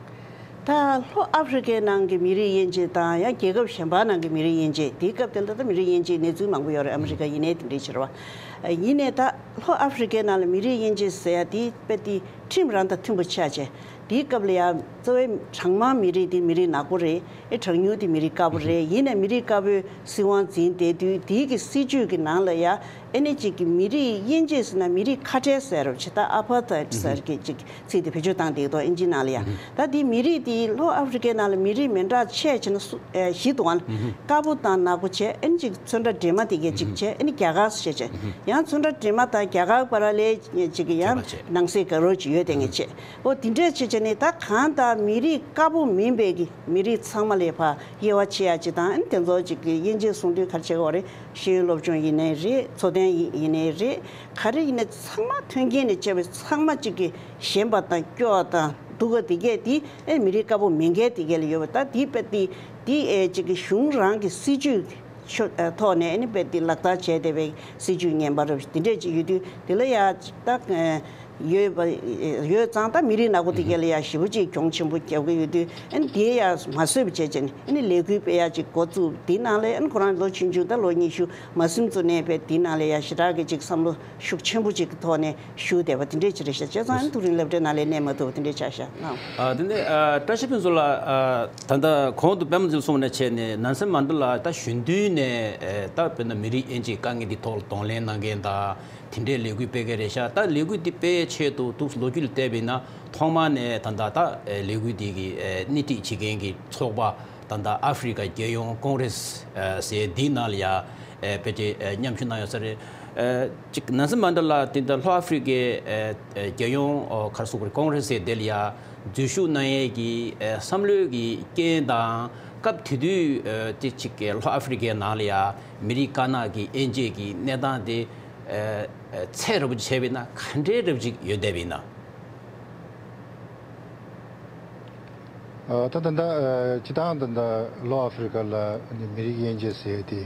ད་ལྷོ་ཨ་ཧྥེ་རི་ཁའི་ནང་གི་མི་རིགས་དབྱེ་འབྱེད་དང་། ཡང་རྒྱལ་ཁབ་གཞན་པ་ནང་གི་མི་རིགས་དབྱེ་འབྱེད། དེའི་སྐབས་དེ་ལ་ད་མི་རིགས་དབྱེ་འབྱེད་གནས་ཚུལ་མང་པོ་ཡོད་རེད། ཨ་མི་རི་ཀ་ཡིན་ནའི་དེ་འདྲའི་ཕྱིར་བ། ཡིན་ནའི་ད་ལྷོ་ཨ་ཧྥེ་རི་ཁའི་ནང་ལ་མི་རིགས་དབྱེ་འབྱེད་ཟེར་ཡ་དེ་དཔེ་དེ་ཁྲིམས་རང་དང་མཐུན་པ་ཆགས་བྱས། དེའི་སྐབས་ལ་ཡང་གཙོ་བོའི་གྲངས་མང་མི་རིགས་དེ་མི་རིགས་ནག་པོ་རེད། ཨེ། གྲངས་ཉུང་དེ་མི་རིགས་དཀར་པོ་རེད། ཡིན་ནའི་མི་རིགས་དཀར་པོའི་སྲིད་དབང་འཛིན་བསྡད་དུས། དེའི་གི་སྲིད་ཇུས་ཀྱི་ནང་ལ་ཡང་ཨེ་ནི་ཅིག་གི་མི་རིགས་དབྱེ་འབྱེད་ཟེར་ན་མི་རིགས་ཁ་བྲལ་ཟེར་རོ་ཆེ། ད་ཨ་པར་ཐའེད་ཟེར་གི་ཅིག་ཚིག་དེ་བེད་སྤྱོད་བཏང་བསྡད་འདུག་ཨིན་ཇིའི་ནང་ལ་ཡང་། ད་དེ་མི་རིགས་དེ་ལྷོ་ཨ་ཧྥེ་རི་ཁའི་ནང་ལ་མི་རིགས་མི་འདྲ་ཆེ་ཆེ་ན་སུ། ཨེ། བཞི་འདུག་ཨ། དཀར་པོ་དང་ནག་པོ་བྱས། ཨེ་ནི་ཅིག་ཚོན་ཁྲ་སྦྲེལ་མ་དེ་གས་ཅིག་བྱས། ཨེ་ནི་རྒྱ་གར་ཟེར་བྱས། ཡང་ཚོན་ཁྲ་སྦྲེལ་མ་དང་རྒྱ་གར་བར་ལ་ཅིག་གི་ཡང་ནང་གསེས་དགའ་རབ་ཅིག་ཡོད་དེ་ངས་བྱས། འོ་དེ་འདྲས་བྱས་བྱས་ནས་ད་གང་ལྟར་མི་རིགས་དཀར་པོ་མིན་པའི་གི་མི་རིགས་ཚང་མ་ལ་ཕར་དབྱེ་བ་ཕྱེ་ཡ་ཅིག་དང་། ཨ་ནི་དེ་ཚོ་ཅིག་གི་དབྱེ་འབྱེད་གསུང་དུས་ག་རེ་བྱེད་དགོས་རེད། ཤེས་ཡོན་སློབ་སྦྱོང་ཡིན་ནའི་རེད། འཚོ་རྟེན་ཡིན་ནའི་རེད། ག་རེ་ཡིན་ནའི་ཚང་མ་མཐུན་རྐྱེན་ནས་བཅས་པའི་ཚང་མ་ཅིག་གི་ཞེན་པ་དང་སྐྱོ་བ་དང་སྡུག་པ་དེ་གས་དེ། ཨེ། མི་རིགས་དཀར་པོ་མིན་མཁན་དེ་གས་ལ་ཡོད་པ། ད་དེ་དཔེ་དེ་དེ། ཨེ། ཅིག་གི་གཞུང་རང་གི་སྲིད་ཇུས་ཆོ། ཨེ། ཐོག་ནས་ཨེ་ནི་དཔེ་དེ་ལག་བསྟར་བྱས་བསྡད་པའི་སྲིད་ཇུས་ངན་པ་རབ་དེ་འདྲས་ཅིག་ཡོད་དུས། དེ་ལ་ཡ་ད། ཨེ། ཡོད་པ་ཡོད་ཙང་། ད་མི་རིགས་ནག་པོ་དེ་ག་ལ་ཡ་ཞེ་པོ་ཅིག་གྱོང་ཆེན་པོ་རྒྱབ་ཀྱི་ཡོད་དུས། ཨ་ནི་དེ་ཡ་མ་བཟོད་པ་བྱས་བྱས་ནས། ཨ་ནི་ལས་འགུལ་སྤེལ་ཡ་ཅིག་འགོ་བཙུགས། དེའི་ནང་ལ་ཨ་ནི་ཁོ་རང་ལོ་ཆུང་ཆུང་། ད་ལོ་ཉི་ཤུ་མ་ཟིན་ཙམ་ནས་བས་དེའི་ནང་ལ་ཡ་ཞེ་དྲག་གི་ཅིག་བསམ་བློ་ཤུགས་ཆེན་པོ་ཅིག་གི་ཐོག་ནས་ཞུགས་བསྡད་པ་དེ་འདྲས་ཅིག་རེད་ཤག་བྱས་ཙང་། ཨ་ནི་ཐུགས་རིང་སློབ་གྲྭའི་ནང་ལ་གནས་མ་ཐུབ་པ་དེ་འདྲས་ཆགས་ཤག་ཨང་། ཨ། དེ་ནས་ཨ་བཀྲ་ཤིས་ཕུན་ཚོགས་ལགས། ཨ། ད་ལྟ་གོང་དུ་པད་མ་འཛིན་གསུངས་པ་ནང་བཞིན་ནས། ནན་སན་མན་ཌེ་ལ་ད་གཞོན་དུས་ནས་ཨ་ད་དཔེར་ན་མི་རིགས་དབྱེ་འབྱེད་དཀའ་ངལ་འདི་ཐོག་ལ་གདོང་ལེན་གནང་མཁན་དང་། དེ་འདྲའི་ལས་འགུལ་སྤེལ་མཁན་རེད་ཤག་ད་ལས་འགུལ་འདི་སྤེལ་ཆེད་དུ་འདུག་ལོ་རྒྱུས་ལ་བལྟས་པ་ཡིན་ན། ཐོག་མ་ནས་ད་ལྟ་ད་ལས་འགུལ་འདི་གི་ཨ་སྣེ་ཁྲིད་བྱེད་མཁན་གྱི་ཚོགས་པ། ད་ལྟ་ཨ་ཧྥེ་རི་ཁ་རྒྱལ་ཡོངས་ཀོང་རེས་ཨ་ཟེར་འདིའི་ནང་ལ་ཡ་ཨ་ཕལ་ཆེར་ཨ་མཉམ་ཞུགས་གནང་ཡོད་ས་རེད། ཨ་ཅིག་ནན་སན་མན་ཌེ་ལ་དེ་ལྟར་ལྷོ་ཨ་ཧྥེ་རི་ཁའི་ཨ་ཨ་རྒྱལ་ཡོངས་ཨོ་ག་རེ་ཟེར་དགོས་རེད། ཀོང་རེས་ཟེར་དེ་ལ་ཡ་འཛུལ་ཞུགས་གནང་ཡས་ཀྱི་ཨ་བསམ་བློའི་གི་རྐྱེན་དང་། སྐབས་དེ་དུས་ཨ་དེ་ཅིག་གི་ལྷོ་ཨ་ཧྥེ་རི་ཁའི་ནང་ལ་ཡ་མི་རིགས་དཀར་ནག་གི་དབྱེ་འབྱེད་ཀྱི་གནས་སྟངས་དེ་ཨ་ཨ་ཚད་འདྲ་པོ་ཅིག་བྱས་པ་ཡིན་ན་ག་འདྲའི་འདྲ་པོ་ཅིག་ཡོད་བསྡད་པ་ཡིན་ན། ཨ། ད་ད་ད་ཨ་སྤྱིར་བཏང་ད་ད་ལྷོ་ཨ་ཧྥེ་རི་ཁ་ལ་ཨ་ནི་མི་རིགས་དབྱེ་འབྱེད་ཟེར་དེ་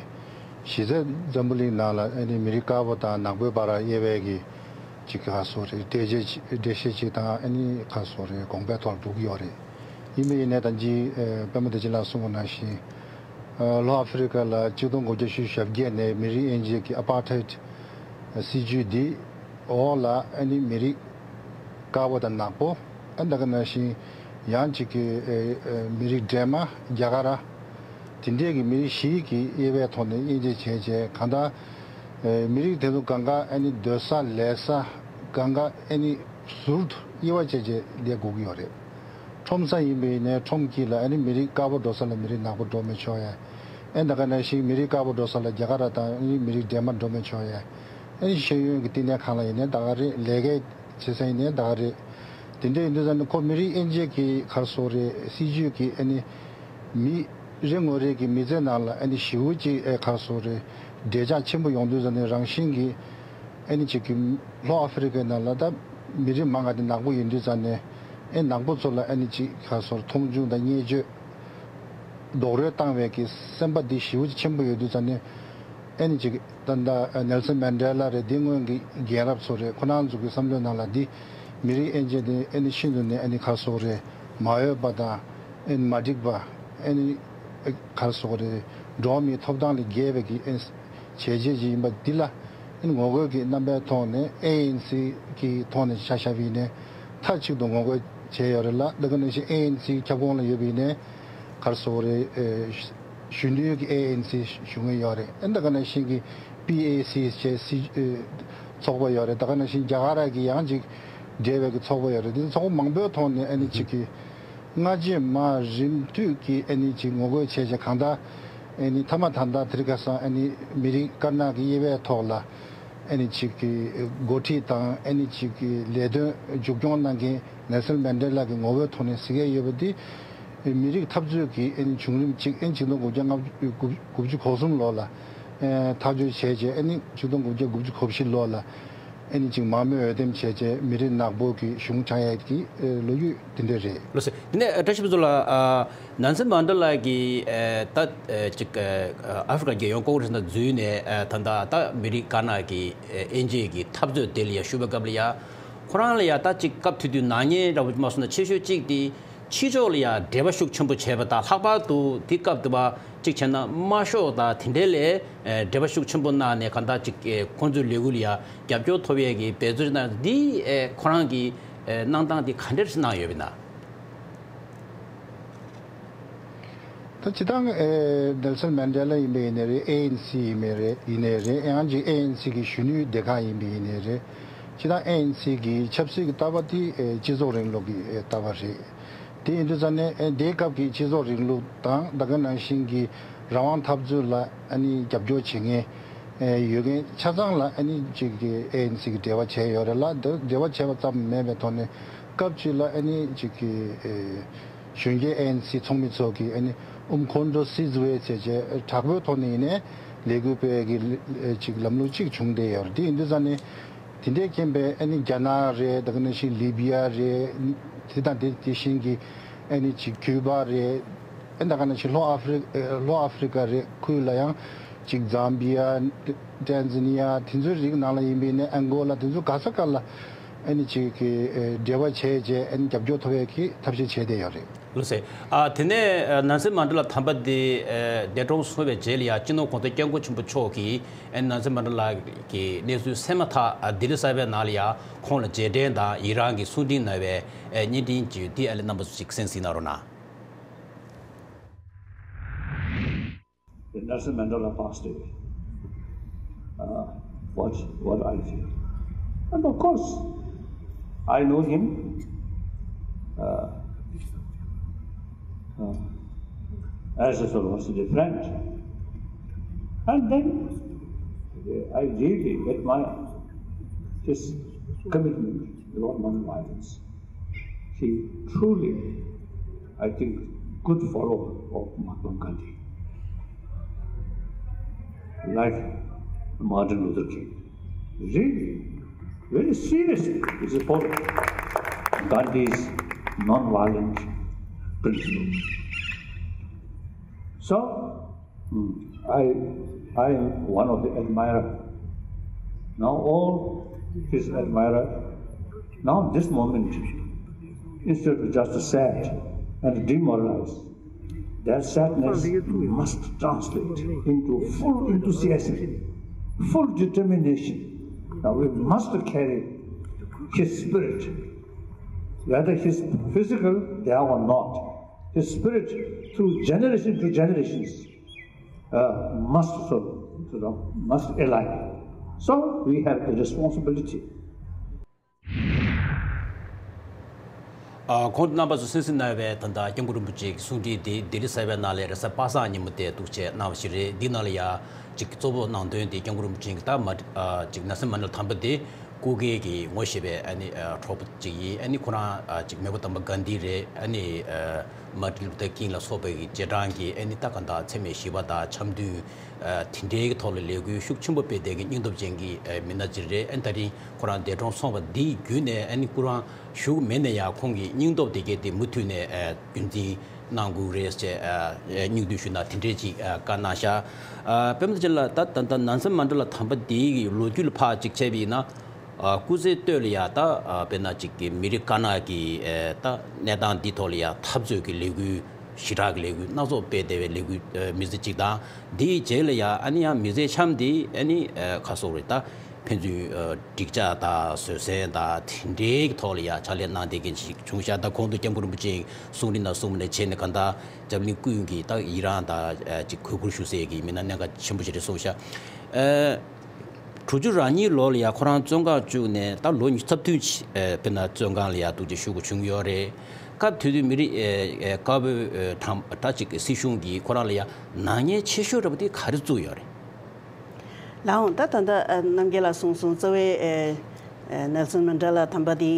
གཞི་རྩའི་འཛམ་བུ་གླིང་ནང་ལ་ཨ་ནི་མི་རིགས་དཀར་པོ་དང་ནག་པོའི་བར་དབྱེ་བའི་གི་ཅིག་ག་རེ་ཟེར་དགོས་རེད། འགྲེལ་བཤད་ཅིག་འགྲེལ་བཤད་ཅིག་དང་། ཨ་ནི་ག་རེ་ཟེར་དགོས་རེད། དགོངས་པའི་ཐོག་འདུག་ཡོད་རེད། ཡིན་པ་ཡིན་ནའི་ད་ཅི་ཨ་པད་མ་བདེ་ཆེན་ལགས་གསུངས་པ་ནང་བཞིན། ཨ་ལྷོ་ཨ་ཧྥེ་རི་ཁ་ལ་ཆིག་སྟོང་དགུ་བརྒྱ་བཞི་བཅུ་ཞེ་བརྒྱད་ནས་མི་རིགས་དབྱེ་འབྱེད་ཀྱི་ཨ་པར་ཐའེད་སྲིད་ཇུས་འདི་འོག་ལ་ཨ་ནི་མི་རིགས་དཀར་པོ་དང་ནག་པོ། ཨ་ད་ག་ནང་བཞིན་ཡང་ཅིག་གི་ཨེ་ཨེ་མི་རིགས་སྦྲེལ་མ། རྒྱ་གར། དེ་འདྲས་ཀྱི་མི་རིགས་བཞི་གི་དབྱེ་བའི་ཐོག་ནས་དབྱེ་འབྱེད་བྱས་བྱས། གང་ལྟར་ཨེ་མི་རིགས་དེ་ཚོ་གང་ག་ཨ་ནི་སྡོད་ས་ལས་ས་གང་ག་ཨ་ནི་ཟུར་དུ་དབྱེ་བ་བྱས་བྱས་ལས་དགོས་ཀྱི་ཡོད་རེད། ཁྲོམ་ས་ཡིན་པ་ཡིན་ནའི་ཁྲོམ་དཀྱིལ་ལ་ཨ་ནི་མི་རིགས་དཀར་པོ་འགྲོ་ས་ལ་མི་རིགས་ནག་པོ་འགྲོ་མི་ཆོག་ཡ། ཨེ་ད་ག་ནང་བཞིན་མི་རིགས་དཀར་པོ་འགྲོ་ས་ལ་རྒྱ་གར་དང་ཨ་ནི་མི་རིགས་སྦྲེལ་མ་འགྲོ་མི་ཆོག་ཡ། ཨ་ནི་ཤེས་ཡོན་གྱི་བསྟི་གནས་ཁང་ལ་ཡིན་ནའི་ད་ག་རེད། ལས་ཀའི་བྱེད་ས་ཡིན་ནའི་ད་ག་རེད། དེ་འདྲ་ཡིན་དུས་ཙང་ནི་ཁོ་མི་རིགས་དབྱེ་འབྱེད་ཀྱི་ག་རེ་ཟེར་དགོས་རེད། སྲིད་ཇུས་ཀྱི་ཨ་ནི་མི་རེ་ངོ་རེ་གི་མི་ཚེ་ནང་ལ་ཨ་ནི་ཞེ་པོ་ཅིག་ཨེ་ག་རེ་ཟེར་དགོས་རེད། འདྲེས་ཆགས་ཆེན་པོ་ཡོང་དུས་ཙང་ནི་རང་བཞིན་གྱིས་ཨ་ནི་ཅིག་གི་ལྷོ་ཨ་ཧྥེ་རི་ཁའི་ནང་ལ་ད་མི་རིགས་མང་བ་དེ་ནག་པོ་ཡིན་དུས་ཙང་ནས། ཨེ་ནག་པོ་ཚོ་ལ་ཨ་ནི་ཅིག་ག་རེ་ཟེར་དགོས་རེད། མཐོང་ཆུང་དང་བརྙས་བཅོས། རྡོག་རོལ་བཏང་བའི་གི་སེམས་པ་འདི་ཞེ་པོ་ཅིག་ཆེན་པོ་ཡོད་དུས་ཙང་ནས། ཨ་ནི་ཅིག་ད་ལྟ་ནེལ་སན་མན་ཌེ་ལ་རེད། འདི་སྔོན་གྱི་རྒྱལ་རབས་ཚོ་རེད། ཁོ་རང་ཚོ་གི་བསམ་བློའི་ནང་ལ་འདི་མི་རིགས་དབྱེ་འབྱེད་འདི་ཨ་ནི་ཤིན་ཏུ་ནས་ཨ་ནི་ག་རེ་ཟེར་དགོས་རེད། མ་འོས་པ་དང་། ཨ་ནི་མ་འགྲིག་པ། ཨ་ནི་ག་རེ་ཟེར་དགོས་རེད། འགྲོ་བ་མིའི་ཐོབ་ཐང་ལས་འགལ་བའི་གི་ཨ་ནི་བྱས་རྗེས་ཅིག་ཡིན་པ་འདི་ལ། ཨ་ནི་ངོ་རྒོལ་གྱི་རྣམ་པའི་ཐོག་ནས་ཨེ་ཨེན་སི་གི་ཐོག་ནས་ཆ་བཞག་པ་ཡིན་ནའི་མཐའ་གཅིག་ཏུ་ངོ་རྒོལ་བྱས་ཡོད་རེད་ལ། ད་ག་ནང་བཞིན་ཨེ་ཨེན་སི་ཁྱབ་ཁོངས་ལ་ཡོད་པ་ཡིན་ནའི་ག་རེ་ཟེར་དགོས་རེད། ཨེ་གཞོན་ནུའི་གི་ཨེ་ཨེན་སི་ཞུ་མཁན་ཡོད་རེད། ཨ་ནི་ད་ག་ནང་བཞིན་གྱི་པི་ཨེ་སི་ཞེས་སྲིད་ཨེ་ཚོགས་པ་ཡོད་རེད། ད་ག་ནང་བཞིན་རྒྱ་གར་གྱི་ཡང་ཅིག་འབྲེལ་བའི་གི་ཚོགས་པ་ཡོད་རེད། དེ་ཚོགས་པ་མང་པོའི་ཐོག་ནས་ཨ་ནི་ཅིག་གི་སྔ་རྗེས་མ་རིམ་བསྟུད་ཀྱིས་ཨ་ནི་ཅིག་ངོ་རྒོལ་བྱས་བྱས། གང་ལྟར་ཨ་ནི་མཐའ་མ་ད་ལྟ་དེ་རིང་ཁ་སང་ཨ་ནི་མི་རིགས་དཀར་ནག་གི་དབྱེ་བའི་ཐོག་ལ་ཨ་ནི་ཅིག་གི་འགོ་ཁྲིད་དང་། ཨ་ནི་ཅིག་གི་ལས་དོན་མཇུག་སྐྱོང་གནང་མཁན་ནེལ་སན་མན་ཌེ་ལ་གི་ངོ་བོའི་ཐོག་ནས་ཟེར་གྱི་ཡོད་པ་འདི། མི་རིགས་འཐབ་རྩོད་ཀྱི་ཨ་ནི་བྱུང་རིམ་གཅིག་ཨ་ནི་ཆིག་སྟོང་དགུ་བརྒྱ་ལྔ་བཅུ་དགུ་བཅུ་གོ་གསུམ་ལོ་ལ་ཨ་ཐག་གཅོད་བྱས་རྗེས། ཨ་ནི་ཆིག་སྟོང་དགུ་བརྒྱ་དགུ་བཅུ་གོ་བཞི་ལོ་ལ་ཨ་ནི་ཅིག་མང་མོས་འོས་འདེམས་བྱས་རྗེས་མི་རིགས་ནག་པོ་གི་གཞུང་ཆགས་ཡས་ཀྱི་ཨ་ལོ་རྒྱུས་དེ་འདྲ་རེད། ལགས་སོ། དེ་ནས་བཀྲ་ཤིས་ཕུན་ཚོགས་ལགས། ཨ་ནན་སན་མན་ཌེ་ལ་གིས་ཨ་ད་ཨ་ཅིག་ཨ་ཨ་ཧྥེ་རི་ཁ་རྒྱལ་ཡོངས་ཀོང་རེས་ནང་འཛུལ་ནས། ཨ་ད་ལྟ་ད་མི་རིགས་དཀར་ནག་གི་ཨ་དབྱེ་འབྱེད་ཀྱི་འཐབ་རྩོད་དེ་ལ་ཡ་ཞུགས་པའི་སྐབས་ལ་ཡ། ཁོ་རང་ལ་ཡ་ད་ཅིག་སྐབས་དེ་དུས་ནག་ཉེས་འདྲ་པོ་མ་སོང་ན་ཆེ་ཤོས་གཅིག་དེ། ཕྱི་ཕྱོགས་ལ་ཡ་འབྲེལ་བ་ཤུགས་ཆེན་པོ་བྱས་པ་དང་། ལྷག་པར་དུ་དེ་སྐབས་དུ་བ་གཅིག་བྱས་ན་དམར་ཤོག་དང་དེ་འདྲའི་ལས་ཨེ་འབྲེལ་བ་ཤུགས་ཆེན་པོ་གནང་ནས། གང་ལྟར་ཅིག་ཨེ་ཁོང་ཚོའི་ལས་འགུལ་ལ་ཡ་རྒྱབ་སྐྱོར་ཐོབ་ཡས་ཀྱི་འབད་རྩོལ་གནང་། འདི་ཨེ་ཁོ་རང་གི་ཨེ་གནང་སྟངས་འདི་ག་འདྲས་གནང་ཡོད་པ་ན། ད་སྤྱིར་བཏང་ཨེ་ནེལ་སན་མན་ཌེ་ལ་ཡིན་པ་ཡིན་ནའི་རེད། ཨེ་ཨེན་སི་ཡིན་པ་རེད། ཡིན་ནའི་རེད། ཡང་ཅིག་ཨེ་ཨེན་སི་གི་གཞོན་ནུའི་སྡེ་ཁག་ཡིན་པ་ཡིན་ནའི་རེད། སྤྱིར་བཏང་ཨེ་ཨེན་སི་གི་ཆབ་སྲིད་ཀྱི་ལྟ་བ་དེ་ཨེ་སྤྱི་ཚོགས་རིང་ལུགས་ཀྱི་ཨེ་ལྟ་བ་རེད། དེ་ཡིན་དུས་ཙང་ནས་ཨེ་དེའི་སྐབས་ཀྱི་སྤྱི་ཚོགས་རིང་ལུགས་དང་། ད་ག་ནང་བཞིན་གྱི་རང་དབང་འཐབ་རྩོད་ལ་ཨ་ནི་རྒྱབ་སྐྱོར་བྱེད་མཁན་ཨེ་ཡོད་མཁན་ཆ་ཚང་ལ་ཨ་ནི་ཅིག་གི་ཨེ་ཨེན་སི་གི་འབྲེལ་བ་བྱས་ཡོད་རེད་ལ། འདི་འབྲེལ་བ་བྱས་པ་ཙམ་མིན་པའི་ཐོག་ནས་སྐབས་གཅིག་ལ་ཨ་ནི་ཅིག་གི་ཨེ་གཞོན་སྐྱེས་ཨེ་ཨེན་སི་ཚོགས་མི་ཚོ་གིས་ཨ་ནི་ཨུམ་ཁོང་ཁྲོ་སྲིད་བཟོ་བའི་བྱས་རྗེས་དྲག་པོའི་ཐོག་ནས་ཡིན་ནའི་ལས་འགུལ་སྤེལ་གྱི་ལ་ཅིག་ལམ་ལུགས་ཅིག་བྱུང་བསྡད་ཡོད་རེད། དེ་ཡིན་དུས་ཙང་ནས་དེ་འདྲའི་རྐྱེན་པས་ཨ་ནི་རྒྱ་ནག་རེད། ད་ག་ནང་བཞིན་ལི་བི་ཡ་རེད། དེ་དང་དེ་དེ་བཞིན་གྱི་ཨ་ནི་ཅིག་ཀུ་བ་རེད། ཨ་ནི་ད་ག་ནང་བཞིན་ལྷོ་ཨ་ཧྥེ་རི་ལྷོ་ཨ་ཧྥེ་རི་ཀ་རེད། ཁུལ་ལ་ཡང་ཅིག་ཛམ་བི་ཡ། ཏན་ཛ་ནི་ཡ། དེ་ཚོའི་རིགས་ནང་ལ་ཡིན་པ་ཡིན་ནའི་ཨན་གོ་ལ། དེ་ཚོ་ག་ས་ག་ལ་ ཨ་ནི་ཅིག་གི་འབྲེལ་བ་བྱས་རྗེས་ཨ་ནི་རྒྱབ་སྐྱོར་ཐོབ་ཡས་ཀྱི་ཐབས་ཤེས་བྱས་བསྡད་ཡོད་རེད། ལགས་སོ། ཨ་དེ་ནས་ཨ་ནན་སན་མན་ཌེ་ལ་དམ་པ་དེ་ཨ་འདས་གྲོངས་སོང་བའི་རྗེས་ལ་ཡ་སྤྱི་ནོར་གོང་ས་སྐྱབས་མགོན་ཆེན་པོ་མཆོག་གིས་ཨ་ནན་སན་མན་ཌེ་ལ་གི་གནས་ཚུལ་གསན་མ་ཐག་ཨ་ལྡི་ལི་གསར་པའི་ནང་ལ་ཡ་ཁོང་ལ་རྗེས་དྲན་དང་ཡི་རང་གི་གསུང་འཕྲིན་གནང་བའི་ཨ་བརྙན་འཕྲིན་ཅིག་ཡོད་དེ་ཨ་ལེ་རྣམ་པ་ཚོ་ཅིག་གསན་གཟིགས་གནང་རོགས་གནང་། When Nelson Mandela passed away, uh, what, what I feel. And of course, I know him uh, uh, as a sort of a friend. And then uh, I really admire his commitment about non-violence. He truly, I think, good follower of Mahatma Gandhi, like Martin Luther King. Really, very seriously, he supported Gandhi's non-violent principles. So, Mm. I, I am one of the admirer. Now all his admirer, now this moment, instead of just sad and demoralized, that sadness must translate into full enthusiasm, full determination. Now we must carry his spirit, whether he's physical there or not, his spirit through generation to generations uh, must so, so must align. So we have the responsibility. ཨ་ཁོང་རྣམ་པ་ཚོ་གསན་གཟིགས་གནང་བའི་ད་ལྟ་སྐྱབས་མགོན་རིན་པོ་ཆེ་གི་གསུང་འཕྲིན་དེ་ལྡི་ལི་གསར་པའི་ནང་ལ་རེས་གཟའ་པ་སངས་ཉིན་མོ་དེ་འདུག་སེ་གནང་བ་ཞིག་རེད། འདི་ནང་ལ་ཡ་ཅིག་གཙོ་བོ་ནང་དོན་དེ་སྐྱབས་མགོན་རིན་པོ་ཆེ་གི་ད་མ་ཨ་ཅིག་ནན་སན་མན་ཌེ་ལ་དམ་པ་དེ་སྐུ་སྒེར་གྱི་ངོ་ཤེས་པའི་ཨ་ནི་ཨ་གྲོགས་པོ་ཅིག་ཡིན། ཨ་ནི་ཁོ་རང་ཨ་ཅིག་མེས་པོ་དམ་པ་གྷན་དྷི་རེད། ཨ་ནི་ཨ་མར་ཏིན་ལུ་ཐར་ཀིང་ལ་སོགས་པའི་གི་རྗེས་འབྲང་གི་ཨ་ནི་ད་ག་འདྲ་འཚེ་མེད་ཞི་བ་དང་འཆམ་མཐུན་ཨ་དེ་འདྲའི་གི་ཐོག་ལ་ལས་འགུལ་ཤུགས་ཆེན་པོ་སྤེལ་བསྡད་ཀྱི་སྙིང་སྟོབས་ཅན་གྱི་ཨ་མི་སྣ་ཅིག་རེད། ཨ་ནི་ད་རིང་ཁོ་རང་འདས་གྲོངས་སོང་བ་འདིའི་བརྒྱུད་ནས་ཨ་ནི་སྐུ་རང་བཞུགས་མེད་ན་ཡང་ཁོང་གི་སྙིང་སྟོབས་དེ་གའི་དེ་མུ་མཐུད་ནས་ཨ་རྒྱུན་འཛིན་གནང་དགོས་རེད་ཅེས་ཨ་སྙིང་བསྡུས་ཞུས་ན་དེ་འདྲའི་ཅིག་ཨ་བཀའ་གནང་ཤག་ཨ་དཔེ་མཚོན་ཅན་ལ་ད་ད་ལྟ་ནན་སན་མན་ཌེ་ལ་དམ་པ་དེའི་གི་ལོ་རྒྱུས་ལ་ཕར་ཅིག་བྱས་པ་ཡིན་ན། ཨ་སྐུ་ཚེ་སྟོད་ལ་ཡ་ད་ཨ་དཔེར་ན་ཅིག་གི་མི་རིགས་དཀར་ནག་གི་ཨེ་ད་གནས་སྟངས་འདི་ཐོག་ལ་ཡ་འཐབ་རྩོད་ཀྱི་ལས་འགུལ་ཞི་དྲག་གི་ལས་འགུལ་སྣ་ཚོགས་སྤེལ་བསྡད་པའི་ལས་འགུལ་ཨེ་མི་ཚེ་གཅིག་དང་། འདིའི་རྗེས་ལ་ཡ་ཨ་ནི་ཡང་མི་ཚེ་འཆམ་འདི་ཨ་ནི་ཨེ་ཁ་སོག་རེད། ད་ཕན་ཚུན་ཨེ་འགྲིག་འཇགས་དང་བཟོད་བསྲན་དང་དེ་འདྲའི་ཐོག་ལ་ཡ་ཕྱག་ལས་གནང་བསྡད་མཁན་ཞིག་བྱུང་ཤག་ད་གོང་དུ་སྐྱབས་མགོན་རིན་པོ་ཆེའི་གསུང་རིགས་ནང་གསུངས་པ་ནས་བྱས་ནས་གང་ལྟར་འཛམ་གླིང་ཀུན་གྱིས་ད་ཡི་རང་དང་ཨེ་ཅིག་གུས་བཀུར་ཞུ་སའི་གི་མི་སྣ་གནད་འགག་ཆེན་པོ་ཞིག་རེད་གསུངས་ཤག་ཨེ། དྲུག་ཅུ་རེ་གཉིས་ལོ་ལ་ཡ་ཁོ་རང་བཙོན་ཁང་བཅུག་ནས་ད་ལོ་ཉི་ཤུ་ཚབ་ཐུང་ཅིག་ཨེ་དཔེར་ན་བཙོན་ཁང་ལ་ཡ་འདུག་ཅིག་བཞུགས་དགོས་བྱུང་ཡོད་རེད། སྐབས་དེ་དུས་མི་རིགས་ཨེ་ཨེ་དཀར་པོའི་ཨེ་གྲངས་ད་ཅིག་སྲིད་གཞུང་གིས་ཁོ་རང་ལ་ཡ་ནག་ཉེས་ཆེ་ཤོས་འདྲ་པོ་དེ་ག་རེ་བཙུགས་ཡོད་རེད། ལགས་འོང་། ད་ད་ལྟ་ཨ་རྣམ་རྒྱལ་ལགས་གསུངས་སོང་། རྩ་བའི་ཨེ་ཨེ་ནེལ་སོན་མན་ཌེ་ལ་དམ་པ་དེ་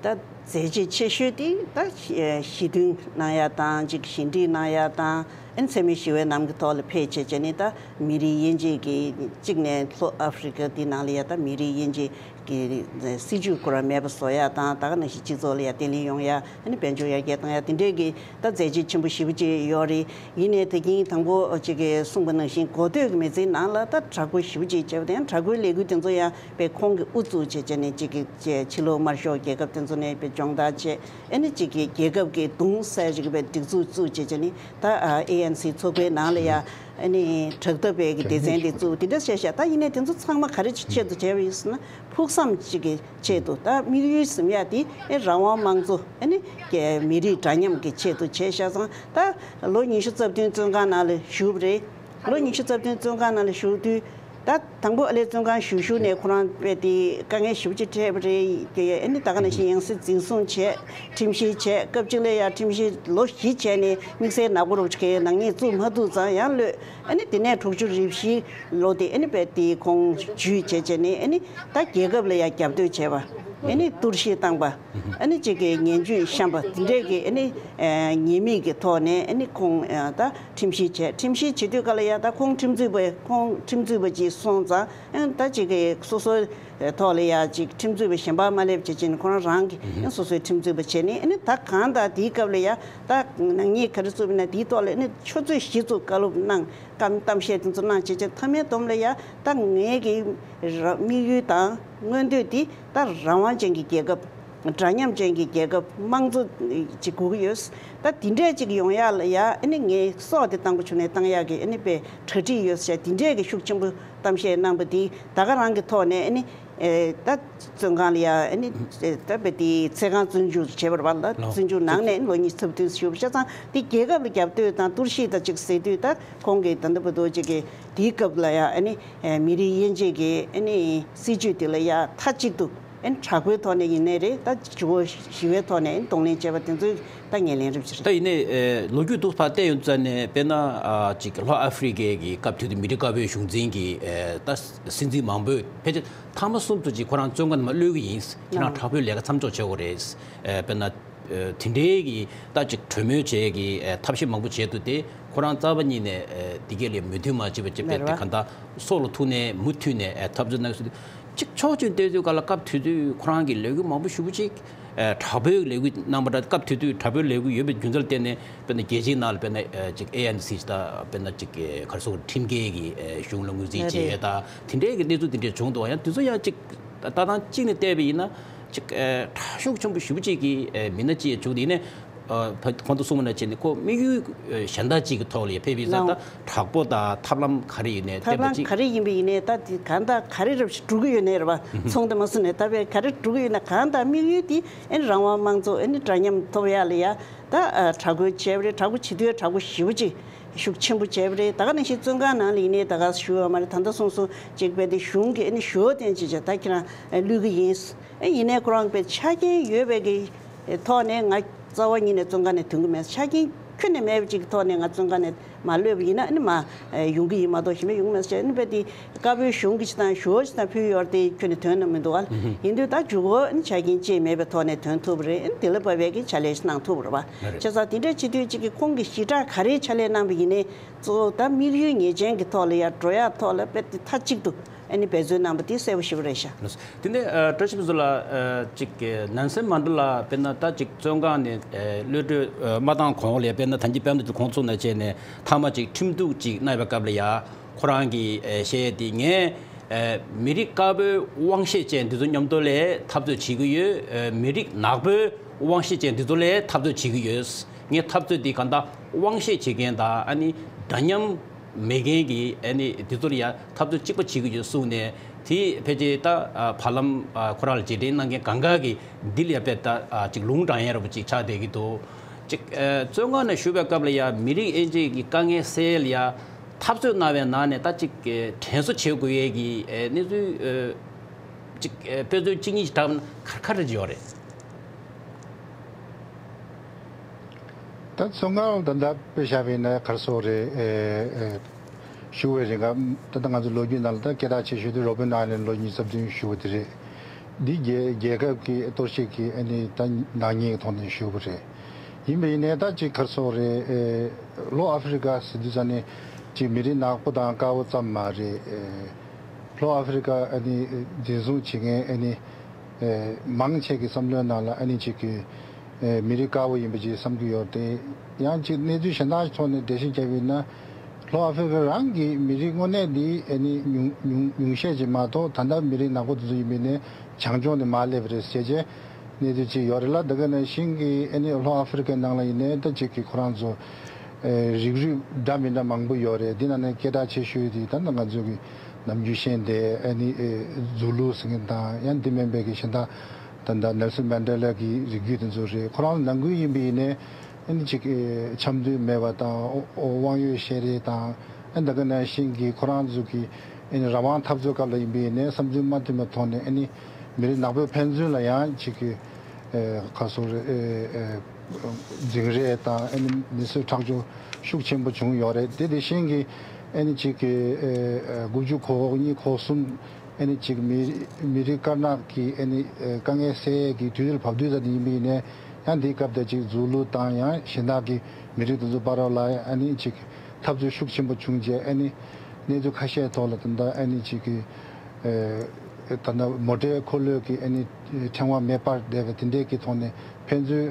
ད་མཛད་རྗེས་ཆེ་ཤོས་དེ་ད་ཞི་ཨེ་ཞི་མཐུན་གནང་ཡ་དང་ཅིག་ཞི་འགྲིག་གནང་ཡ་དང་། ཨ་ནི་འཚེ་མེད་ཞི་བའི་ལམ་གྱི་ཐོག་ལ་ཕེབས་བྱས་བྱས་ནས་ད་མི་རིགས་དབྱེ་འབྱེད་ཀྱི་གཅིག་ནས་ལྷོ་ཨ་ཧྥི་རི་ཀ་འདི་ནང་ལ་ཡ་ད་མི་རིགས་དབྱེ་འབྱེད་ཀྱི་སྲིད་ཇུས་ཁོ་རང་མེད་པ་བཟོ་ཡ་དང་། ད་ག་ནང་བཞིན་སྤྱི་ཚོགས་ལ་ཡ་བརྟན་ལྷིང་ཡོང་ཡ། ཨ་ནི་དཔལ་འབྱོར་ཡར་རྒྱས་བཏང་ཡ་དེ་འདྲས་ཀྱི་ད་མཛད་རྗེས་ཆེན་པོ་ཞེ་པོ་ཅིག་ཡོད་རེད། ཡིན་ནའི་ད་གིན་དང་པོ་ཅིག་གིས་གསུངས་པ་ནང་བཞིན་འགོ་སྟོད་ཀྱི་མི་ཚེའི་ནང་ལ་ད་དྲག་རྒོལ་ཞེ་པོ་ཅིག་བྱས་པ་དང་། དྲག་རྒོལ་ལས་འགུལ་དེ་ཚོ་ཡང་དཔེ་ཁོང་གིས་དབུ་བཙུགས་བྱས་བྱས་ནས་ཅིག་གི་ཕྱི་ལོགས་དམར་ཤོག་རྒྱལ་ཁབ་དེ་ཚོ་ནས་དཔེ་སྦྱོང་བརྡར་བྱས། ཨ་ནི་ཅིག་གི་རྒྱལ་ཁབ་ཀྱི་གདུང་སེལ་ཅིག་གི་དཔེ་སྒྲིག་འཛུགས་བཙུགས་བྱས་བྱས་ནས་ད་ཨེ་ཨེན་སི་ཚོགས་པའི་ནང་ལ་ཡ་ཨ་ནི་དྲག་འཐབ་པའི་གི་སྡེ་ཚན་དེ་བཙུགས་དེ་འདྲ་བྱས་ཤག་ད་ཡིན་ནའི་དེ་ཚོ་ཚང་མ་ག་རེ་ཆེད་དུ་བྱས་པ་ཡིན་ཟེར་ན། ཕུགས་བསམ་ཅིག་གི་ཆེད་དུ། ད་དམིགས་ཡུལ་ཟིན་ཡ་དེ་ཨེ་རང་དབང་དམངས་གཙོ། ཨ་ནི་རྒྱ་མི་རིགས་འདྲ་མཉམ་གྱི་ཆེད་དུ་བྱས་ཤག་ཙང་། ད་ལོ་ཉི་ཤུ་རྩ་བདུན་བཙོན་ཁང་ནང་ལ་བཞུགས་པ་རེད། ལོ་ཉི་ཤུ་རྩ་བདུན་བཙོན་ཁང་ནང་ལ་བཞུགས་དུས། ད་དང་པོ་ཨ་ལས་བཙོན་ཁང་བཞུགས་བཞུགས་ནས་ཁོ་རང་དཔེ་དེ་དཀའ་ངལ་ཞེ་པོ་ཅིག་འཕྲད་པ་རེད། ཨ་ནི་ད་ག་ནང་བཞིན་ཡང་སྲིད་འཛིན་བཟུང་བྱས། ཁྲིམས་བཤེར་བྱས། སྐབས་གཅིག་ལ་ཡ་ཁྲིམས་བཤེར་ལོ་བཞི་བྱས་ནས་དམིགས་བསལ་ནག་པོ་རུ་ཁྲིད་ནག་ཉེས་བཙུགས་མ་ཐུབ་ཙང་ཡང་གློད། ཨ་ནི་དེ་ནས་དྲུག་ཅུ་རེ་བཞི་ལོ་དེ་ཨ་ནི་དཔེ་དེ་ཁོང་འཇུས་བྱས་བྱས་ནས། ཨ་ནི་ད་རྒྱལ་ཁབ་ལ་ཡ་རྒྱབ་གཏོད་བྱས་པ། ཨ་ནི་གཏོར་བཤིག་བཏང་པ། ཨ་ནི་གཅིག་གི་ངན་ཇུས་བཤམས་པ་དེ་འདྲས་ཀྱི་ཨ་ནི་ཉེས་དམིགས་ཀྱི་ཐོག་ནས་ཨ་ནི་ཁོང་ད་ཁྲིམས་བཤེར་བྱས། ཁྲིམས་བཤེར་བྱེད་དུས་ག་ལ་ཡ་ད་ཁོང་ཁྲིམས་རྩོད་པ། ཁོང་ཁྲིམས་རྩོད་པ་ཅིག་སོང་ཙང་། ཨ་ནི་ད་གཅིག་གི་སོ་སོ་ ཐོག་ལ་ཡ་ཅིག་ཁྲིམས་རྩོད་པ་གཞན་པ་མ་སླེབས་བྱས་བྱས་ནས་ཁོ་རང་རང་གི་ཨ་སོ་སོའི་ཁྲིམས་རྩོད་པ་བྱས་ནས་ཨ་ནི་ད་གང་ལྟར་དེའི་སྐབས་ལ་ཡ་ད་ནག་ཉེས་ག་རེ་བཙུགས་པ་ཡིན་ན་དེའི་ཐོག་ལ་ཨ་ནི་ཆུ་ཚོད་བཞི་ཙམ་བཀའ་སློབ་གནང་། གཏམ་བཤད་དེ་ཚོ་གནང་བྱས་བྱས་མཐའ་མའི་སྡོམ་ལ་ཡ་ད་ངའི་གི་དམིགས་ཡུལ་དང་མངོན་འདོད་དེ་ད་རང་དབང་ཅན་གྱི་རྒྱལ་ཁབ། འདྲ་མཉམ་ཅན་གྱི་རྒྱལ་ཁབ། དམངས་གཙོ་ཅིག་དགོས་ཀྱི་ཡོད། ད་དེ་འདྲས་ཅིག་ཡོང་ཡག་ལ་ཡ་ཨ་ནི་ངའི་སྲོག་དེ་དང་པོ་ཆུ་ནས་བཏང་ཡག་གི་ཨ་ནི་དཔེ་གྲ་སྒྲིག་ཡོད་ཟེར་དེ་འདྲས་ཀྱི་ཤུགས་ཆེན་པོ་གཏམ་བཤད་གནང་པ་དེ་ད་ག་རང་གི་ཐོག་ནས་ཨ་ནི་ད་བཙོན་ཁང་ལ་ཡ་ཨ་ནི་ད་དཔེ་དེ་ཚེ་གང་བཙོན་འཇུག་བྱས་པ་རེད་པ། ལ་བཙོན་འཇུག་ནང་ནས་ལོ་ཉི་ཤུ་རྩ་བདུན་བཞུགས་པ་བྱས་ཙང་དེ་རྒྱལ་ཁབ་ལ་རྒྱབ་གཏོད་དང་གཏོར་བཤིག་དང་ཅིག་ཟེར་དུས་ད་ཁོང་གིས་ད་ལྟ་བར་དུ་ཅིག་གི་དེའི་སྐབས་ལ་ཡ་ཨ་ནི་མི་རིགས་དབྱེ་འབྱེད་ཀྱི་ཨ་ནི་སྲིད་བྱུས་དེ་ལ་ཡ་མཐའ་གཅིག་ཏུ། ཨན་དྲག་པོའི་ཐོག་ནས་ཡིན་ནའི་རེད། ད་ཇུ་བོ་ཞི་བའི་ཐོག་ནས་ཨན་གདོང་ལེན་བྱས་པ་དེ་ཚོའི་ད་ངོས་ལེན་རེད་ཟེར། ད་ཡིན་ནའི་ལོ་རྒྱུས་ཐོག་ཕར་བལྟས་ཡོང་ཙང་ནས་དཔེར་ན་ཅིག་ལྷོ་ཨ་ཧྥེ་རི་ཁའི་གི་སྐབས་དུས་དེ་མི་རིགས་དཀར་པོའི་གཞུང་འཛིན་གྱི་ད་སྲིད་འཛིན་མང་པོས་ཕལ་ཆེར་ཐ་མ་གསུམ་དུ་ཅིག་ཁོ་རང་བཙོན་ཁང་ནང་གློད་ཀྱི་ཡིན། ཁྱེད་རང་དྲག་པོའི་ལས་ཀ་མཚམས་འཇོག་བྱེད་དགོས་རེད། དཔེར་ན། དེ་འདྲའི་གི་ད་ཅིག་གྲོས་མོལ་བྱེད་ཀྱི་ཐབས་ཤེས་མང་པོ་བྱས་འདུག་སྟེ་ཁོ་རང་རྩ་བ་ཉིད་ནས་དེ་གའི་ལས་མོས་མཐུན་མ་བྱས་པ་ཅིག་དཔེ་དེ་ག་འདྲ་སྲོག་ལ་ཐུག་ནས་མུ་མཐུད་ནས་འཐབ་རྩོད་གནང་ཟེར་དུས་ཅིག་ཕྱོགས་གཅིག་བལྟས་དུས་ག་ལ་སྐབས་དེ་དུས་ཁོ་རང་གི་ལས་འགུལ་མང་པོ་ཞེ་པོ་ཅིག་དྲག་པོའི་ལས་འགུལ་གནང་པ་འདྲ། སྐབས་དེ་དུས་དྲག་པོའི་ལས་འགུལ་ཡོད་པའི་རྒྱུ་མཚན་ལ་བརྟེན་ནས་དཔེར་ན་རྒྱལ་སྤྱིའི་ནང་ལ་དཔེར་ན་ཅིག་ཨེ་ཨེན་སི་དང་དཔེར་ན་ཅིག་ག་རེ་ཟེར་ཁྲིམས་འགལ་གྱི་གཞུང་ལ་ངོས་འཛིན་བྱས་དང་དེ་འདྲའི་གི་གནས་ཚུལ་དེ་འདྲ་བྱུང་འདུག་ཡང་དེ་ཚོ་ཡང་ཅིག་ལྟ་སྟངས་གཅིག་ནས་བལྟས་པ་ཡིན་ན། ཅིག་ཨ་དྲག་ཤུགས་ཆེན་པོ་ཞེ་པོ་ཅིག་གིས་ཨ་མི་སྣ་གཅིག་བྱུང་དེ་ནས་ཨ་ཕ་གོང་དུ་གསུངས་པ་ནང་བཞིན་ཁོ་དམིགས་ཡུལ་ཨ་གཞན་དག་ཅིག་གི་ཐོག་ལ་ཕེབས་པའི་ས་ད་དྲག་པོ་དང་ཐབས་ལམ་ག་རེ་ཡིན་ནའི་ཐབས་ལམ་ག་རེ་ཡིན་པ་ཡིན་ནའི་ད་དེ་གང་ལྟར་ག་རེ་རབ་ཞིག་འགྲོ་གི་ཡོད་ནའི་རེད་པ། ཚོང་དེ་མ་སུ་ནས་ད་བས་ག་རེ་འགྲོ་གི་ཡོད་ན་གང་ལྟར་དམིགས་ཡུལ་དེ་ཨ་ནི་རང་དབང་དམངས་གཙོ་ཨ་ནི་འདྲ་མཉམ་ཐོབ་ཡག་ལ་ཡ་ད་ཨ་དྲག་པོ་བྱས་པ་རེད། དྲག་པོ་བྱེད་དུས་དྲག་པོ་ཞེ་པོ་ཅིག་ཤུགས་ཆེན་པོ་བྱས་པ་རེད། ད་ག་ནང་བཞིན་བཙོན་ཁང་ནང་ལ་ཡིན་ནའི་ད་ག་ཞུ་བ་མ་རེད། ད་ལྟ་སོང་སོང་ཅིག་དཔེ་དེ་གཞུང་གི་ཨ་ནི་ཞུ་བ་དེ་ཅིག་བྱས་ད་ཁྱེད་རང་ཨ་བླུག་གི་ཡིན། ཨ་ཡིན་ནའི་ཁོ་རང་དཔེ་ཆ་རྐྱེན་ཡོད་པའི་གི་ཐོག་ནས་ང་རྩ་བ་ཉིད་ནས་བཙོན་ཁང་ནས་ཐོན་གི་མེད། ཆ་རྐྱེན་ཁྱོན་ནས་མེད་པ་ཅིག་གི་ཐོག་ནས་ང་བཙོན་ཁང་ནས་མ་གློད་པ་ཡིན་ན་ཨ་ནི་མ་ཡོང་གི་ཡིན་མ་གཏོགས་གཞན་པ་ཡོང་གི་མེད་ཟེར། ཨ་ནི་དཔེ་དེ་དཀར་པོའི་གཞུང་གི་ཅིག་དང་ཞུ་བ་ཅིག་དང་ཕུལ་ཡོད་རེད་དེ་ཁྱོན་ནས་ཐོན་ན་མི་འདུག་ཨ། ཡིན་དུས་ད་མཇུག་གོ་ཨ་ནི་ཆ་རྐྱེན་ཅིག་མེད་པའི་ཐོག་ནས་ཐོན་ཐུབ་པ་རེད། ཨ་ནི་དེ་ལ་བབ་པའི་གི་ཕྱག་ལས་ཤིག་གནང་ཐུབ་པ་རེད་པ། བྱས་ཙང་དེ་འདྲ་བྱེད་དུས་ཅིག་གི་ཁོང་གི་ཞེ་དྲག་ག་རེའི་ཕྱག་ལས་གནང་པ་ཡིན་ནའི། གཙོ་བོ་ད་དམིགས་ཡུལ་ངེས་ཅན་གྱི་ཐོག་ལ་ཡར་འགྲོ་ཡག་ཐོག་ལ་དཔེ་དེ་མཐའ་གཅིག་ཏུ་ཨ་ནི་འབད་བརྩོན་གནང་པ་དེ་གསལ་པོ་ཞེ་པོ་རེད་ཤག་དེ་ནས་ཨ་བཀྲ་ཤིས་ཕུན་ཚོགས་ལགས་ཨ་ཅིག་ནན་སན་མན་ཌེ་ལ་དཔེར་ན་ད་ཅིག་བཙོན་ཁང་ནས་ཨ་གློད་གྲོལ་ཨ་མ་བཏང་གོང་ལ་དཔེར་ན་ད་གིན་དཔེ་མཚོན་དུ་ཁོང་ཚོ་ནང་བྱས་ནས་མཐའ་མ་ཅིག་ཁྲིམས་གཏུག་ཅིག་གནང་བའི་སྐབས་ལ་ཡ་ཁོ་རང་གིས་ཨ་བཤད་ཡས་དེ་ངས་ཨ་མི་རིགས་དཀར་པོའི་དབང་ཤེད་ཅན་འདི་ཚོ་མཉམ་དུ་ལ་འཐབ་རྩོད་བྱེད་ཀྱི་ཡོད། ཨ་མི་རིགས་ནག་པོའི་དབང་ཤེད་ཅན་འདི་ཚོ་ལ་འཐབ་རྩོད་བྱེད་ཀྱི་ཡོད། ངས་འཐབ་རྩོད་འདི་གང་ལྟར་དབང་ཤེད་བྱེད་མཁན་དང་ཨ་ནི་འདྲ་མཉམ་མེད་མཁན་གྱི་ཨ་ནི་འདི་ཚོ་ལ་ཡ་འཐབ་རྩོད་གཅིག་པ་བྱེད་ཀྱི་ཡོད་གསུངས་ནས་དེ་ཕལ་ཆེར་ད་ཨ་བར་ལམ་ཨ་ཁོ་རང་ལ་རྗེས་དྲན་གནང་མཁན་གང་ག་གིས་འདི་ལ་ཡ་དཔེ་ད་ཨ་ཅིག་ལུང་དྲངས་ཡ་འདྲ་པོ་ཅིག་ཆགས་བསྡད་ཀྱི་འདུག་ཅིག་ཨ་བཙོན་ཁང་ནང་བཞུགས་པའི་སྐབས་ལ་ཡ་མི་རིགས་དབྱེ་འབྱེད་ཀྱི་དཀའ་ངལ་སེལ་ཡ་ལ་ཡ་འཐབ་རྩོད་གནང་བའི་ནང་ནས་ད་ཅིག་ཨ་དྲན་གསོ་བྱེད་དགོས་ཡས་ཀྱི་ཨ་གནས་ཚུལ་ཨ་ཅིག་ཨ་དཔེ་མཚོན་གཅིག་གཉིས་ཤིག་བཏང་ན་ག་ག་རེ་ཡོད་རེད། ད་བཙོན་ཁང་ད་ལྟ་དཔེ་བཞག་པ་ཡིན་ན་ག་རེ་ཟེར་དགོས་རེད། ཨེ་ཨེ་བཞུགས་པའི་རིང་ག་ད་ལྟ་ང་ཚོ་ལོ་རྒྱུས་ནང་ལ་ད་སྐད་གྲགས་ཆེ་ཤོས་དེ་རོ་པིན་ཨའི་ལན་ལོ་ཉི་ཤུ་རྩ་བདུན་བཞུགས་པ་དེ་རེད། འདི་རྒྱལ་རྒྱལ་ཁབ་ཀྱི་གཏོར་བཤིག་གི་ཨ་ནི་ད་ནག་ཉེས་ཀྱི་ཐོག་ནས་བཞུགས་པ་རེད། ཡིན་པ་ཡིན་ནའི་ད་ཅིག་ག་རེ་ཟེར་དགོས་རེད། ཨེ་ལྷོ་ཨ་ཧྥེ་རི་ཁ་ཟེར་དུས་ཙ་ནས་ཅིག་མི་རིགས་ནག་པོ་དང་དཀར་པོ་ཙམ་མ་རེད། ཨེ་ལྷོ་ཨ་ཧྥེ་རི་ཁ་ཨ་ནི་འཛིན་བཟུང་བྱེད་མཁན་ཨ་ནི་ཨེ་མང་ཆེ་གི་བསམ་བློའི་ནང་ལ་ཨ་ནི་ཅིག་གི་ཨེ་མི་རིགས་དཀར་པོ་ཡིན་པ་ཅིག་བསམ་གྱི་ཡོད་དེ། ཡང་ཅིག་གནས་ཚུལ་གཞན་དག་ཐོག་ནས་འགྲེལ་བཤད་བརྒྱབ་པ་ཡིན་ན། ལྷོ་ཨ་ཧྥེ་རི་ཁ་རང་གི་མི་རིགས་དངོས་གནས་འདི་ཨ་ནི་ཉུང་ཉུང་ཉུང་ཤས་ཅིག་མ་གཏོགས་ད་ལྟ་མི་རིགས་ནག་པོ་དེ་ཚོ་ཡིན་པ་ཡིན་ནའི་བྱང་ཕྱོགས་ནས་མར་སླེབས་པ་རེད་ཟེར་བྱས་གནས་ཚུལ་ཅིག་ཡོད་རེད་ལ། དེ་ག་ནང་བཞིན་གྱི་ཨ་ནི་ལྷོ་ཨ་ཧྥེ་རི་ཁའི་ནང་ལ་ཡིན་ནའི་ད་ཅིག་གི་ཁོ་རང་ཚོ་ཨེ་རིགས་རུས་འདྲ་མི་འདྲ་མང་པོ་ཡོད་རེད། འདི་ནང་ནས་སྐད་གྲགས་ཆེ་ཤོས་དེ་ད་ནི་ང་ཚོ་གི་ནམ་རྒྱུན་ཤེས་བསྡད་ཨ་ནི་ཨེ་ཛུ་ལུ་ཟེར་མཁན་དང་། ཡང་འདི་མིན་པའི་གི་གཞན་དག་ད་ལྟ་ནེལ་སོན་མན་ཌེ་ལ་གི་རིགས་རྒྱུད་དེ་ཚོ་རེད། ཁོ་རང་ནང་ཁུལ་ཡིན་པ་ཡིན་ནའི་ཨ་ནི་ཅིག་ཨེ་འཆམ་མཐུན་མེད་པ་དང་། དབང་ཡོད་བཤད་རེས་དང་། ཨ་ནི་ད་ག་ནང་བཞིན་གྱི་ཁོ་རང་ཚོ་གི་ཨ་ནི་རང་དབང་འཐབ་རྩོད་སྐབས་ལ་ཡིན་པ་ཡིན་ནའི་བསམ་ཚུལ་མ་མཐུན་པའི་ཐོག་ནས་ཨ་ནི་མི་རིགས་ནག་པོས་ཕན་ཚུན་ལ་ཡང་ཅིག་གི་ཨེ་ག་རེ་ཟེར་དགོས་རེད། ཨེ་ཨེ་འཛིང་རེས་དང་ཨ་ནི་མི་གསོད་ཁྲག་སྦྱོར་ཤུགས་ཆེན་པོ་བྱུང་ཡོད་རེད། དེ་དེ་བཞིན་གྱི་ཨ་ནི་ཅིག་གི་ཨེ་ཨེ་དགུ་བཅུ་གོ་གཉིས་གོ་གསུམ་ཨ་ནི་ཅིག་མི་མི་རིགས་དཀར་ནག་གི་ཨ་ནི་ཨེ་དཀའ་ངལ་སེལ་ཡས་ཀྱི་དུས་དེར་བབས་དུས་ད་དེ་ཡིན་པ་ཡིན་ནའི་ཡང་དེའི་སྐབས་དེ་ཅིག་ཛུ་ལུ་དང་ཡང་གཞན་དག་གི་མི་རིགས་དེ་ཚོ་བར་ལ་ཨ་ནི་ཅིག་འཐབ་རྩོད་ཤུགས་ཆེན་པོ་བྱུང་རྗེས་ཨ་ནི་གནས་ཚུལ་ཁ་ཤས་ཐོག་ལ་ད་ལྟ་ཨ་ནི་ཅིག་གི་ཨེ་ ད་ལྟ་མོ་ཊའི་འཁོར་ལོའི་གི་ཨ་ནི་ཕྲེང་བ་མེ་སྤར་བསྡད་པ་དེ་འདྲའི་གི་ཐོག་ནས་ཕན་ཚུན་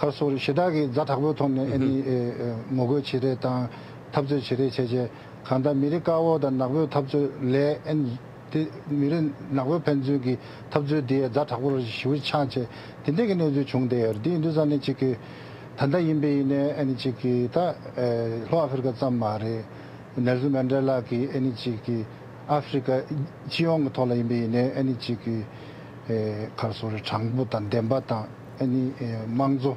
ཨ་ག་རེ་ཟེར་དགོས་རེད། ཞེ་དྲག་གི་ཛ་དྲག་པོའི་ཐོག་ནས་ཨ་ནི་ཨ་ངོ་རྒོལ་བྱེད་རེས་དང་འཐབ་རྩོད་བྱེད་རེས་བྱས་རྗེས། གང་ལྟར་མི་རིགས་དཀར་པོ་དང་ནག་པོའི་འཐབ་རྩོད་ལས་ཨ་ནི་དེ་མི་རིགས་ནག་པོ་ཕན་ཚུན་གྱི་འཐབ་རྩོད་དེ་ཛ་དྲག་པོ་ཞེ་པོ་ཆགས་བྱས། དེ་འདྲའི་གི་གནས་ཚུལ་བྱུང་བསྡད་ཡོད་རེད། དེ་ཡིན་དུས་ཙང་ནས་ཅིག་གི་ད་ལྟ་ཡིན་པ་ཡིན་ནའི་ཨ་ནི་ཅིག་གི་ད་ལྷོ་ཨ་ཧྥེ་རི་ཁ་ཙམ་མ་རེད། ནེལ་སོན་མན་ཌེ་ལ་གི་ཨ་ནི་ཅིག་གི་ཨ་ཧྥེ་རི་ཁ་སྤྱི་ཡོངས་ཀྱི་ཐོག་ལ་ཡིན་པ་ཡིན་ནའི་ཨ་ནི་ཅིག་གི་ཨེ་ག་རེ་ཟེར་དགོས་རེད། དྲང་པོ་དང་བདེན་པ་དང་ཨ་ནི་ཨེ་དམངས་གཙོ།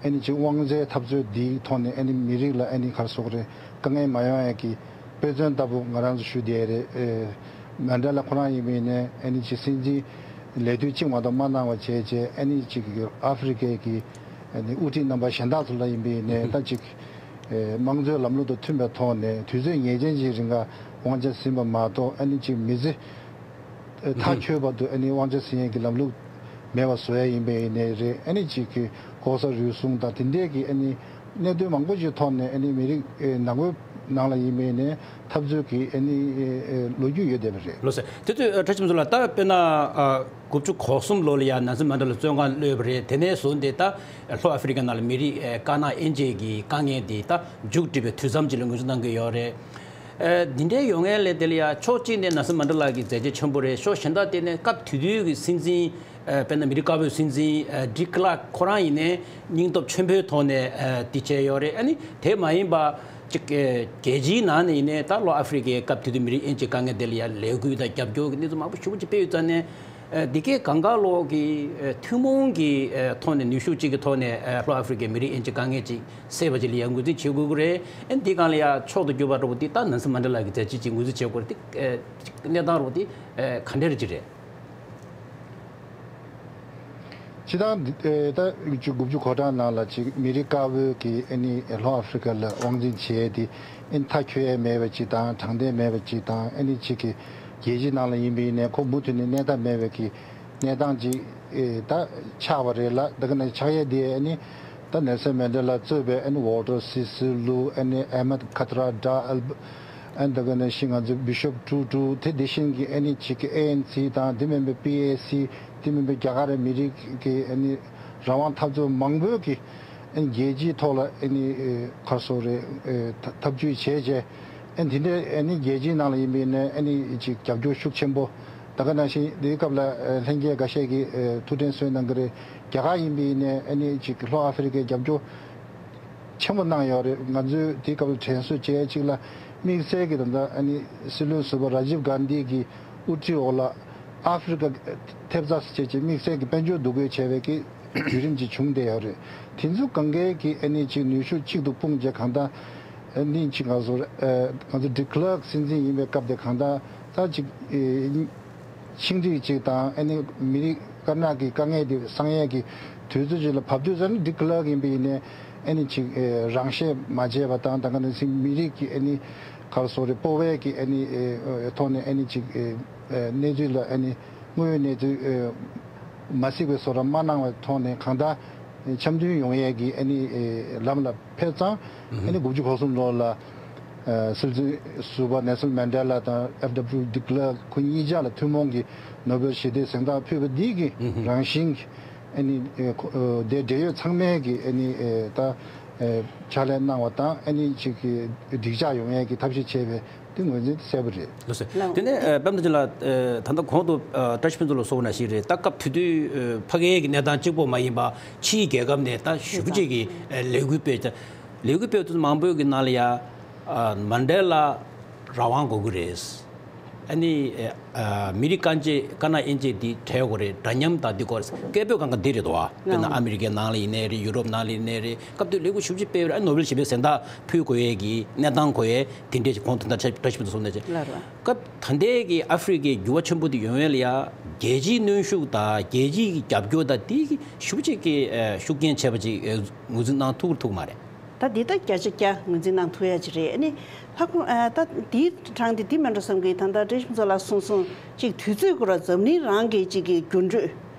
ཨ་ནི་ཅིག་དབང་ཆའི་འཐབ་རྩོད་འདིའི་ཐོག་ནས་ཨ་ནི་མི་རིགས་ལ་ཨ་ནི་ག་རེ་ཟེར་དགོས་རེད། དཀའ་ངལ་མ་ཡོང་ཡ་གི་དཔེ་མཚོན་ལྟ་བུ་ང་རང་ཚོ་ཞུ་བསྡད་རེད། ཨེ་མན་ཌེ་ལ་ཁོ་རང་ཡིན་པ་ཡིན་ནའི་ཨ་ནི་ཅིག་སྲིད་འཛིན་ལས་དུས་གཅིག་མ་གཏོགས་མ་གནང་བ་བྱས་བྱས། ཨ་ནི་ཅིག་ཨ་ཧྥེ་རི་ཁའི་གི་ཨ་ནི་དབུ་ཁྲིད་རྣམ་པ་གཞན་དག་ཚོ་ལ་ཡིན་པ་ཡིན་ནའི་ད་ཅིག་ཨེ་དམངས་གཙོའི་ལམ་ལུགས་དང་མཐུན་པའི་ཐོག་ནས་དུས་ཚོད་ངེས་ཅན་ཅིག་རིང་ག་དབང་ཆ་ཟིན་པ་མ་གཏོགས། ཨ་ནི་ཅིག་མི་ཚེ་མཐའ་འཁྱོལ་བར་དུ་ཨ་ནི་དབང་ཆ་ཟིན་ཡས་ཀྱི་ལམ་ལུགས་མེད་པ་བཟོ་ཡས་ཡིན་པ་ཡིན་ནའི་རེད། ཨ་ནི་ཅིག་གི་ལྐོག་ཟ་རུལ་སུངས་དང་དེ་འདྲས་ཀྱི་ཨ་ནི་གནད་དོན་མང་པོ་ཞིག་ཐོག་ནས་ཨ་ནི་མི་རིགས་ཨེ་ནང་པའི་ནང་ལ་ཡིན་པ་ཡིན་ནའི་འཐབ་རྩོད་ཀྱི་ཨ་ནི་ཨེ་ཨེ་ལོ་རྒྱུས་ཡོད་བསྡད་པ་རེད། ལགས་སོ། དེ་དུས་ཨ་བཀྲ་ཤིས་ཕུན་ཚོགས་ལགས། ད་དཔེར་ན་ཨ་དགུ་བཅུ་གོ་གསུམ་ལོ་ལ་ཡ་ནེལ་སོན་མན་ཌེ་ལ་བཙོན་ཁང་གློད་པ་རེད། དེ་ནས་བཟུང་སྟེ་ད་ལྷོ་ཨ་ཧྥེ་རི་ཁ་ནང་ལ་མི་རིགས་ཨེ་དཀར་ནག་དབྱེ་འབྱེད་ཀྱི་དཀའ་ངལ་འདི་ད་མཇུག་སྒྲིལ་བའི་དུས་མཚམས་ཅིག་ལ་ངོས་འཛིན་གནང་གི་ཡོད་རེད། ཨ་འདི་འདྲའི་ཡོང་མཁན་ལས་དེ་ལ་ཡ་ཕྱོགས་གཅིག་ནས་ནེལ་སོན་མན་ཌེ་ལ་གི་མཛད་རྗེས་ཆེན་པོ་རེད། ཕྱོགས་གཞན་དག་དེ་ནས་སྐབས་དེ་དུས་ཀྱི་སྲིད་འཛིན་ཨ་དཔེར་ན་མི་རིགས་དཀར་པོའི་སྲིད་འཛིན་ཨ་ཌི་ཀི་ལག་ཁོ་རང་ཡིན་ནའི་སྙིང་སྟོབས་ཆེན་པོའི་ཐོག་ནས་ཨ་དེ་བྱས་ཡོད་རེད། ཨ་ནི་དེ་མ་ཡིན་པ་ཅིག་ཨ་རྒྱལ་སྤྱིའི་ནང་ནས་ཡིན་ནའི་ད་ལྷོ་ཨ་ཧྥེ་རི་ཁའི་སྐབས་དེ་དུས་མི་རིགས་དབྱེ་འབྱེད་དཀའ་ངལ་དེ་ལ་ཡ་ལས་འགུལ་དང་རྒྱབ་སྐྱོར་གྱི་གནས་ཚུལ་མང་པོ་ཞེ་པོ་ཅིག་སྤེལ་ཡོད་ཙང་ནས། ཨ་འདི་གའི་གང་ག་ལོག་གི་ཨ་ཐུན་མོང་གི་ཨ་ཐོག་ནས་ནུས་ཤུགས་གཅིག་གི་ཐོག་ནས་ཨ་ལྷོ་ཨ་ཧྥེ་རི་ཁའི་མི་རིགས་དབྱེ་འབྱེད་དཀའ་ངལ་ཅིག་སེལ་བ་ཅིག་ལ་ཡ་ངོས་འཛིན་བྱེད་དགོས་ཀྱི་རེད། ཨ་འདི་སྒང་ལ་ཡ་མཆོག་ཏུ་གྱུར་པ་འདྲ་པོ་འདི་ད་ནེལ་སོན་མན་ཌེ་ལ་གི་མཛད་རྗེས་ཅིག་ངོས་འཛིན་བྱེད་དགོས་རེད། འདི་ཨ་གནས་སྟངས་འདྲ་པོ་འདི་ཨ་ག་འདྲ་ཅིག་རེད། སྤྱིར་བཏང་འདི་ཨེ་ད་དགུ་བཅུ་གོ་གྲངས་ནང་ལ་ཅིག་མི་རིགས་དཀར་པོའི་གི་ཨ་ནི་ལྷོ་ཨ་ཧྥེ་རི་ཁ་ལ་དབང་འཛིན་བྱས་ཏེ་ཨ་ནི་མཐའ་འཁྱོལ་ཡས་མེད་པ་ཅིག་དང་། དྲང་བདེན་མེད་པ་ཅིག་དང་། ཨ་ནི་ཅིག་གི་རྒྱལ་སྤྱིའི་ནང་ལ་ཡིན་པ་ཡིན་ནའི་ཁོ་མུ་མཐུད་ནས་གནས་ཐབས་མེད་པའི་གི་གནས་སྟངས་ཅིག་ཨེ་ད་ཆགས་པ་རེད་ལ། ད་ག་ནས་ཆགས་ཡས་དེ་ཨ་ནི་ད་ནེལ་སོན་མན་ཌེ་ལ་གཙོས་པའི་ཨ་ནི་ཝོལ་ཊར་སི་སི་ལུ། ཨ་ནི་ཨེ་མད་ཁ་ཏ་ར་ཌ་ཨལ་ཨ་ནི་ད་ག་ནང་བཞིན་ང་ཚོ་བི་ཤོབ་ཀྲུ་ཀྲུ། དེ་དེ་བཞིན་གྱི་ཨ་ནི་ཅིག་གི་ཨེ་ཨེན་སི་དང་། དེ་མིན་པའི་པི་ཨེ་སི། དེ་མིན་པའི་རྒྱ་གར་ར་མི་རིགས་ཀྱི་ཨ་ནི་རང་དབང་འཐབ་རྩོད་མང་པོས་ཀྱི་ཨ་ནི་རྒྱལ་སྤྱིའི་ཐོག་ལ་ཨ་ནི་ཨེ་ག་རེ་ཟེར་དགོས་རེད། ཨེ་ཐ་འཐབ་ཇུས་བྱས་བྱས། ཨ་ནི་དེ་འདྲའི་ཨ་ནི་རྒྱལ་སྤྱིའི་ནང་ལ་ཡིན་པ་ཡིན་ནའི་ཨ་ནི་ཅིག་རྒྱབ་སྐྱོར་ཤུགས་ཆེན་པོ། ད་ག་ནང་བཞིན་དེའི་སྐབས་ལ་ཨ་ལྷན་རྒྱས་འགའ་ཤས་ཀྱིས་ཨེ་ཐུགས་དྲན་གསོ་གནང་གི་རེད། རྒྱ་གར་ཡིན་པ་ཡིན་ནའི་ཨ་ནི་ཅིག་ལྷོ་ཨ་ཧྥེ་རི་ཁའི་རྒྱབ་སྐྱོར་ཆེན་པོ་གནང་ཡོད་རེད། ང་ཚོས་དེའི་སྐབས་ལ་དྲན་གསོ་བྱེད་ཡ་གཅིག་ལ། དམིགས་བསལ་གྱི་ད་ལྟ་ཨ་ནི་སྲིད་བློན་ཟུར་པ་ར་ཇིབ་གྷན་དྷི་གི་དབུ་ཁྲིད་འོག་ལ་ཨ་ཧྥེ་རི་ཁ་ཐེབས་རྩ་ཟེར་བྱས་ཅིག་དམིགས་བསལ་གྱི་དཔལ་འབྱོར་འདུ་འགོད་བྱས་པའི་གི་བརྒྱུད་རིམ་ཅིག་བྱུང་བསྡད་ཡོད་རེད། དེ་ཚོ་གང་གའི་གི་ཨ་ནི་ཅིག་ནུས་ཤུགས་གཅིག་ཏུ་སྤུངས་བྱས། གང་ལྟར་ཨ་ནི་ཅིག་ང་ཚོ་ཨ་ང་ཚོ་ཌི་ཀི་ལརཀ་སྲིད་འཛིན་ཡིན་པའི་སྐབས་དེ་གང་ལྟར་ད་ཅིག་ཨེ་ཆིངས་སྒྲིག་ཅིག་དང་། ཨ་ནི་མི་རིགས་དཀར་ནག་གི་དཀའ་ངལ་དེ་སངས་ཡས་ཀྱི་དུས་ཚོད་ཅིག་ལ་བབས་དུས་ཙམ་ནས། ཌི་ཀི་ལརཀ་ཡིན་པ་ཡིན་ནའི་ཨ་ནི་ཅིག་ཨེ་རང་ཤེད་མ་བྱས་པ་དང་། ད་ག་ནང་བཞིན་མི་རིགས་ཀྱི་ཨ་ནི་ག་རེ་ཟེར་དགོས་རེད། སྤོབས་པའི་གི་ཨ་ནི་ཨེ་ཐོག་ནས་ཨ་ནི་ཅིག་ཨེ་ཨེ་གནས་ཚུལ་ལ་ཨ་ནི་དངོས་ཡོད་གནས་ཚུལ་ཨེ་མ་གཟིགས་པའི་བཟོ་འདྲ་མ་གནང་བའི་ཐོག་ནས། གང་ལྟར་འཆམ་མཐུན་ཡོང་ཡས་ཀྱི་ཨ་ནི་ཨེ་ལམ་ལ་ཕེབས་ཙང་། ཨ་ནི་དགུ་བཅུ་གོ་གསུམ་ལོ་ལ་ཨ་སྲིད་འཛིན་ཟུར་པ་ནེལ་སོན་མན་ཌེ་ལ་དང་ཨེཕ་ཌབ་ལུ་ཌི་ཀི་ལརཀ་ཁོ་གཉིས་ཆ་ལ་ཐུན་མོང་གི་ནོ་བེལ་ཞི་བདེའི་གཟེངས་རྟགས་ཕུལ་བ་འདི་གི་རང་བཞིན་གྱི་ཨ་ནི་ཨེ་ཁོ་ཨེ་དེ་འབྲེལ་ཡོད་ཚང་མས་ཀྱི་ཨ་ནི་ཨེ་ད་ཨེ་ཕྱག་ལས་གནང་བ་དང་། ཨ་ནི་ཅིག་གི་འགྲིག་འཇགས་ཡོང་ཡས་ཀྱི་ཐབས་ཤེས་བྱས་པའི་དེ་ངོས་འཛིན་གསལ་པོ་རེད། ལགས་སོ། ལགས། དེ་ནས་ཨ་པད་མ་བདེ་ཆེན་ལགས། ཨ་ད་ལྟ་གོང་དུ་ཨ་བཀྲ་ཤིས་ཕུན་ཚོགས་ལགས་གསུངས་པ་ནང་བཞིན་རེད། ད་སྐབས་དེ་དུས་ཨ་ཕ་གིའི་གི་གནས་སྟངས་གཅིག་པོ་མ་ཡིན་པ་ཕྱིའི་རྒྱལ་ཁབ་ནས་ད་ཞེ་པོ་ཅིག་གི་ཨ་ལས་འགུལ་སྤེལ། ད་ལས་འགུལ་སྤེལ་དུས་མང་པོའི་གི་ནང་ལ་ཡ་ཨ་མན་ཌེ་ལ་རང་དབང་དགོས་ཀྱི་རེད། ཨ་ནི་ཨ་མི་རིགས་དཀར་ཆས་དཀར་ནག་དབྱེ་འབྱེད་འདི་བྲལ་དགོས་རེད། འདྲ་མཉམ་དང་འདི་དགོས་རེད། སྐད་འབོད་གང་ག་འདི་རེད་དོ། དཔེར་ན་ཨ་མི་རི་ཀའི་ནང་ལ་ཡིན་ནའི་རེད། ཡུ་རོབ་ནང་ལ་ཡིན་ནའི་རེད། སྐབས་དེར་ལས་འགུལ་ཞེ་པོ་ཅིག་སྤེལ་བ་རེད། ཨ་ནོ་བེལ་ཞི་བདེའི་གཟེངས་རྟགས་ཕུལ་དགོས་ཡས་ཀྱི་གནས་སྟངས་དགོས་ཡས་དེ་འདྲས་ཀྱི་གོང་དུ་ད་བཀྲ་ཤིས་ཕུན་ཚོགས་གསུངས་ནས་ཅིག་ལགས་རེད། སྐབས་ད་ལྟའི་གི་ཨ་ཧྥེ་རི་ཁའི་འགྱུར་བ་ཆེན་པོ་དེ་ཡོང་ཡས་ལ་ཡ་རྒྱལ་སྤྱིའི་གནོན་ཤུགས་དང་རྒྱལ་སྤྱིའི་གི་རྒྱབ་སྐྱོར་དང་དེ་གི་ཞེ་པོ་ཅིག་གི་ཨ་ཤུགས་རྐྱེན་བྱས་པ་ཅིག་ཨ་ངོས་འཛིན་གནང་ཐུབ་ཐུབ་མ་རེད། ད་འདི་ད་བརྒྱ་ཆ་བརྒྱ་ངོས་འཛིན་གནང་ཐུབ་ཡ་ཅིག་རེད། ཨ་ནི་ལྷག་པར་ཨ་ད་འདིའི་གྲངས་འདི་འདི་མིན་འགྲོ་བསམ་གི། ད་ལྟ་བཀྲ་ཤིས་ཕུན་ཚོགས་ལགས་གསུངས་སོང་། ཅིག་དུས་ཚོད་ཁོ་ར་འཛམ་གླིང་རང་གི་ཅིག་གི་འགྱུར་འགྲོས།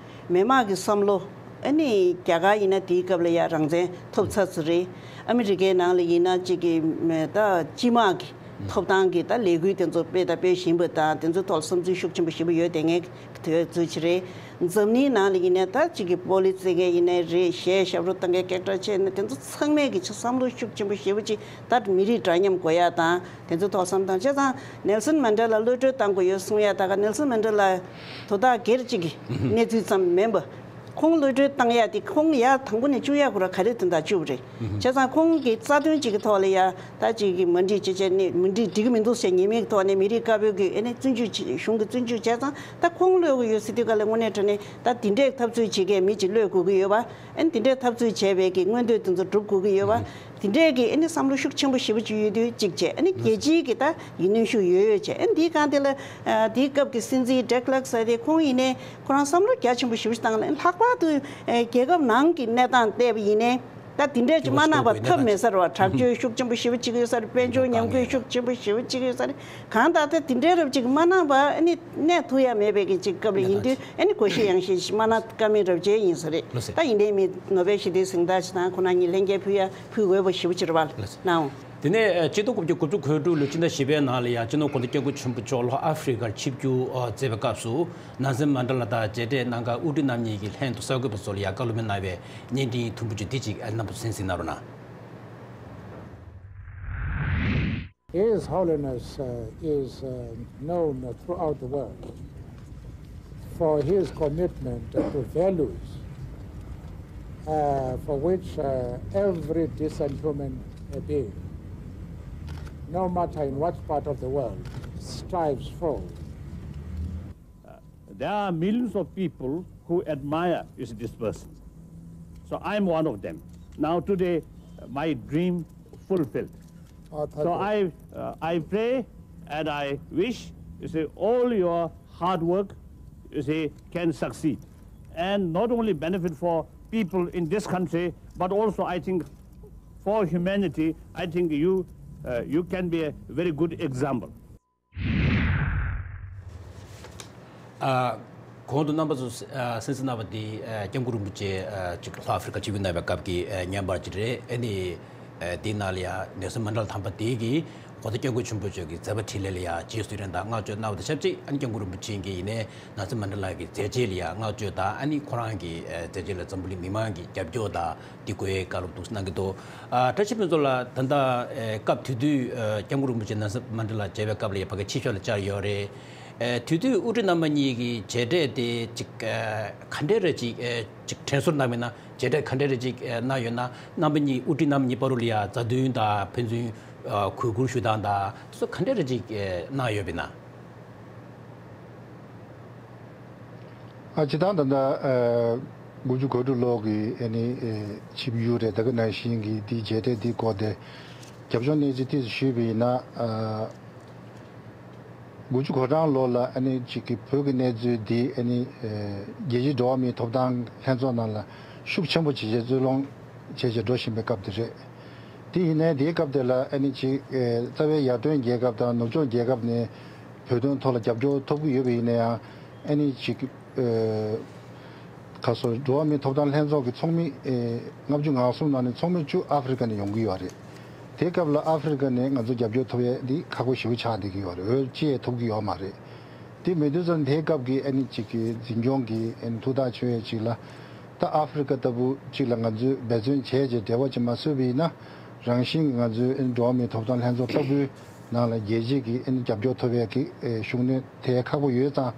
མི་མང་གི་བསམ་བློ། ཨ་ནི་རྒྱ་གར་ཡིན་ན་དེའི་སྐབས་ལ་ཡ་རང་བཙན་ཐོབ་ཚར་ཚར་རེད། ཨ་མི་རི་ཀའི་ནང་ལ་ཡིན་ན་ཅིག་གི་ད་སྤྱི་དམངས་ཀྱི་ ཐོབ་ཐང་གི་ད་ལས་འགུལ་དེ་ཚོ་སྤེལ་དང་སྤེལ་བཞིན་པ་དང་། དེ་ཚོའི་ཐོག་ལ་བསམ་ཚུལ་ཤུགས་ཆེན་པོ་ཞེ་པོ་ཡོད་བསྡད་མཁན་དེ་ཚོ་ཅིག་རེད། འཛམ་གླིང་ནང་ལ་ཡིན་ནའི་ད་ཅིག་གི་པོ་ལི་སི་བརྩི་མཁན་ཡིན་ནའི་རེད། གཞས་ཞབས་བྲོ་བཏང་མཁན་སྐད་གྲགས་ཆེ་ན་དེ་ཚོ་ཚང་མས་ཀྱི་ཆ་བསམ་བློ་ཤུགས་ཆེན་པོ་ཞེ་པོ་ཅིག་ད་མི་རིགས་འདྲ་མཉམ་དགོས་ཡ་དང་། དེ་ཚོའི་ཐོག་བསམ་བཏང་། བྱས་ཙང་ནེལ་སོན་མན་ཌེ་ལ་གློད་གྲོལ་བཏང་དགོས་ཡོད་གསུང་ཡ། ད་ག་ནེལ་སོན་མན་ཌེ་ལ་དོ་བདག་སྒེར་གཅིག་གི་གནས་ཚུལ་ཙམ་མིན་པ། ཁོང་གློད་གྲོལ་བཏང་ཡ་དེ་ཁོང་ཡ་དང་པོ་ནས་བཅུག་ཡ་ཁོ་ར་ག་རེ་དོན་དག་བཅུག་པ་རེད། བྱས་ཙང་ཁོང་གི་རྩ་དོན་གཅིག་གི་ཐོག་ལ་ཡ་ད་གཅིག་གི་མ་འགྲིག་ཅེས་བྱས་ནས་མི་འགྲིག་འགྲིག་གི་མི་འདུག་ཟེར་ཉེས་མིང་གི་ཐོག་ནས་མི་རིགས་དཀར་པོའི་གི་ཨེ་ནས་བཙོན་འཇུག་བྱས། གཞུང་གི་བཙོན་འཇུག་བྱས་ཙང་ད་ཁོང་གློད་དགོས་ཡོད་ཟེར་དུས་ག་ལ་དངོས་གནས་དྲང་གནས་ད་དེ་འདྲའི་འཐབ་རྩོད་བྱེད་མཁན་མི་གཅིག་གློད་དགོས་ཀྱི་ཡོད་པ། ཨེ་ནས་དེ་འདྲའི་འཐབ་རྩོད་བྱས་པའི་གི་མངོན་འདོད་དེ་ཚོ་སྒྲུབ་དགོས་ཀྱི་ཡོད་པ། དེ་འདྲས་ཀྱི་ཨ་ནི་བསམ་བློ་ཤུགས་ཆེན་པོ་ཞེ་པོ་ཅིག་ཡོད་དུས་གཅིག་བྱས། ཨ་ནི་རྒྱལ་སྤྱིའི་གི་ད་ཡིད་སྨོན་ཤུགས་ཡོད་ཡོད་བྱས། ཨ་ནི་དེའི་སྒང་དེ་ལ་ཨ་དེའི་སྐབས་ཀྱི་སྲིད་འཛིན་ཌེ་ཀླག་ཟེར་དེ་ཁོང་ཡིན་ནའི་ཁོ་རང་བསམ་བློ་རྒྱ་ཆེན་པོ་ཞེ་པོ་ཞིག་བཏང་ལ། ལྷག་པར་དུ་ཨ་རྒྱལ་ཁབ་ནང་གི་གནས་སྟངས་བལྟས་པ་ཡིན་ནའི་ད་དེ་འདྲས་ཀྱི་མ་གནང་བ་ཐབས་མེད་ས་རེད་བ། དྲག་སྤྱོད་ཤུགས་ཆེན་པོ་ཞེ་པོ་ཅིག་ཡོད་ས་རེད། དཔལ་འབྱོར་ཉམས་རྒུད་ཤུགས་ཆེན་པོ་ཞེ་པོ་ཅིག་ཡོད་ས་རེད། གང་ལྟར་ད་དེ་འདྲའི་རབ་ཅིག་མ་གནང་བ་ཨ་ནི་གནས་ཐུབ་ཡ་མེད་པའི་གི་ཅིག་སྐབས་ལ་ཡིན་དུས། ཨ་ནི་དགོངས་བཞེས་ཡང་ཞིག་མ་གནང་ཀ་མེད་རབ་བྱས་ཡིན་ས་རེད། ལགས་སོ། ད་ཡིན་ནའི་མི་ནོ་བེལ་ཞི་བདེའི་གཟེངས་རྟགས་ཅིག་དང་ཁོ་རང་གཉིས་ལྷན་རྒྱས་ཕུལ་ཡ་ཕུལ་འོས་པ་ཞེ་པོ་ཅིག་རེད་བ། ལགས་སོ། གནང་འོང་། དེ་ནས་ཨ་ཆིག་སྟོང་དགུ་བརྒྱ་དགུ་བཅུ་གོ་དྲུག་ལོའི་སྤྱི་ཟླ་བཞི་པའི་ནང་ལ་ཡང་སྤྱི་ནོར་༸གོང་ས་༸སྐྱབས་མགོན་ཆེན་པོ་མཆོག་ལྷོ་ཨ་ཧྥེ་རི་ཁར་ཆིབས་བསྒྱུར་ཨ་མཛད་པའི་སྐབས་སུ། ནེལ་སོན་མན་ཌེ་ལ་དང་མཇལ་འཕྲད་གནང་སྐབས་དབུ་ཁྲིད་རྣམ་གཉིས་ཀྱི་ལྷན་དུ་གསར་འགོད་པ་ཚོ་ལ་ཡང་བཀའ་སློབ་གནང་བའི་བརྙན་འཕྲིན་ཐུང་ངུ་ཅིག་འདི་ཅིག་ཨ་རྣམ་པ་ཚོ་གསན་གཟིགས་གནང་རོགས་གནང་། His Holiness uh, is uh, known throughout the world for his commitment to values uh, for which uh, every decent human being, no matter in what part of the world, strives for. There are millions of people who admire, you see, this person. So I'm one of them. Now today, my dream fulfilled. Oh, thank you. So I, uh, I pray and I wish, you see, all your hard work, you see, can succeed. And not only benefit for people in this country, but also I think for humanity, I think you, uh, you can be a very good example. ཨ། གོང་དུ་རྣམ་པ་ཚོ་ཨ་གསན་གཟིགས་གནང་བ་འདི་ཨ་སྐྱབས་མགོན་རིན་པོ་ཆེ་ཨ་ཅིག་ལྷོ་ཨ་ཧྥེ་རི་ཁ་ཆིབས་བསྒྱུར་གནང་བའི་སྐབས་ཀྱི་ཨ་བརྙན་པར་ཅིག་རེད། ཨ་ནི་ཨ་འདི་ནང་ལ་ཡང་ནེལ་སོན་མན་ཌེ་ལ་དམ་པ་དེ་གིས་༸གོང་ས་༸སྐྱབས་མགོན་ཆེན་པོ་མཆོག་གི་མཛད་པ་འཕྲིན་ལས་ལ་ཡང་རྗེས་སུ་ཡི་རང་དང་བསྔགས་བརྗོད་གནང་བ་དང་ཆབས་ཅིག་ཨ་ནི་སྐྱབས་མགོན་རིན་པོ་ཆེ་གིས་ཡིན་ནའི་ནེལ་སོན་མན་ཌེ་ལ་གི་མཛད་རྗེས་ལ་ཡང་བསྔགས་བརྗོད་དང་། ཨ་ནི་ཁོ་རང་གི་ཨ་མཛད་རྗེས་ལ་འཛམ་བུ་གླིང་མི་མང་གི་རྒྱབ་སྐྱོར་དང་འདི་དགོས་ཡའི་བཀའ་སློབ་འདུག་གནང་གི་འདུག་ཨ་བཀྲ་ཤིས་ཕུན་ཚོགས་ལགས། ད་ལྟ་ཨེ་སྐབས་དེ་དུས་ཨ་སྐྱབས་མགོན་རིན་པོ་ཆེ་ནེལ་སོན་མན་ཌེ་ལ་མཇལ་བའི་སྐབས་ལ་ཡ་ཕ་གི་ཕྱི་ཕྱོགས་ལ་བཅར་ཡོད་རེད། ཨེ་དེ་དུས་དབུ་ཁྲིད་རྣམ་པ་གཉིས་ཀྱི་མཇལ་འཕྲད་དེ་ཅིག་ཨེ་ག་འདྲས་རེ་ཅིག་ཨེ་ཅིག་དྲན་གསོར་གནང་མིན་ན། མཇལ་འཕྲད་ག་འདྲས་རེ་ཅིག་ཨེ་གནང་ཡོད་ན། རྣམ་པ་གཉིས་དབུ་ཁྲིད་རྣམ་གཉིས་བར་དུ་ལ་ཡ་མཛའ་མཐུན་དང་ཕན་ཚུན་ཨ་གུས་བཀུར་ཞུ་སྟངས་དང་སོ་ག་འདྲས་རེ་ཅིག་ཨེ་གནང་ཡོད་པ་ཡིན་ན། ཨ་སྤྱིར་བཏང་ད་ལྟ་ཨ་དགུ་བཅུ་གོ་དྲུག་ལོ་གི་ཨ་ནི་ཨེ་ཆིབས་བསྒྱུར་རེད། ད་ག་ནང་བཞིན་གྱི་དེའི་མཇལ་འཕྲད་དེའི་སྐོར་དེ་རྒྱབ་ལྗོངས་གནས་ཚུལ་ཏོག་ཙམ་ཞུས་པ་ཡིན་ན། ཨ་དགུ་བཅུ་གོ་གྲངས་ལོ་ལ་ཨ་ནི་གཅིག་གི་བོད་ཀྱི་གནས་ཚུལ་འདི་ཨ་ནི་ཨེ་རྒྱལ་སྤྱིའི་འགྲོ་བ་མིའི་ཐོབ་ཐང་ལྷན་ཚོགས་ནང་ལ་ཤུགས་ཆེན་པོ་བྱས་རྗེས་རྩོད་ལོང་བྱས་རྗེས་འགྲོ་བཞིན་པའི་སྐབས་དེ་རེད། དེ་ཡིན་ནའི་དེའི་སྐབས་དེ་ལ་ཨ་ནི་ཅིག་ཨེ་རྩ་བའི་ཡར་ཐོན་རྒྱལ་ཁབ་དང་ནུབ་ཕྱོགས་རྒྱལ་ཁབ་ནས་བོད་དོན་ཐོག་ལ་རྒྱབ་སྐྱོར་ཐོབ་ཀྱི་ཡོད་པ་ཡིན་ན་ཡང་། ཨ་ནི་ཅིག་ཨེ་ཁ་སོ་འགྲོ་བ་མིའི་ཐོབ་ཐང་ལྷན་ཚོགས་ཀྱི་ཚོགས་མི་ཨེ་ལྔ་བཅུ་ང་གསུམ་ནང་ནས་ཚོགས་མི་བཅུ་ཨ་ཧྥེ་རི་ཁ་ནས་ཡོང་གི་ཡོད་རེད། དེའི་སྐབས་ལ་ཨ་ཧྥེ་རི་ཁ་ནས་ང་ཚོ་རྒྱབ་སྐྱོར་ཐོབ་ཡས་འདི་ཁག་པོ་ཞེ་པོ་ཆགས་བསྡད་ཀྱི་ཡོད་རེད། འོས་ཅི་ཡས་ཐོབ་ཀྱི་ཡོད་མ་རེད། དེ་མི་དུས་ཙམ་དེའི་སྐབས་ཀྱི་ཨ་ནི་ཅིག་གི་འཛིན་སྐྱོང་གི་ཨ་ནི་ཐུགས་ཐག་ཆོད་ཡས་ཅིག་ལ། ད་ཨ་ཧྥེ་རི་ཁ་ལྟ་བུ་ཅིག་ལ་ང་ཚོས་འབད་བརྩོན་བྱས་རྗེས་འབྲེལ་བ་ཅིག་མ་བཟོས་པ་ཡིན་ན། རང་བཞིན་གྱིས་ང་ཚོའི་ཨ་ནི་འགྲོ་བ་མིའི་ཐོབ་ཐང་ལྷན་ཚོགས་ལྟ་བུའི་ནང་ལ་རྒྱལ་སྤྱིའི་གི་ཨ་ནི་རྒྱབ་སྐྱོར་ཐོབ་ཡས་ཀྱི་ཨེ་ཤུགས་སྣོན་ཐེབས་ཁག་པོ་ཡོད་ཙང་།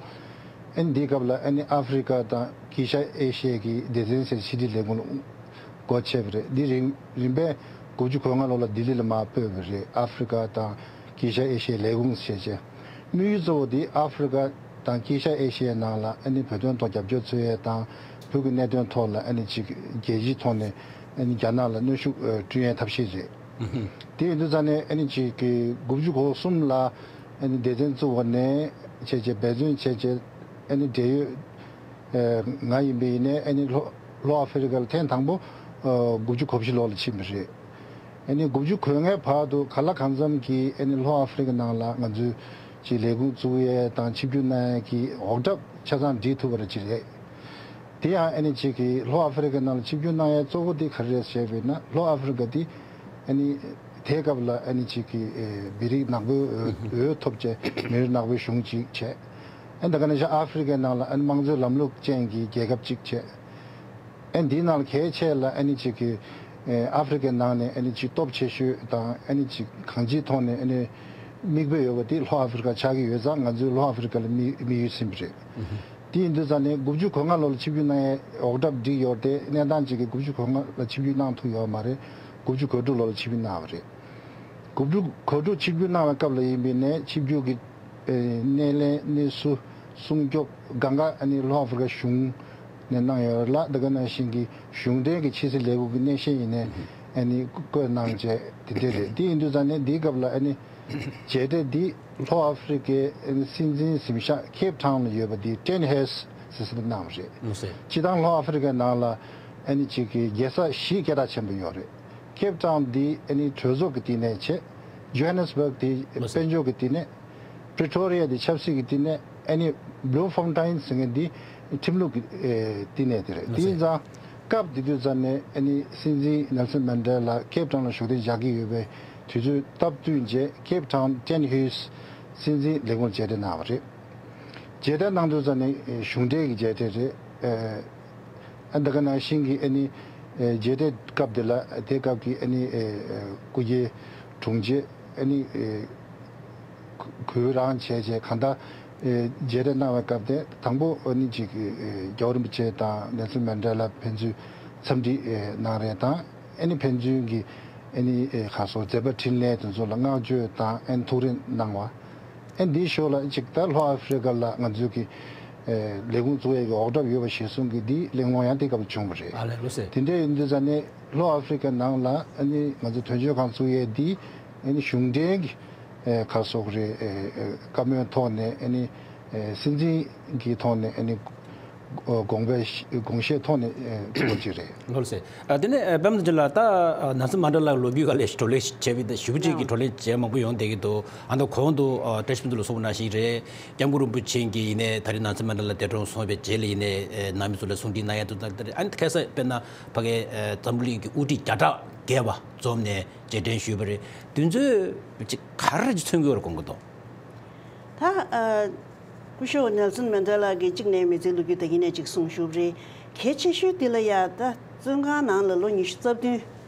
ཨ་ནི་འདིའི་སྐབས་ལ་ཨ་ནི་ཨ་ཧྥེ་རི་ཁ་དང་དཀྱིལ་ཤར་ཨེ་ཤི་ཡའི་གི་སྡེ་ཚན་ཟེར་ཕྱི་དྲིལ་ལས་ཁུངས་ལ་སྒོ་ཕྱེ་བ་རེད། འདི་རིམ་རིམ་པས་དགུ་བཅུ་གོ་ལྔ་ལོ་ལ་ལྡི་ལི་ལ་མར་སྤོས་པ་རེད། ཨ་ཧྥེ་རི་ཁ་དང་དཀྱིལ་ཤར་ཨེ་ཤི་ཡའི་ལས་ཁུངས་ཟེར་བྱས། དམིགས་ཡུལ་གཙོ་བོ་དེ་ཨ་ཧྥེ་རི་ཁ་དང་དཀྱིལ་ཤར་ཨེ་ཤི་ཡའི་ནང་ལ་ཨ་ནི་བོད་དོན་ཐོག་རྒྱབ་སྐྱོར་འཚོལ་ཡས་དང་། བོད་ཀྱི་གནད་དོན་ཐོག་ལ་ཨ་ནི་ཅིག་རྒྱལ་སྤྱིའི་ཐོག་ནས་ཨ་ནི་རྒྱ་ནག་ལ་གནོན་ཤུགས་ཨ་བསྐྲུན་ཡས་ཐབས་ཤེས་རེད། དེ་ཡིན་དུས་ཙང་ནས་ཨ་ནི་ཅིག་གི་དགུ་བཅུ་གོ་གསུམ་ལ་ཨ་ནི་སྡེ་ཚན་བཙུགས་པ་ནས་བྱས་རྗེས་འབད་བརྩོན་བྱས་རྗེས་ཨ་ནི་འབྲེལ་ཡོད་ཨ་ང་ཡིན་པ་ཡིན་ནའི་ཨ་ནི་ལྷོ་ལྷོ་ཨ་ཧྥེ་རི་ཁ་ལ་ཐེངས་དང་པོ་ཨ་དགུ་བཅུ་གོ་བཞི་ལོ་ལ་ཕྱིན་པ་རེད། ཨ་ནི་དགུ་བཅུ་གོ་ལྔའི་བར་དུ་གང་ལ་གང་འཚམ་གྱིས་ཨ་ནི་ལྷོ་ཨ་ཧྥེ་རི་ཁ་ནང་ལ་ང་ཚོས་ཅིག་ལས་ཁུངས་བཙུགས་ཡས་དང་ཆིབས་བསྒྱུར་གནང་ཡས་ཀྱི་འོག་གྲབས་ཆ་ཚང་སྒྲིལ་ཐུབ་པ་ར་ཅིག་རེད། དེ་ཡང་ཨ་ནི་ཅིག་གིས་ལྷོ་ཨ་ཧྥེ་རི་ཁ་ནང་ལ་ཆིབས་བསྒྱུར་གནང་ཡས་གཙོ་བོ་དེ་ག་རེ་རེད་ཞེས་པས་ན། ལྷོ་ཨ་ཧྥེ་རི་ཁ་དེ་ཨ་ནི་ དེའི་སྐབས་ལ་ཨ་ནི་ཅིག་གི་ཨེ་མི་རིགས་ནག་པོའི་འོས་འོས་ཐོབ་བྱས་མི་རིགས་ནག་པོའི་གཞུང་ཅིག་བྱས། ཨ་ནི་ད་ག་ནང་བཞིན་ཨ་ཧྥེ་རི་ཁའི་ནང་ལ་ཨ་ནི་དམངས་གཙོའི་ལམ་ལུགས་ཅན་གྱི་རྒྱལ་ཁབ་ཅིག་བྱས། ཨ་ནི་འདིའི་ནང་ལ་གལ་ཆེ་ལ་ཨ་ནི་ཅིག་གི་ཨེ་ཨ་ཧྥེ་རི་ཁའི་ནང་ནས་ཨ་ནི་ཅིག་སྟོབས་ཆེ་ཤོས་དང་ཨ་ནི་ཅིག་གང་ཅིའི་ཐོག་ནས་ཨ་ནི་མིག་དཔེ་ཡོད་པ་དེ་ལྷོ་ཨ་ཧྥེ་རི་ཁ་ཆགས་ཀྱི་ཡོད་ཙང་ང་ཚོས་ལྷོ་ཨ་ཧྥེ་རི་ཁ་ལ་དམིགས་དམིགས་ཡུལ་ཟིན་པ་རེད། དེ་ཡིན་དུས་ཙང་ནས་དགུ་བཅུ་གོ་ལྔ་ལོ་ལ་ཆིབས་བསྒྱུར་གནང་ཡའི་འོག་གྲབས་འགྲིག་ཡོད་རེད་དེ་གནས་སྟངས་ཅིག་གིས་དགུ་བཅུ་གོ་ལྔ་ལ་ཆིབས་བསྒྱུར་གནང་ཐུབ་ཡོད་མ་རེད། དགུ་བཅུ་གོ་དྲུག་ལོ་ལ་ཆིབས་བསྒྱུར་གནང་བ་རེད། དགུ་བཅུ་གོ་དྲུག་ཆིབས་བསྒྱུར་གནང་བའི་སྐབས་ལ་ཡིན་པའི་ནས་ཆིབས་བསྒྱུར་གྱི་ཨེ་སྣེ་ལེན་སྣེ་སུ་སྲུང་སྐྱོབ་སྒང་ག་ཨ་ནི་ལྷོ་ཨ་ཧྥེ་རི་ཁ་གཞུང་ནས་གནང་ཡོད་ལ་ད་ག་ནང་བཞིན་གྱི་གཞུང་འབྲེལ་གྱི་ཕྱི་སྲིད་ལས་ཁུངས་ཀྱི་སྣེ་ཤན་ཡིན་ནས་ཨ་ནི་བསྐོས་གནང་བྱས་དེ་འདྲ་རེད། དེ་ཡིན་དུས་ཙང་ནས་འདིའི་སྐབས་ལ་ཨ་ནི་མཇལ་འཕྲད་འདི་ལྷོ་ཨ་ཧྥེ་རི་ཁའི་ཨ་ནི་སྲིད་འཛིན་གཟིམ་ཤག་ཁེབ་ཊའུན་ལ་ཡོད་པ་འདི་ཊེན་ཧེས་ཟེར་ས་ནས་གནང་བ་རེད། ལགས་སེ། སྤྱིར་བཏང་ལྷོ་ཨ་ཧྥེ་རི་ཁའི་ནང་ལ་ཨ་ནི་གཅིག་གི་རྒྱལ་ས་བཞི་སྐད་གྲགས་ཆེན་པོ་ཡོད་རེད། ཁེབ་ཊའུན་འདི་ཨ་ནི་གྲོས་ཚོགས་ཀྱི་བསྟི་གནས་བྱས། ཇོ་ཧན་ནེ་སི་བྷག་འདི་ལགས་སེ། དཔལ་འབྱོར་གྱི་བསྟི་གནས། པི་རི་ཊོ་རི་ཡ་འདི་ཆབ་སྲིད་ཀྱི་བསྟི་གནས། ཨ་ནི་བྷུ་ལོ་ཕོན་ཊེན་ཟེར་མཁན་འདི་ཁྲིམས་ལུགས་ཀྱི་ཨེ་བསྟི་གནས་དེ་རེད། ལགས་དེ་སེ། ཡིན་ཙང་སྐབས་དེ་དུས་ཙམ་ནས་ཨ་ནི་སྲིད་འཛིན་ནེལ་སོན་མན་ཌེ་ལ་ཁེབ་ཊའུན་ལ་བཞུགས་གདན་འཇགས་ཀྱི་ཡོད་པའི་དུས་ཚོད་སྟབས་བསྟུན་བྱས་ཁེབ་ཊའུན་ཊེན་ཧིའུ་སི་སྲིད་འཛིན་ལས་ཁུངས་མཇལ་འཕྲད་གནང་བ་རེད། མཇལ་འཕྲད་གནང་དུས་ཙམ་ནས་ཨེ་གཞུང་འབྲེལ་གྱི་མཇལ་འཕྲད་རེད། ཨེ་ཨ་ད་ག་ནང་བཞིན་གྱི་ཨ་ནི་ཨེ་མཇལ་འཕྲད་སྐབས་དེ་ལ་དེ་སྐབས་ཀྱི་ཨ་ནི་ཨེ་ཨེ་སྐུ་སྒེར་དྲུང་ཆེ་ཨ་ནི་ཨེ་གུས་རང་བྱས་བྱས་གང་ལྟར་ཨེ་མཇལ་འཕྲད་གནང་བའི་སྐབས་དེ་དང་པོ་ཨ་ནི་ཅིག་ཨེ་རྒྱལ་བ་རིན་པོ་ཆེ་དང་ནེལ་སོན་མན་ཌེ་ལ་ཕན་ཚུན་འཚམས་འདྲི་ཨེ་གནང་རེས་དང་ཨ་ནི་ཕན་ཚུན་གྱི་ཨ་ནི་ཨེ་ག་སོ་མཛད་པ་འཕྲིན་ལས་དེ་ཚོ་ལ་བསྔགས་བརྗོད་དང་ཨ་ནི་ཐུགས་རེ་གནང་བ། ཨ་ནི་འདིའི་ཞོར་ལ་ཅིག་ད་ལྷོ་ཨ་ཧྥེ་རི་ཁ་ལ་ང་ཚོའི་གི་ཨེ་ལས་ཁུངས་བཙུགས་ཡས་ཀྱི་འོག་གྲབས་ཡོད་པ་གཞིར་བཟུང་གི་འདིའི་གླེང་སློང་ཡང་དེ་སྐབས་བྱུང་བ་རེད། ཨ་ལས་ལོ་སེ། དེ་འདྲ་ཡིན་དུས་ཙང་ནས་ལྷོ་ཨ་ཧྥེ་རི་ཁ་ནང་ལ་ཨ་ནི་ང་ཚོ་དོན་གཅོད་ཁང་བཙུགས་ཡས་འདི་ཨ་ནི་གཞུང་འབྲེལ་གྱི་ཨེ་ག་སོགས་རེད་ཨེ་ཨེ་བཀའ་མོལ་ཐོག་ནས་ཨ་ནི་ཨེ་སྲིད་འཛིན་གྱི་ཐོག་ནས་ཨ་ནི་དགོངས་པའི་དགོངས་བཞེས་ཐོག་ནས་ཨེ་བཙུགས་པ་ཅིག་རེད། ལོ་སེ། ཨ་དེ་ནས་ཨ་པད་མ་རྡོ་རྗེ་ལགས་ད་ཨ་ནེལ་སོན་མན་ཌེ་ལ་ལོ་རྒྱུས་སྒང་ལ་བགྲོ་གླེང་བྱས་པའི་ཞེ་པོ་ཅིག་གི་བགྲོ་གླེང་བྱས་མང་པོ་ཡོང་བསྡད་ཀྱི་འདུག་ཨ་ནི་གོང་དུ་ཨ་བཀྲ་ཤིས་ཕུན་ཚོགས་ལགས་གསུངས་པ་ནང་བཞིན་རེད། སྐྱབས་མགོན་རིན་པོ་ཆེ་གིས་ཡིན་ནའི་ད་རེས་ནེལ་སོན་མན་ཌེ་ལ་འདས་གྲོངས་སོང་བའི་རྗེས་ལ་ཡིན་ནའི་ཨེ་ནང་མི་ཚོ་ལ་གསུང་འཕྲིན་གནང་ཡ་འདུག་ད་ད་རེས་ཨ་ནི་ཁ་སང་དཔེར་ན་ཕ་གའི་ཨེ་འཛམ་བུ་གླིང་གི་དབུ་ཁྲིད་བརྒྱ་ཕྲག་བརྒལ་བ་འཛོམས་ནས་རྗེས་དྲན་ཞུས་པ་རེད། དེ་ཚོས་ཅིག་ག་རེ་ཅིག་མཚོན་གྱི་ཡོད་རེད་དགོངས་ཀྱི་འདུག་ད་ཨ་སྐུ་ཞབས་ནེལ་སོན་མན་ཌེ་ལ་གིས་གཅིག་ནས་མི་ཚེའི་ལོ་རྒྱུས་ད་གིན་ནས་ཅིག་གསུངས་ཞུས་པ་རེད། གལ་ཆེ་ཤོས་དེ་ལ་ཡ་ད་བཙོན་ཁང་ནང་ལ་ལོ་ཉི་ཤུ་རྩ་བདུན་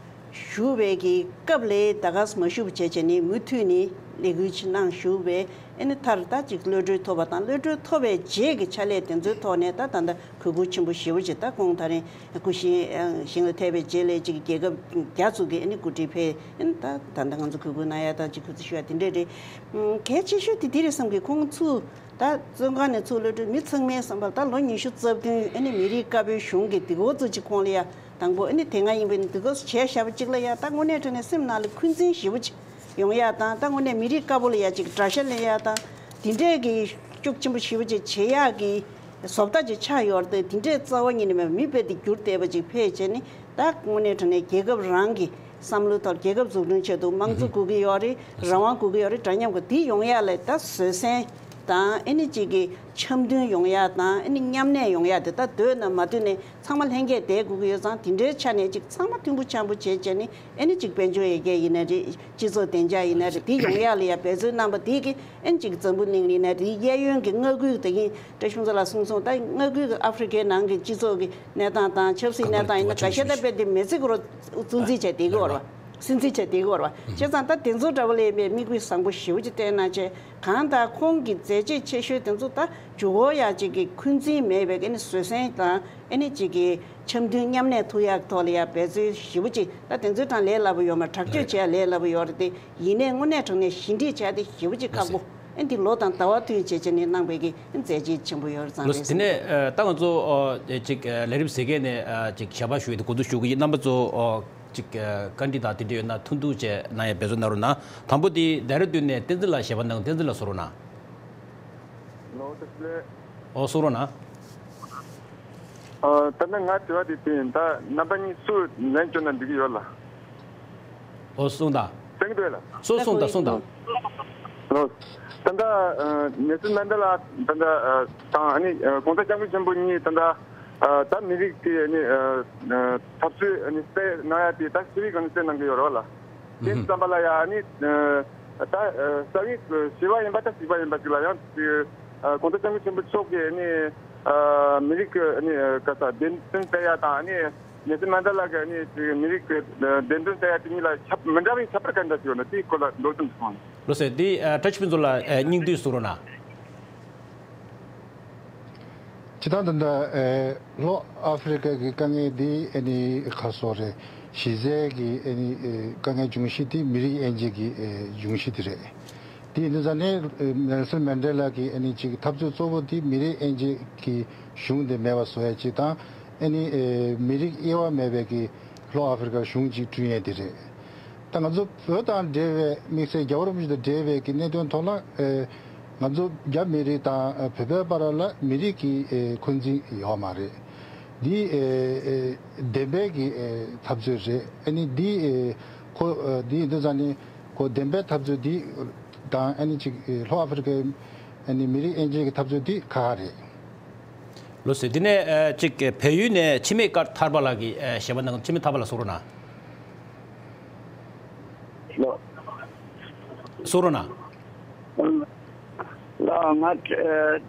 བཞུགས་པའི་གི་སྐབས་ལས་ད་ག་སེ་མ་བཞུགས་པ་བྱས་བྱས་ནས་མུ་མཐུད་ནས་ལས་འགུལ་ཅིག་གནང་བཞུགས་པས་ཨ་ནི་མཐར་ད་ཅིག་གློད་གྲོལ་ཐོབ་པ་དང་གློད་གྲོལ་ཐོབ་པའི་རྗེས་ཀྱི་ཕྱག་ལས་དེ་ཚོའི་ཐོག་ནས་ད་ད་ལྟ་གུས་བཀུར་ཆེན་པོ་ཞེ་པོ་ཅིག་ད་ཁོང་ད་རིང་སྐུ་ཞིང་ཞིང་ལ་ཐེབས་པའི་རྗེས་ལ་ཅིག་རྒྱལ་ཁབ་བརྒྱ་ཙམ་གྱི་ཨ་ནི་འགོ་ཁྲིད་ཕེབས་ཨ་ནི་ད་ད་ལྟ་ང་ཚོ་གུས་བཀུར་གནང་ཡ་དང་ཅིག་གུས་བརྩི་ཞུ་ཡ་དེ་འདྲས་རེད། གལ་ཆེ་ཤོས་དེ་དེ་རེད་བསམ་གི་ཁོང་ཚོས། ད་བཙོན་ཁང་ནས་ཚུར་གློད་གྲོལ་མི་ཚང་མའི་བསམ་པར་ད་ལོ་ཉི་ཤུ་རྩ་བདུན་ཨ་ནི་མི་རིགས་དཀར་པོའི་གཞུང་གིས་འདི་གོ་ཚོད་ཅིག་ཁོང་ལ་ཡ་དང་པོ་ཨ་ནི་དེ་སྔ་ཡིན་པའི་འདི་གོ་བྱས་བཞག་པ་ཅིག་ལ་ཡ་ད་དངོས་གནས་དྲང་གནས་སེམས་ནང་ལ་འཁོན་འཛིན་ཞེ་པོ་ཅིག་ཡོང་ཡ་དང་ད་དངོས་གནས་མི་རིགས་དཀར་པོ་ལ་ཡ་ཅིག་དགྲ་ཤ་ལེན་ཡ་དང་དེ་འདྲས་ཀྱི་ཤུགས་ཆེན་པོ་ཞེ་པོ་ཅིག་བྱེད་ཡག་གི་བཟོ་ལྟ་ཅིག་ཆགས་ཡོད་རེད་དེ་དེ་འདྲས་རྩ་བ་ཉིད་ནས་མི་དཔེ་དེ་འགྱུར་བསྡད་པ་ཅིག་ཕེབས་བྱས་ནི། ད་དངོས་གནས་དྲང་གནས་རྒྱལ་ཁབ་རང་གི་བསམ་བློའི་ཐོག་རྒྱལ་ཁབ་འཛུགས་སྐྲུན་ཆེད་དུ་དམངས་གཙོ་དགོས་ཀྱི་ཡོད་རེད། རང་དབང་དགོས་ཀྱི་ཡོད་རེད། འདྲ་མཉམ་དགོས་འདི་ཡོང་ཡ་ལ་ད་བཟོད་བསྲན་དང་ཨ་ནི་གཅིག་གི་འཆམ་མཐུན་ཡོང་ཡ་དང་ཨ་ནི་མཉམ་གནས་ཡོང་ཡ་དེ་ད་འདོད་ན་མ་འདོད་ནས་ཚང་མ་ལྷན་རྒྱས་བསྡད་དགོས་ཀྱི་ཡོད་ཙང་དེ་འདྲའི་ཆ་ནས་གཅིག་ཚང་མ་མཐུན་པོ་འཆམ་པོ་བྱས་བྱས་ནི་ཨ་ནི་གཅིག་དཔལ་འབྱོར་ཡར་རྒྱས་ཡིན་ན་རེད། སྤྱི་ཚོགས་བདེ་འཇགས་ཡིན་ན་རེད། འདི་ཡོང་ཡ་ལ་ཡ་འབད་རྩོལ་གནང་པ་འདི་གི་ཨ་ནི་གཅིག་འཛམ་བུ་གླིང་ལ་ཡིན་ན་རེད། གཡས་གཡོན་གྱི་མངའ་ཁུལ་དེ་གིན་བཀྲ་ཤིས་ཕུན་ཚོགས་ལགས་གསུངས་སོང་། ད་མངའ་ཁུལ་གྱི་ཨ་ཧྥེ་རི་ཁའི་ནང་གི་སྤྱི་ཚོགས་ཀྱི་གནས་སྟངས་དང་ཆབ་སྲིད་གནས་སྟངས་ཡིན་ན་འགའ་ཤས་ད་རྦད་དེ་མི་ཚེ་གུ་རུ་སྲུང་བརྩི་བྱས་བསྡད་ཀྱི་ཡོད་རེད་བ། སྲུང་བརྩི་བྱས་བསྡད་ཀྱི་ཡོད་རེད་བ། བྱས་ཙང་ད་དེ་ཚོ་འདྲ་བ་ལས་མིག་དཔེ་བཟང་པོ་ཞེ་པོ་ཅིག་བསྟན་གནང་བྱས་གང་ལྟར་ཁོང་གི་མཛད་རྗེས་ཆེ་ཤོས་དེ་ཚོ་ད་མཇུག་འོག་ཡ་གཅིག་གི་འཁོན་འཛིན་མེད་པའི་ཨ་ནི་བཟོད་བསྲན་དང་ཨ་ནི་གཅིག་གི་འཆམ་མཐུན་མཉམ་གནས་ཐུབ་ཡག་ཐོག་ལ་ཡ་འབད་རྩོལ་ཞེ་པོ་ཅིག་ད་དེ་ཚོའི་གྲངས་ལས་སླ་པོ་ཡོད་མ་རེད། དྲག་སྤྱོད་བྱས་ལས་སླ་པོ་ཡོད་རེད་དེ། ཡིན་ནའི་དངོས་གནས་དྲང་གནས་ཞི་འགྲིག་བྱས་ཏེ་ཞེ་པོ་ཅིག་ཁག་པོ། ཨེ་འདི་ལོ་དང་ཟླ་བ་བསྟུན་བྱས་བྱས་ནས་གནང་བའི་གི་མཛད་རྗེས་ཆེན་པོ་ཡོད་རེད་ཙང་ལོ་རེད་དེ་ནས་ཨ་ད་ང་ཚོ་ཨ་ཅིག་ཨ་ལས་རིམ་ཟེར་མཁན་ནས་ཨ་ཅིག་ཞལ་པར་ཞུ་ཡས་དེ་གོ་བསྡུར་ཞུ་གི་ཡིན། རྣམ་པ་ཚོ་ཨ་ཅིག་ཨ་བཀའ་འདྲི་དང་དེ་འདྲ་ཡོད་ན་ཐུང་ཐུང་བྱས་གནང་ཡས་འབད་བརྩོན་གནང་རོགས་གནང་། དང་པོ་དེ་ལྡེ་ར་ལྡུན་ནས་བསྟན་འཛིན་ལགས་ཞལ་པར་གནང་། བསྟན་འཛིན་ལགས་གསུང་རོགས་གནང་། ལོ་དེ་ལས། ཨོ་གསུང་རོགས་གནང་། ཨ་ད་ནི་ང་དྲི་བ་དེ་དེ་ཡིན། ད་རྣམ་པ་གཉིས་སུ་ལན་བསྐྱོན་ན་འགྲིག་གི་ཡོད་ལ། ཨོ་གསུང་དང་། གསན་གྱི་འདུག་ལ། སུ་གསུང་དང་གསུང་དང་། ལོ། ད་ལྟ་ཨ་ནེལ་སོན་མན་ཌེ་ལ་ད་ལྟ་ཨ་དང་ཨ་ནི་ཨ་གོང་ས་སྐྱབས་མགོན་ཆེན་པོ་གཉིས་ད་ལྟ་ཨ་ད་མི་རིགས་དེ་ཨ་ནི་ཨ་ཨ་འཐབ་རྩོད་ཨ་ནི་སྤེལ་གནང་ཡ་དེ་ད་ཞི་བའི་སྒང་ནས་སྤེལ་གནང་གི་ཡོད་རེད་བ་ལ། དེ་ཙམ་པ་ལ་ཡང་ནི་ད་རྩ་བའི་ཞི་བ་ཡིན་པ་དང་སྲིད་པ་ཡིན་པ་ཅིག་ལ་ཡང་གོང་ས་སྐྱབས་མགོན་ཆེན་པོ་མཆོག་གིས་ནི་མི་རིགས་ཀྱི་ནི་ག་ས་བདེན་དོན་བཙལ་ཡ་དང་ནི་ནེལ་སོན་མན་ཌེ་ལ་གི་ནི་མི་རིགས་ཀྱི་བདེན་དོན་བཙལ་ཡ་དེ་གཉིས་ལ་ཁྱད་མི་འདྲ་བའི་ཁྱད་པར་ག་འདྲ་ཅིག་ཡོད་ན་དེའི་སྐོར་ལ་མདོར་ཙམ་ཞིག་གསུངས། ལགས་སོ། དེ་ཨ་བཀྲ་ཤིས་ཕུན་ཚོགས་ལགས་ཨ་སྙིང་བསྡུས་གསུང་རོགས་གནང་། སྤྱིར་བཏང་ད་ལྟ་ཨེ་ལྷོ་ཨ་ཧྥེ་རི་ཀ་གི་དཀའ་ངལ་འདི་ཨེ་ནི་ཁ་སོ་རེད། གཞི་རྩའི་གི་ཨེ་ནི་ཨེ་དཀའ་ངལ་འབྱུང་གཞི་འདི་མི་རིགས་དབྱེ་འབྱེད་ཀྱི་ཨེ་འབྱུང་གཞི་འདི་རེད། དེ་ཡིན་དུས་ཙང་ནས་ཨེ་ནེལ་སོན་མན་ཌེ་ལ་གི་ཨེ་ནི་ཅིག་འཐབ་རྩོད་གཙོ་བོ་འདི་མི་རིགས་དབྱེ་འབྱེད་ཀྱི་གཞུང་འདི་མེད་པ་བཟོ་ཡ་ཅིག་དང་ཨེ་ནི་ཨེ་མི་རིགས་དབྱེ་བ་མེད་པའི་གི་ལྷོ་ཨ་ཧྥེ་རི་ཀ་གཞུང་ཅིག་བསྐྲུན་ཡས་འདི་རེད། ད་ང་ཚོ་བོད་དང་འབྲེལ་བའི་དམིགས་བསལ་རྒྱལ་བ་རིན་པོ་ཆེ་དང་འབྲེལ་བའི་གི་གནད་དོན་ཐོག་ལ་ཨེ་ང་ཚོ་རྒྱ་མི་རིགས་དང་ཨེ་བོད་པའི་བར་ལ་མི་རིགས་ཀྱི་ཨེ་འཁོན་འཛིན་ཡོད་མ་རེད། འདི་ཨེ་ཨེ་བདེན་པའི་གི་ཨེ་འཐབ་རྩོད་རེད། ཨ་ནི་འདི་ཨེ་ཁོ་ཨེ་འདི་ཡིན་དུས་ཙང་ནི་ཁོ་བདེན་པའི་འཐབ་རྩོད་འདི་དང་ཨ་ནི་ཅིག་ཨེ་ལྷོ་ཨ་ཧྥེ་རི་ཀའི་ཨ་ནི་མི་རིགས་དབྱེ་འབྱེད་ཀྱི་འཐབ་རྩོད་འདི་ཁག་ཁག་རེད། ལགས་སོ། འདི་ནས་ཨེ་ཅིག་བལ་ཡུལ་ནས་འཆི་མེད་སྐར་ཐར་པ་ལགས་ཀྱིས་ཨེ་ཞལ་པར་གནང་། འཆི་མེད་ཐར་པ་ལགས་གསུང་རོགས་གནང་། ལགས། གསུང་རོགས་གནང་། ལགས། ང་ཨེ་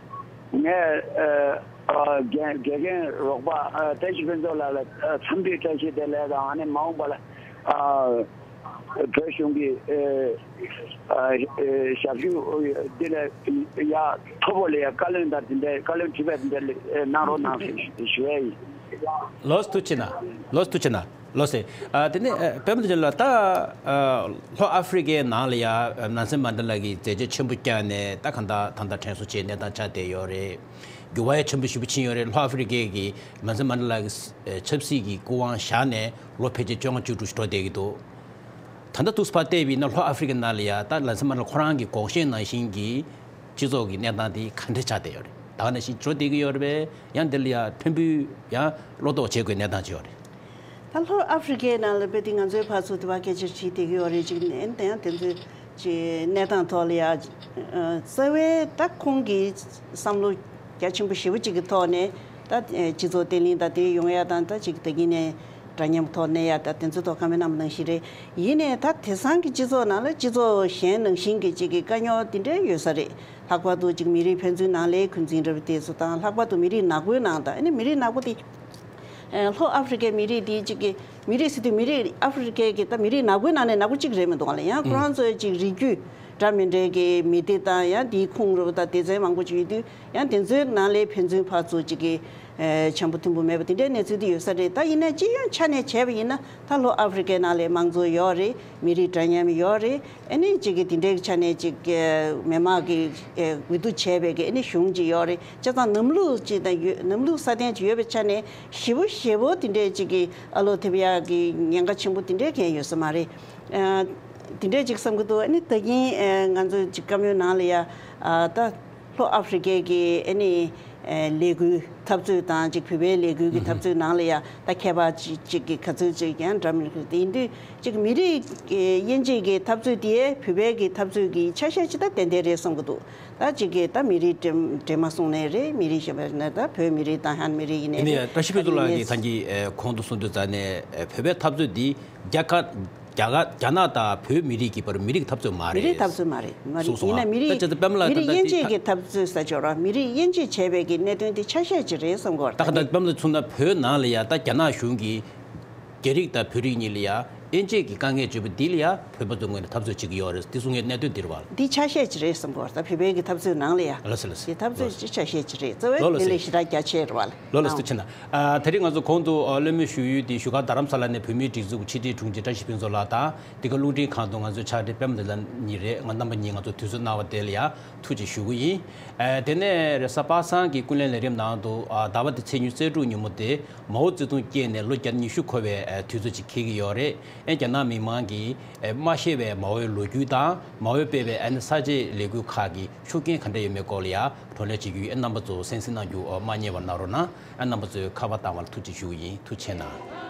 ངས་ཨེ་ཨ་དགེ་དགེ་རྒན་རོགས་པ་ཨ་བཀྲ་ཤིས་ཕུན་ཚོགས་ལགས་ལ་ཨ་འཚམས་འདྲི་བཀྲ་ཤིས་བདེ་ལེགས་དང་ཨ་ནི་མ་འོངས་པ་ལ་ཨ་བོད་གཞུང་གི་ཨེ་ཨ་ཨེ་ཞབས་ཞུ་འདི་ལ་ཡ་མཐོ་པོ་ལ་ཡ་བཀའ་བློན་དང་དེ་འདྲའི་བཀའ་བློན་ཁྲི་པ་དེ་འདྲ་ལ་ཨེ་གནང་རོགས་གནང་ཞེས་ཞུ་ཡ་ཡིན། ལགས་སོ། ཐུགས་རྗེ་གནང་། ལགས་སོ། ཐུགས་རྗེ་གནང་། ལགས་སོ། ཨ་དེ་ནས་ཨ་པད་མ་བདེ་ལགས། ད་ཨ་ལྷོ་ཨ་ཧྥེ་རི་ཀའི་ནང་ལ་ཡ་ཨ་ནེལ་སོན་མན་ཌེ་ལ་གིས་མཛད་རྗེས་ཆེན་པོ་བསྐྱངས་ནས་ད་གང་ལྟར་ད་ལྟ་དྲན་གསོ་བྱེད་གནས་སྟངས་ཆགས་བསྡད་ཡོད་རེད། འགྱུར་བ་ཡང་ཆེན་པོ་ཞེ་པོ་ཕྱིན་ཡོད་རེད། ལྷོ་ཨ་ཧྥེ་རི་ཀའི་གི་ནེལ་སོན་མན་ཌེ་ལ་གི་ཨ་ཆབ་སྲིད་ཀྱི་སྐུ་དབང་བཞག་ནས་ལོ་ཕལ་ཆེར་བཅོ་ལྔ་བཅུ་དྲུག་ཞིག་འགྲོ་བསྡད་ཀྱི་འདུག་ད་ལྟ་དུས་ཚོད་ཕར་བལྟས་པ་ཡིན་ན་ལྷོ་ཨ་ཧྥེ་རི་ཀའི་ནང་ལ་ཡ་ད་ནེལ་སོན་མན་ཌེ་ལ་ཁོ་རང་གི་དགོངས་བཞེད་ནང་བཞིན་གྱི་སྤྱི་ཚོགས་ཀྱི་གནས་སྟངས་དེ་ག་འདྲ་ཆགས་བསྡད་ཡོད་རེད། ད་ག་ནང་བཞིན་འགྲོ་བསྡད་ཀྱི་ཡོད་རེད་པས། ཡང་དེ་ལ་ཡ་ཕན་ཕུན་ཡང་བློ་དོགས་བྱེད་དགོས་གནས་སྟངས་ཅིག་ཡོད་རེད། ད་ལྷོ་ཨ་ཧྥེ་རི་ཀའི་ནང་ལ་དཔེ་དེ་ང་ཚོའི་ཕར་ཚུར་དེ་བ་སྐད་ཆ་དྲིས་བསྡད་ཀྱི་ཡོད་རེད། ཅིག་ནས་ཡང་དེ་ཚོའི་ཅིག་གནས་སྟངས་ཐོག་ལ་ཡ་རྩ་བའི་ད་ཁོང་གི་བསམ་བློ་རྒྱ་ཆེན་པོ་ཞེ་པོ་ཅིག་གི་ཐོག་ནས་ད་སྤྱི་ཚོགས་བརྟན་ལྷིང་དང་དེ་ཡོང་ཡ་དང་ད་ཅིག་ད་གིན་ནས་འདྲ་མཉམ་ཐོག་གནས་ཡ་ད་དེ་ཚོའི་ཐོག་བཀའ་མོལ་གནང་བ་ནང་བཞིན་རེད། ཡིན་ནའི་ད་དེང་སང་གི་སྤྱི་ཚོགས་ནང་ལ་སྤྱི་ཚོགས་གཞན་ནང་བཞིན་གྱི་ཅིག་གི་དཀའ་རྙོག་དེ་འདྲ་ཡོད་ས་རེད། ལྷག་པར་དུ་ཅིག་མི་རིགས་ཕན་ཚུན་ནང་ལའི་འཁོན་འཛིན་འདྲ་བོ་དེ་ཚོ་དང་། ལྷག་པར་དུ་མི་རིགས་ནག་པོའི་ནང་དང་ཨ་ནི་མི་རིགས་ནག་པོ་དེ་ཨེ་ལྷོ་ཨ་ཧྥེ་རི་ཀའི་མི་རིགས་དེ་ཅིག་གི་མི་རིགས་ཟེར་དུས་མི་རིགས་ཨ་ཧྥེ་རི་ཀའི་གི་ད་མི་རིགས་ནག་པོའི་ནང་ནས་ནག་པོ་གཅིག་རེད་མི་འདུག་ག་ལ། ཡང་ཁོ་རང་ཚོའི་ཅིག་རིགས་རྒྱུད་འདྲ་མི་འདྲའི་གི་མི་སྡེ་དང་ཡང་དེའི་ཁོངས་རུ་ད་སྡེ་ཚན་མང་པོ་ཅིག་ཡོད་དུས་ཡང་དེ་ཚོའི་ནང་ལའི་ཕན་ཚུན་ཕར་ཚུར་ཅིག་གི་ཨེ་འཆམ་པོ་མཐུན་པོ་མེད་པ་དེ་འདྲའི་གནས་ཚུལ་དེ་ཡོད་ས་རེད། ད་ཡིན་ན་སྤྱི་ཡོངས་ཆ་ནས་བྱས་པ་ཡིན་ན་ད་ལྷོ་ཨ་ཧྥེ་རི་ཀའི་ནང་ལའི་དམངས་གཙོ་ཡོད་རེད། མི་རིགས་འདྲ་མཉམ་ཡོད་རེད། ཨ་ནི་གཅིག་གི་དེ་འདྲའི་ཆ་ནས་གཅིག་གི་མི་དམངས་ཀྱི་ཨེ་འོས་བསྡུ་བྱས་པའི་གི་ཨ་ནི་གཞུང་གཅིག་ཡོད་རེད། བྱས་ཙང་ལམ་ལུགས་གཅིག་དང་ཡོད་ལམ་ལུགས་སྲ་བརྟན་གཅིག་ཡོད་པའི་ཆ་ནས་ཞེ་པོ་ཞེ་པོ་དེ་འདྲའི་གཅིག་གི་ཨ་ལོ་ཐེབས་ཡག་གི་ཉེན་ཁ་ཆེན་པོ་དེ་འདྲའི་གང་ཡོད་ས་མ་རེད། ཨ་དེ་འདྲའི་གཅིག་བསམ་གི་འདུག་ཨ་ནི་ད་གིན་ཨེ་ང་ཚོ་གཅིག་བཀའ་མོལ་ནང་ལ་ཡ་ཨ་ད་ལྷོ་ཨ་ཧྥེ་རི་ཀའི་གི་ཨ་ནི་ཨེ་ལས་འགུལ་འཐབ་རྩོད་དང་གཅིག་བོད་པའི་ལས་འགུལ་གྱི་འཐབ་རྩོད་ནང་ལ་ཡ་ད་མཁས་པ་གཅིག་གཅིག་གི་ག་ཚོད་ཅིག་ཡང་འདྲ་མི་འདྲ་དེ་ཡིན་དུས་གཅིག་མི་རིགས་ཀྱི་དབྱེ་འབྱེད་ཀྱི་འཐབ་རྩོད་དེ་བོད་པའི་གི་འཐབ་རྩོད་ཀྱི་ཆ་ཤས་ཅིག་ད་ཏན་ཏན་རེད་བསམ་གྱི་འདུག་ད་གཅིག་གི་ད་མི་རིགས་འདྲེས་འདྲེས་མ་སོང་ནའི་རེད། མི་རིགས་གཞན་པ་ན་ད་བོད་མི་རིགས་དང་ཧན་མི་རིགས་ཡིན་ནའི་ཨ་ནི་རེད། བཀྲ་ཤིས་ཕུན་ཚོགས་ལགས་ཀྱིས་ད་གིན་ཨེ་གོང་དུ་གསུངས་དུས་ཙ་ནས་ཨེ་བོད་པའི་འཐབ་རྩོད་འདི་རྒྱ་གར་རྒྱ་གར་རྒྱ་ནག་དང་བོད་མི་རིགས་ཀྱི་བར་མི་རིགས་འཐབ་རྩོད་མ་རེད། མི་རིགས་འཐབ་རྩོད་མ་རེད། མ་རེད། གསུངས་སོང་། ཡིན་ན་མི་རིགས་ད་ལྟ་པད་མ་ལགས་མི་རིགས་ད་ལྟ་དབྱེ་འབྱེད་ཀྱི་འཐབ་རྩོད་ཟེར་ཆོག་ར། མི་རིགས་དབྱེ་འབྱེད་བྱས་པའི་གི་གནད་དོན་དེ་ཆ་ཤས་ཅིག་རེད་བསམ་གྱི་ཡོད་རེད། ད་ག་ད་པད་མ་ལགས་གསུངས་ན་བོད་ནང་ལ་ཡ་ད་རྒྱ་ནག་གཞུང་གིས་རྒྱ་རིགས་དང་བོད་རིགས་གཉིས་ལ་ཡ་དབྱེ་འབྱེད་ཀྱི་དཀའ་ངལ་བརྗོད་པ་འདི་ལ་ཡ་བོད་པ་ཚོའི་ངོས་ནས་འཐབ་རྩོད་བྱེད་ཀྱི་ཡོད་རེད། འདི་གསུང་ཡས་གནད་དོན་འདི་རེད་བ། འདི་ཆ་ཤས་ཅིག་རེད་བསམ་གྱི་ཡོད་རེད། ད་བོད་པའི་གི་འཐབ་རྩོད་ནང་ལ་ཡ། ལགས་སོ་ལགས་སོ། འདི་འཐབ་རྩོད་ཅིག་ཆ་ཤས་ཅིག་རེད། གཙོ་བོ་ལགས་འདི་ལགས་ལས་སོ། ཞེ་དྲག་རྒྱ་ཆེ་རེད་བ་ལ། ལགས་ལགས་སོ། ཐུགས་རྗེ་གནང་། ཨ་དེ་རིང་ང་ཚོ་གོང་དུ་ཨ་གླེང་མོལ་ཞུ་ཡུལ་དེ་བཞུགས་སྒར་རྡ་རམ་ས་ལ་ནས་བོད་མིའི་སྒྲིག་འཛུགས་ཕྱི་དྲིལ་དྲུང་ཆེ་བཀྲ་ཤིས་ཕུན་ཚོགས་ལགས་དང་། འདི་ག་རླུང་འཕྲིན་ཁང་དུ་ང་ཚོའི་ཕྱག་སྦྲེལ་པད་མ་བདེ་ལེགས་གཉིས་རེད། ང་རྣམ་པ་གཉིས་ང་ཚོ་དུས་ཚོད་གནང་བ་དེ་ལ་ཡང་ཐུགས་རྗེ་ཞུ་གི་ཡིན། ཨ་དེ་ནས་རེས་གཟའ་པ་སངས་ཀྱི་ཀུན་གླེང་ལས་རིམ་ནང་དུ་ཨ་ཟླ་བ་འདི་ཚེས་ཉི་ཤུ་རྩ་དྲུག་ཉིན་མོ་དེ་མའོ་ཙེ་ཏུང་སྐྱེས་ནས་ལོ་བརྒྱ་ཉི་ཤུ་འཁོར་བའི་ཨ་དུས་ཚོད་ཅིག་འཁེལ་གྱི་ཡོད་རེད། ཨེ་རྒྱ་ནག་མི་མང་གིས་ཨེ་མ་ཤེས་པའི་མའོའི་ལོ་རྒྱུས་དང་མའོས་སྤེལ་བའི་ཨ་ནི་གསར་བརྗེའི་ལས་འགུལ་ཁག་གི་ཤུགས་རྐྱེན་ག་འདྲ་ཡོད་མེད་སྐོར་ལ་ཡང་བགྲོ་གླེང་བྱེད་རྒྱུ་ཡིན། ཨེ་རྣམ་པ་ཚོ་གསན་གཟིགས་གནང་རྒྱུ་ཨ་མ་བསྙེལ་བ་གནང་རོགས་གནང་། ཨེ་རྣམ་པ་ཚོས་ཁ་པར་བཏང་བ་ལ་ཐུགས་རྗེ་ཞུ་གི་ཡིན། ཐུགས་རྗེ་གནང་།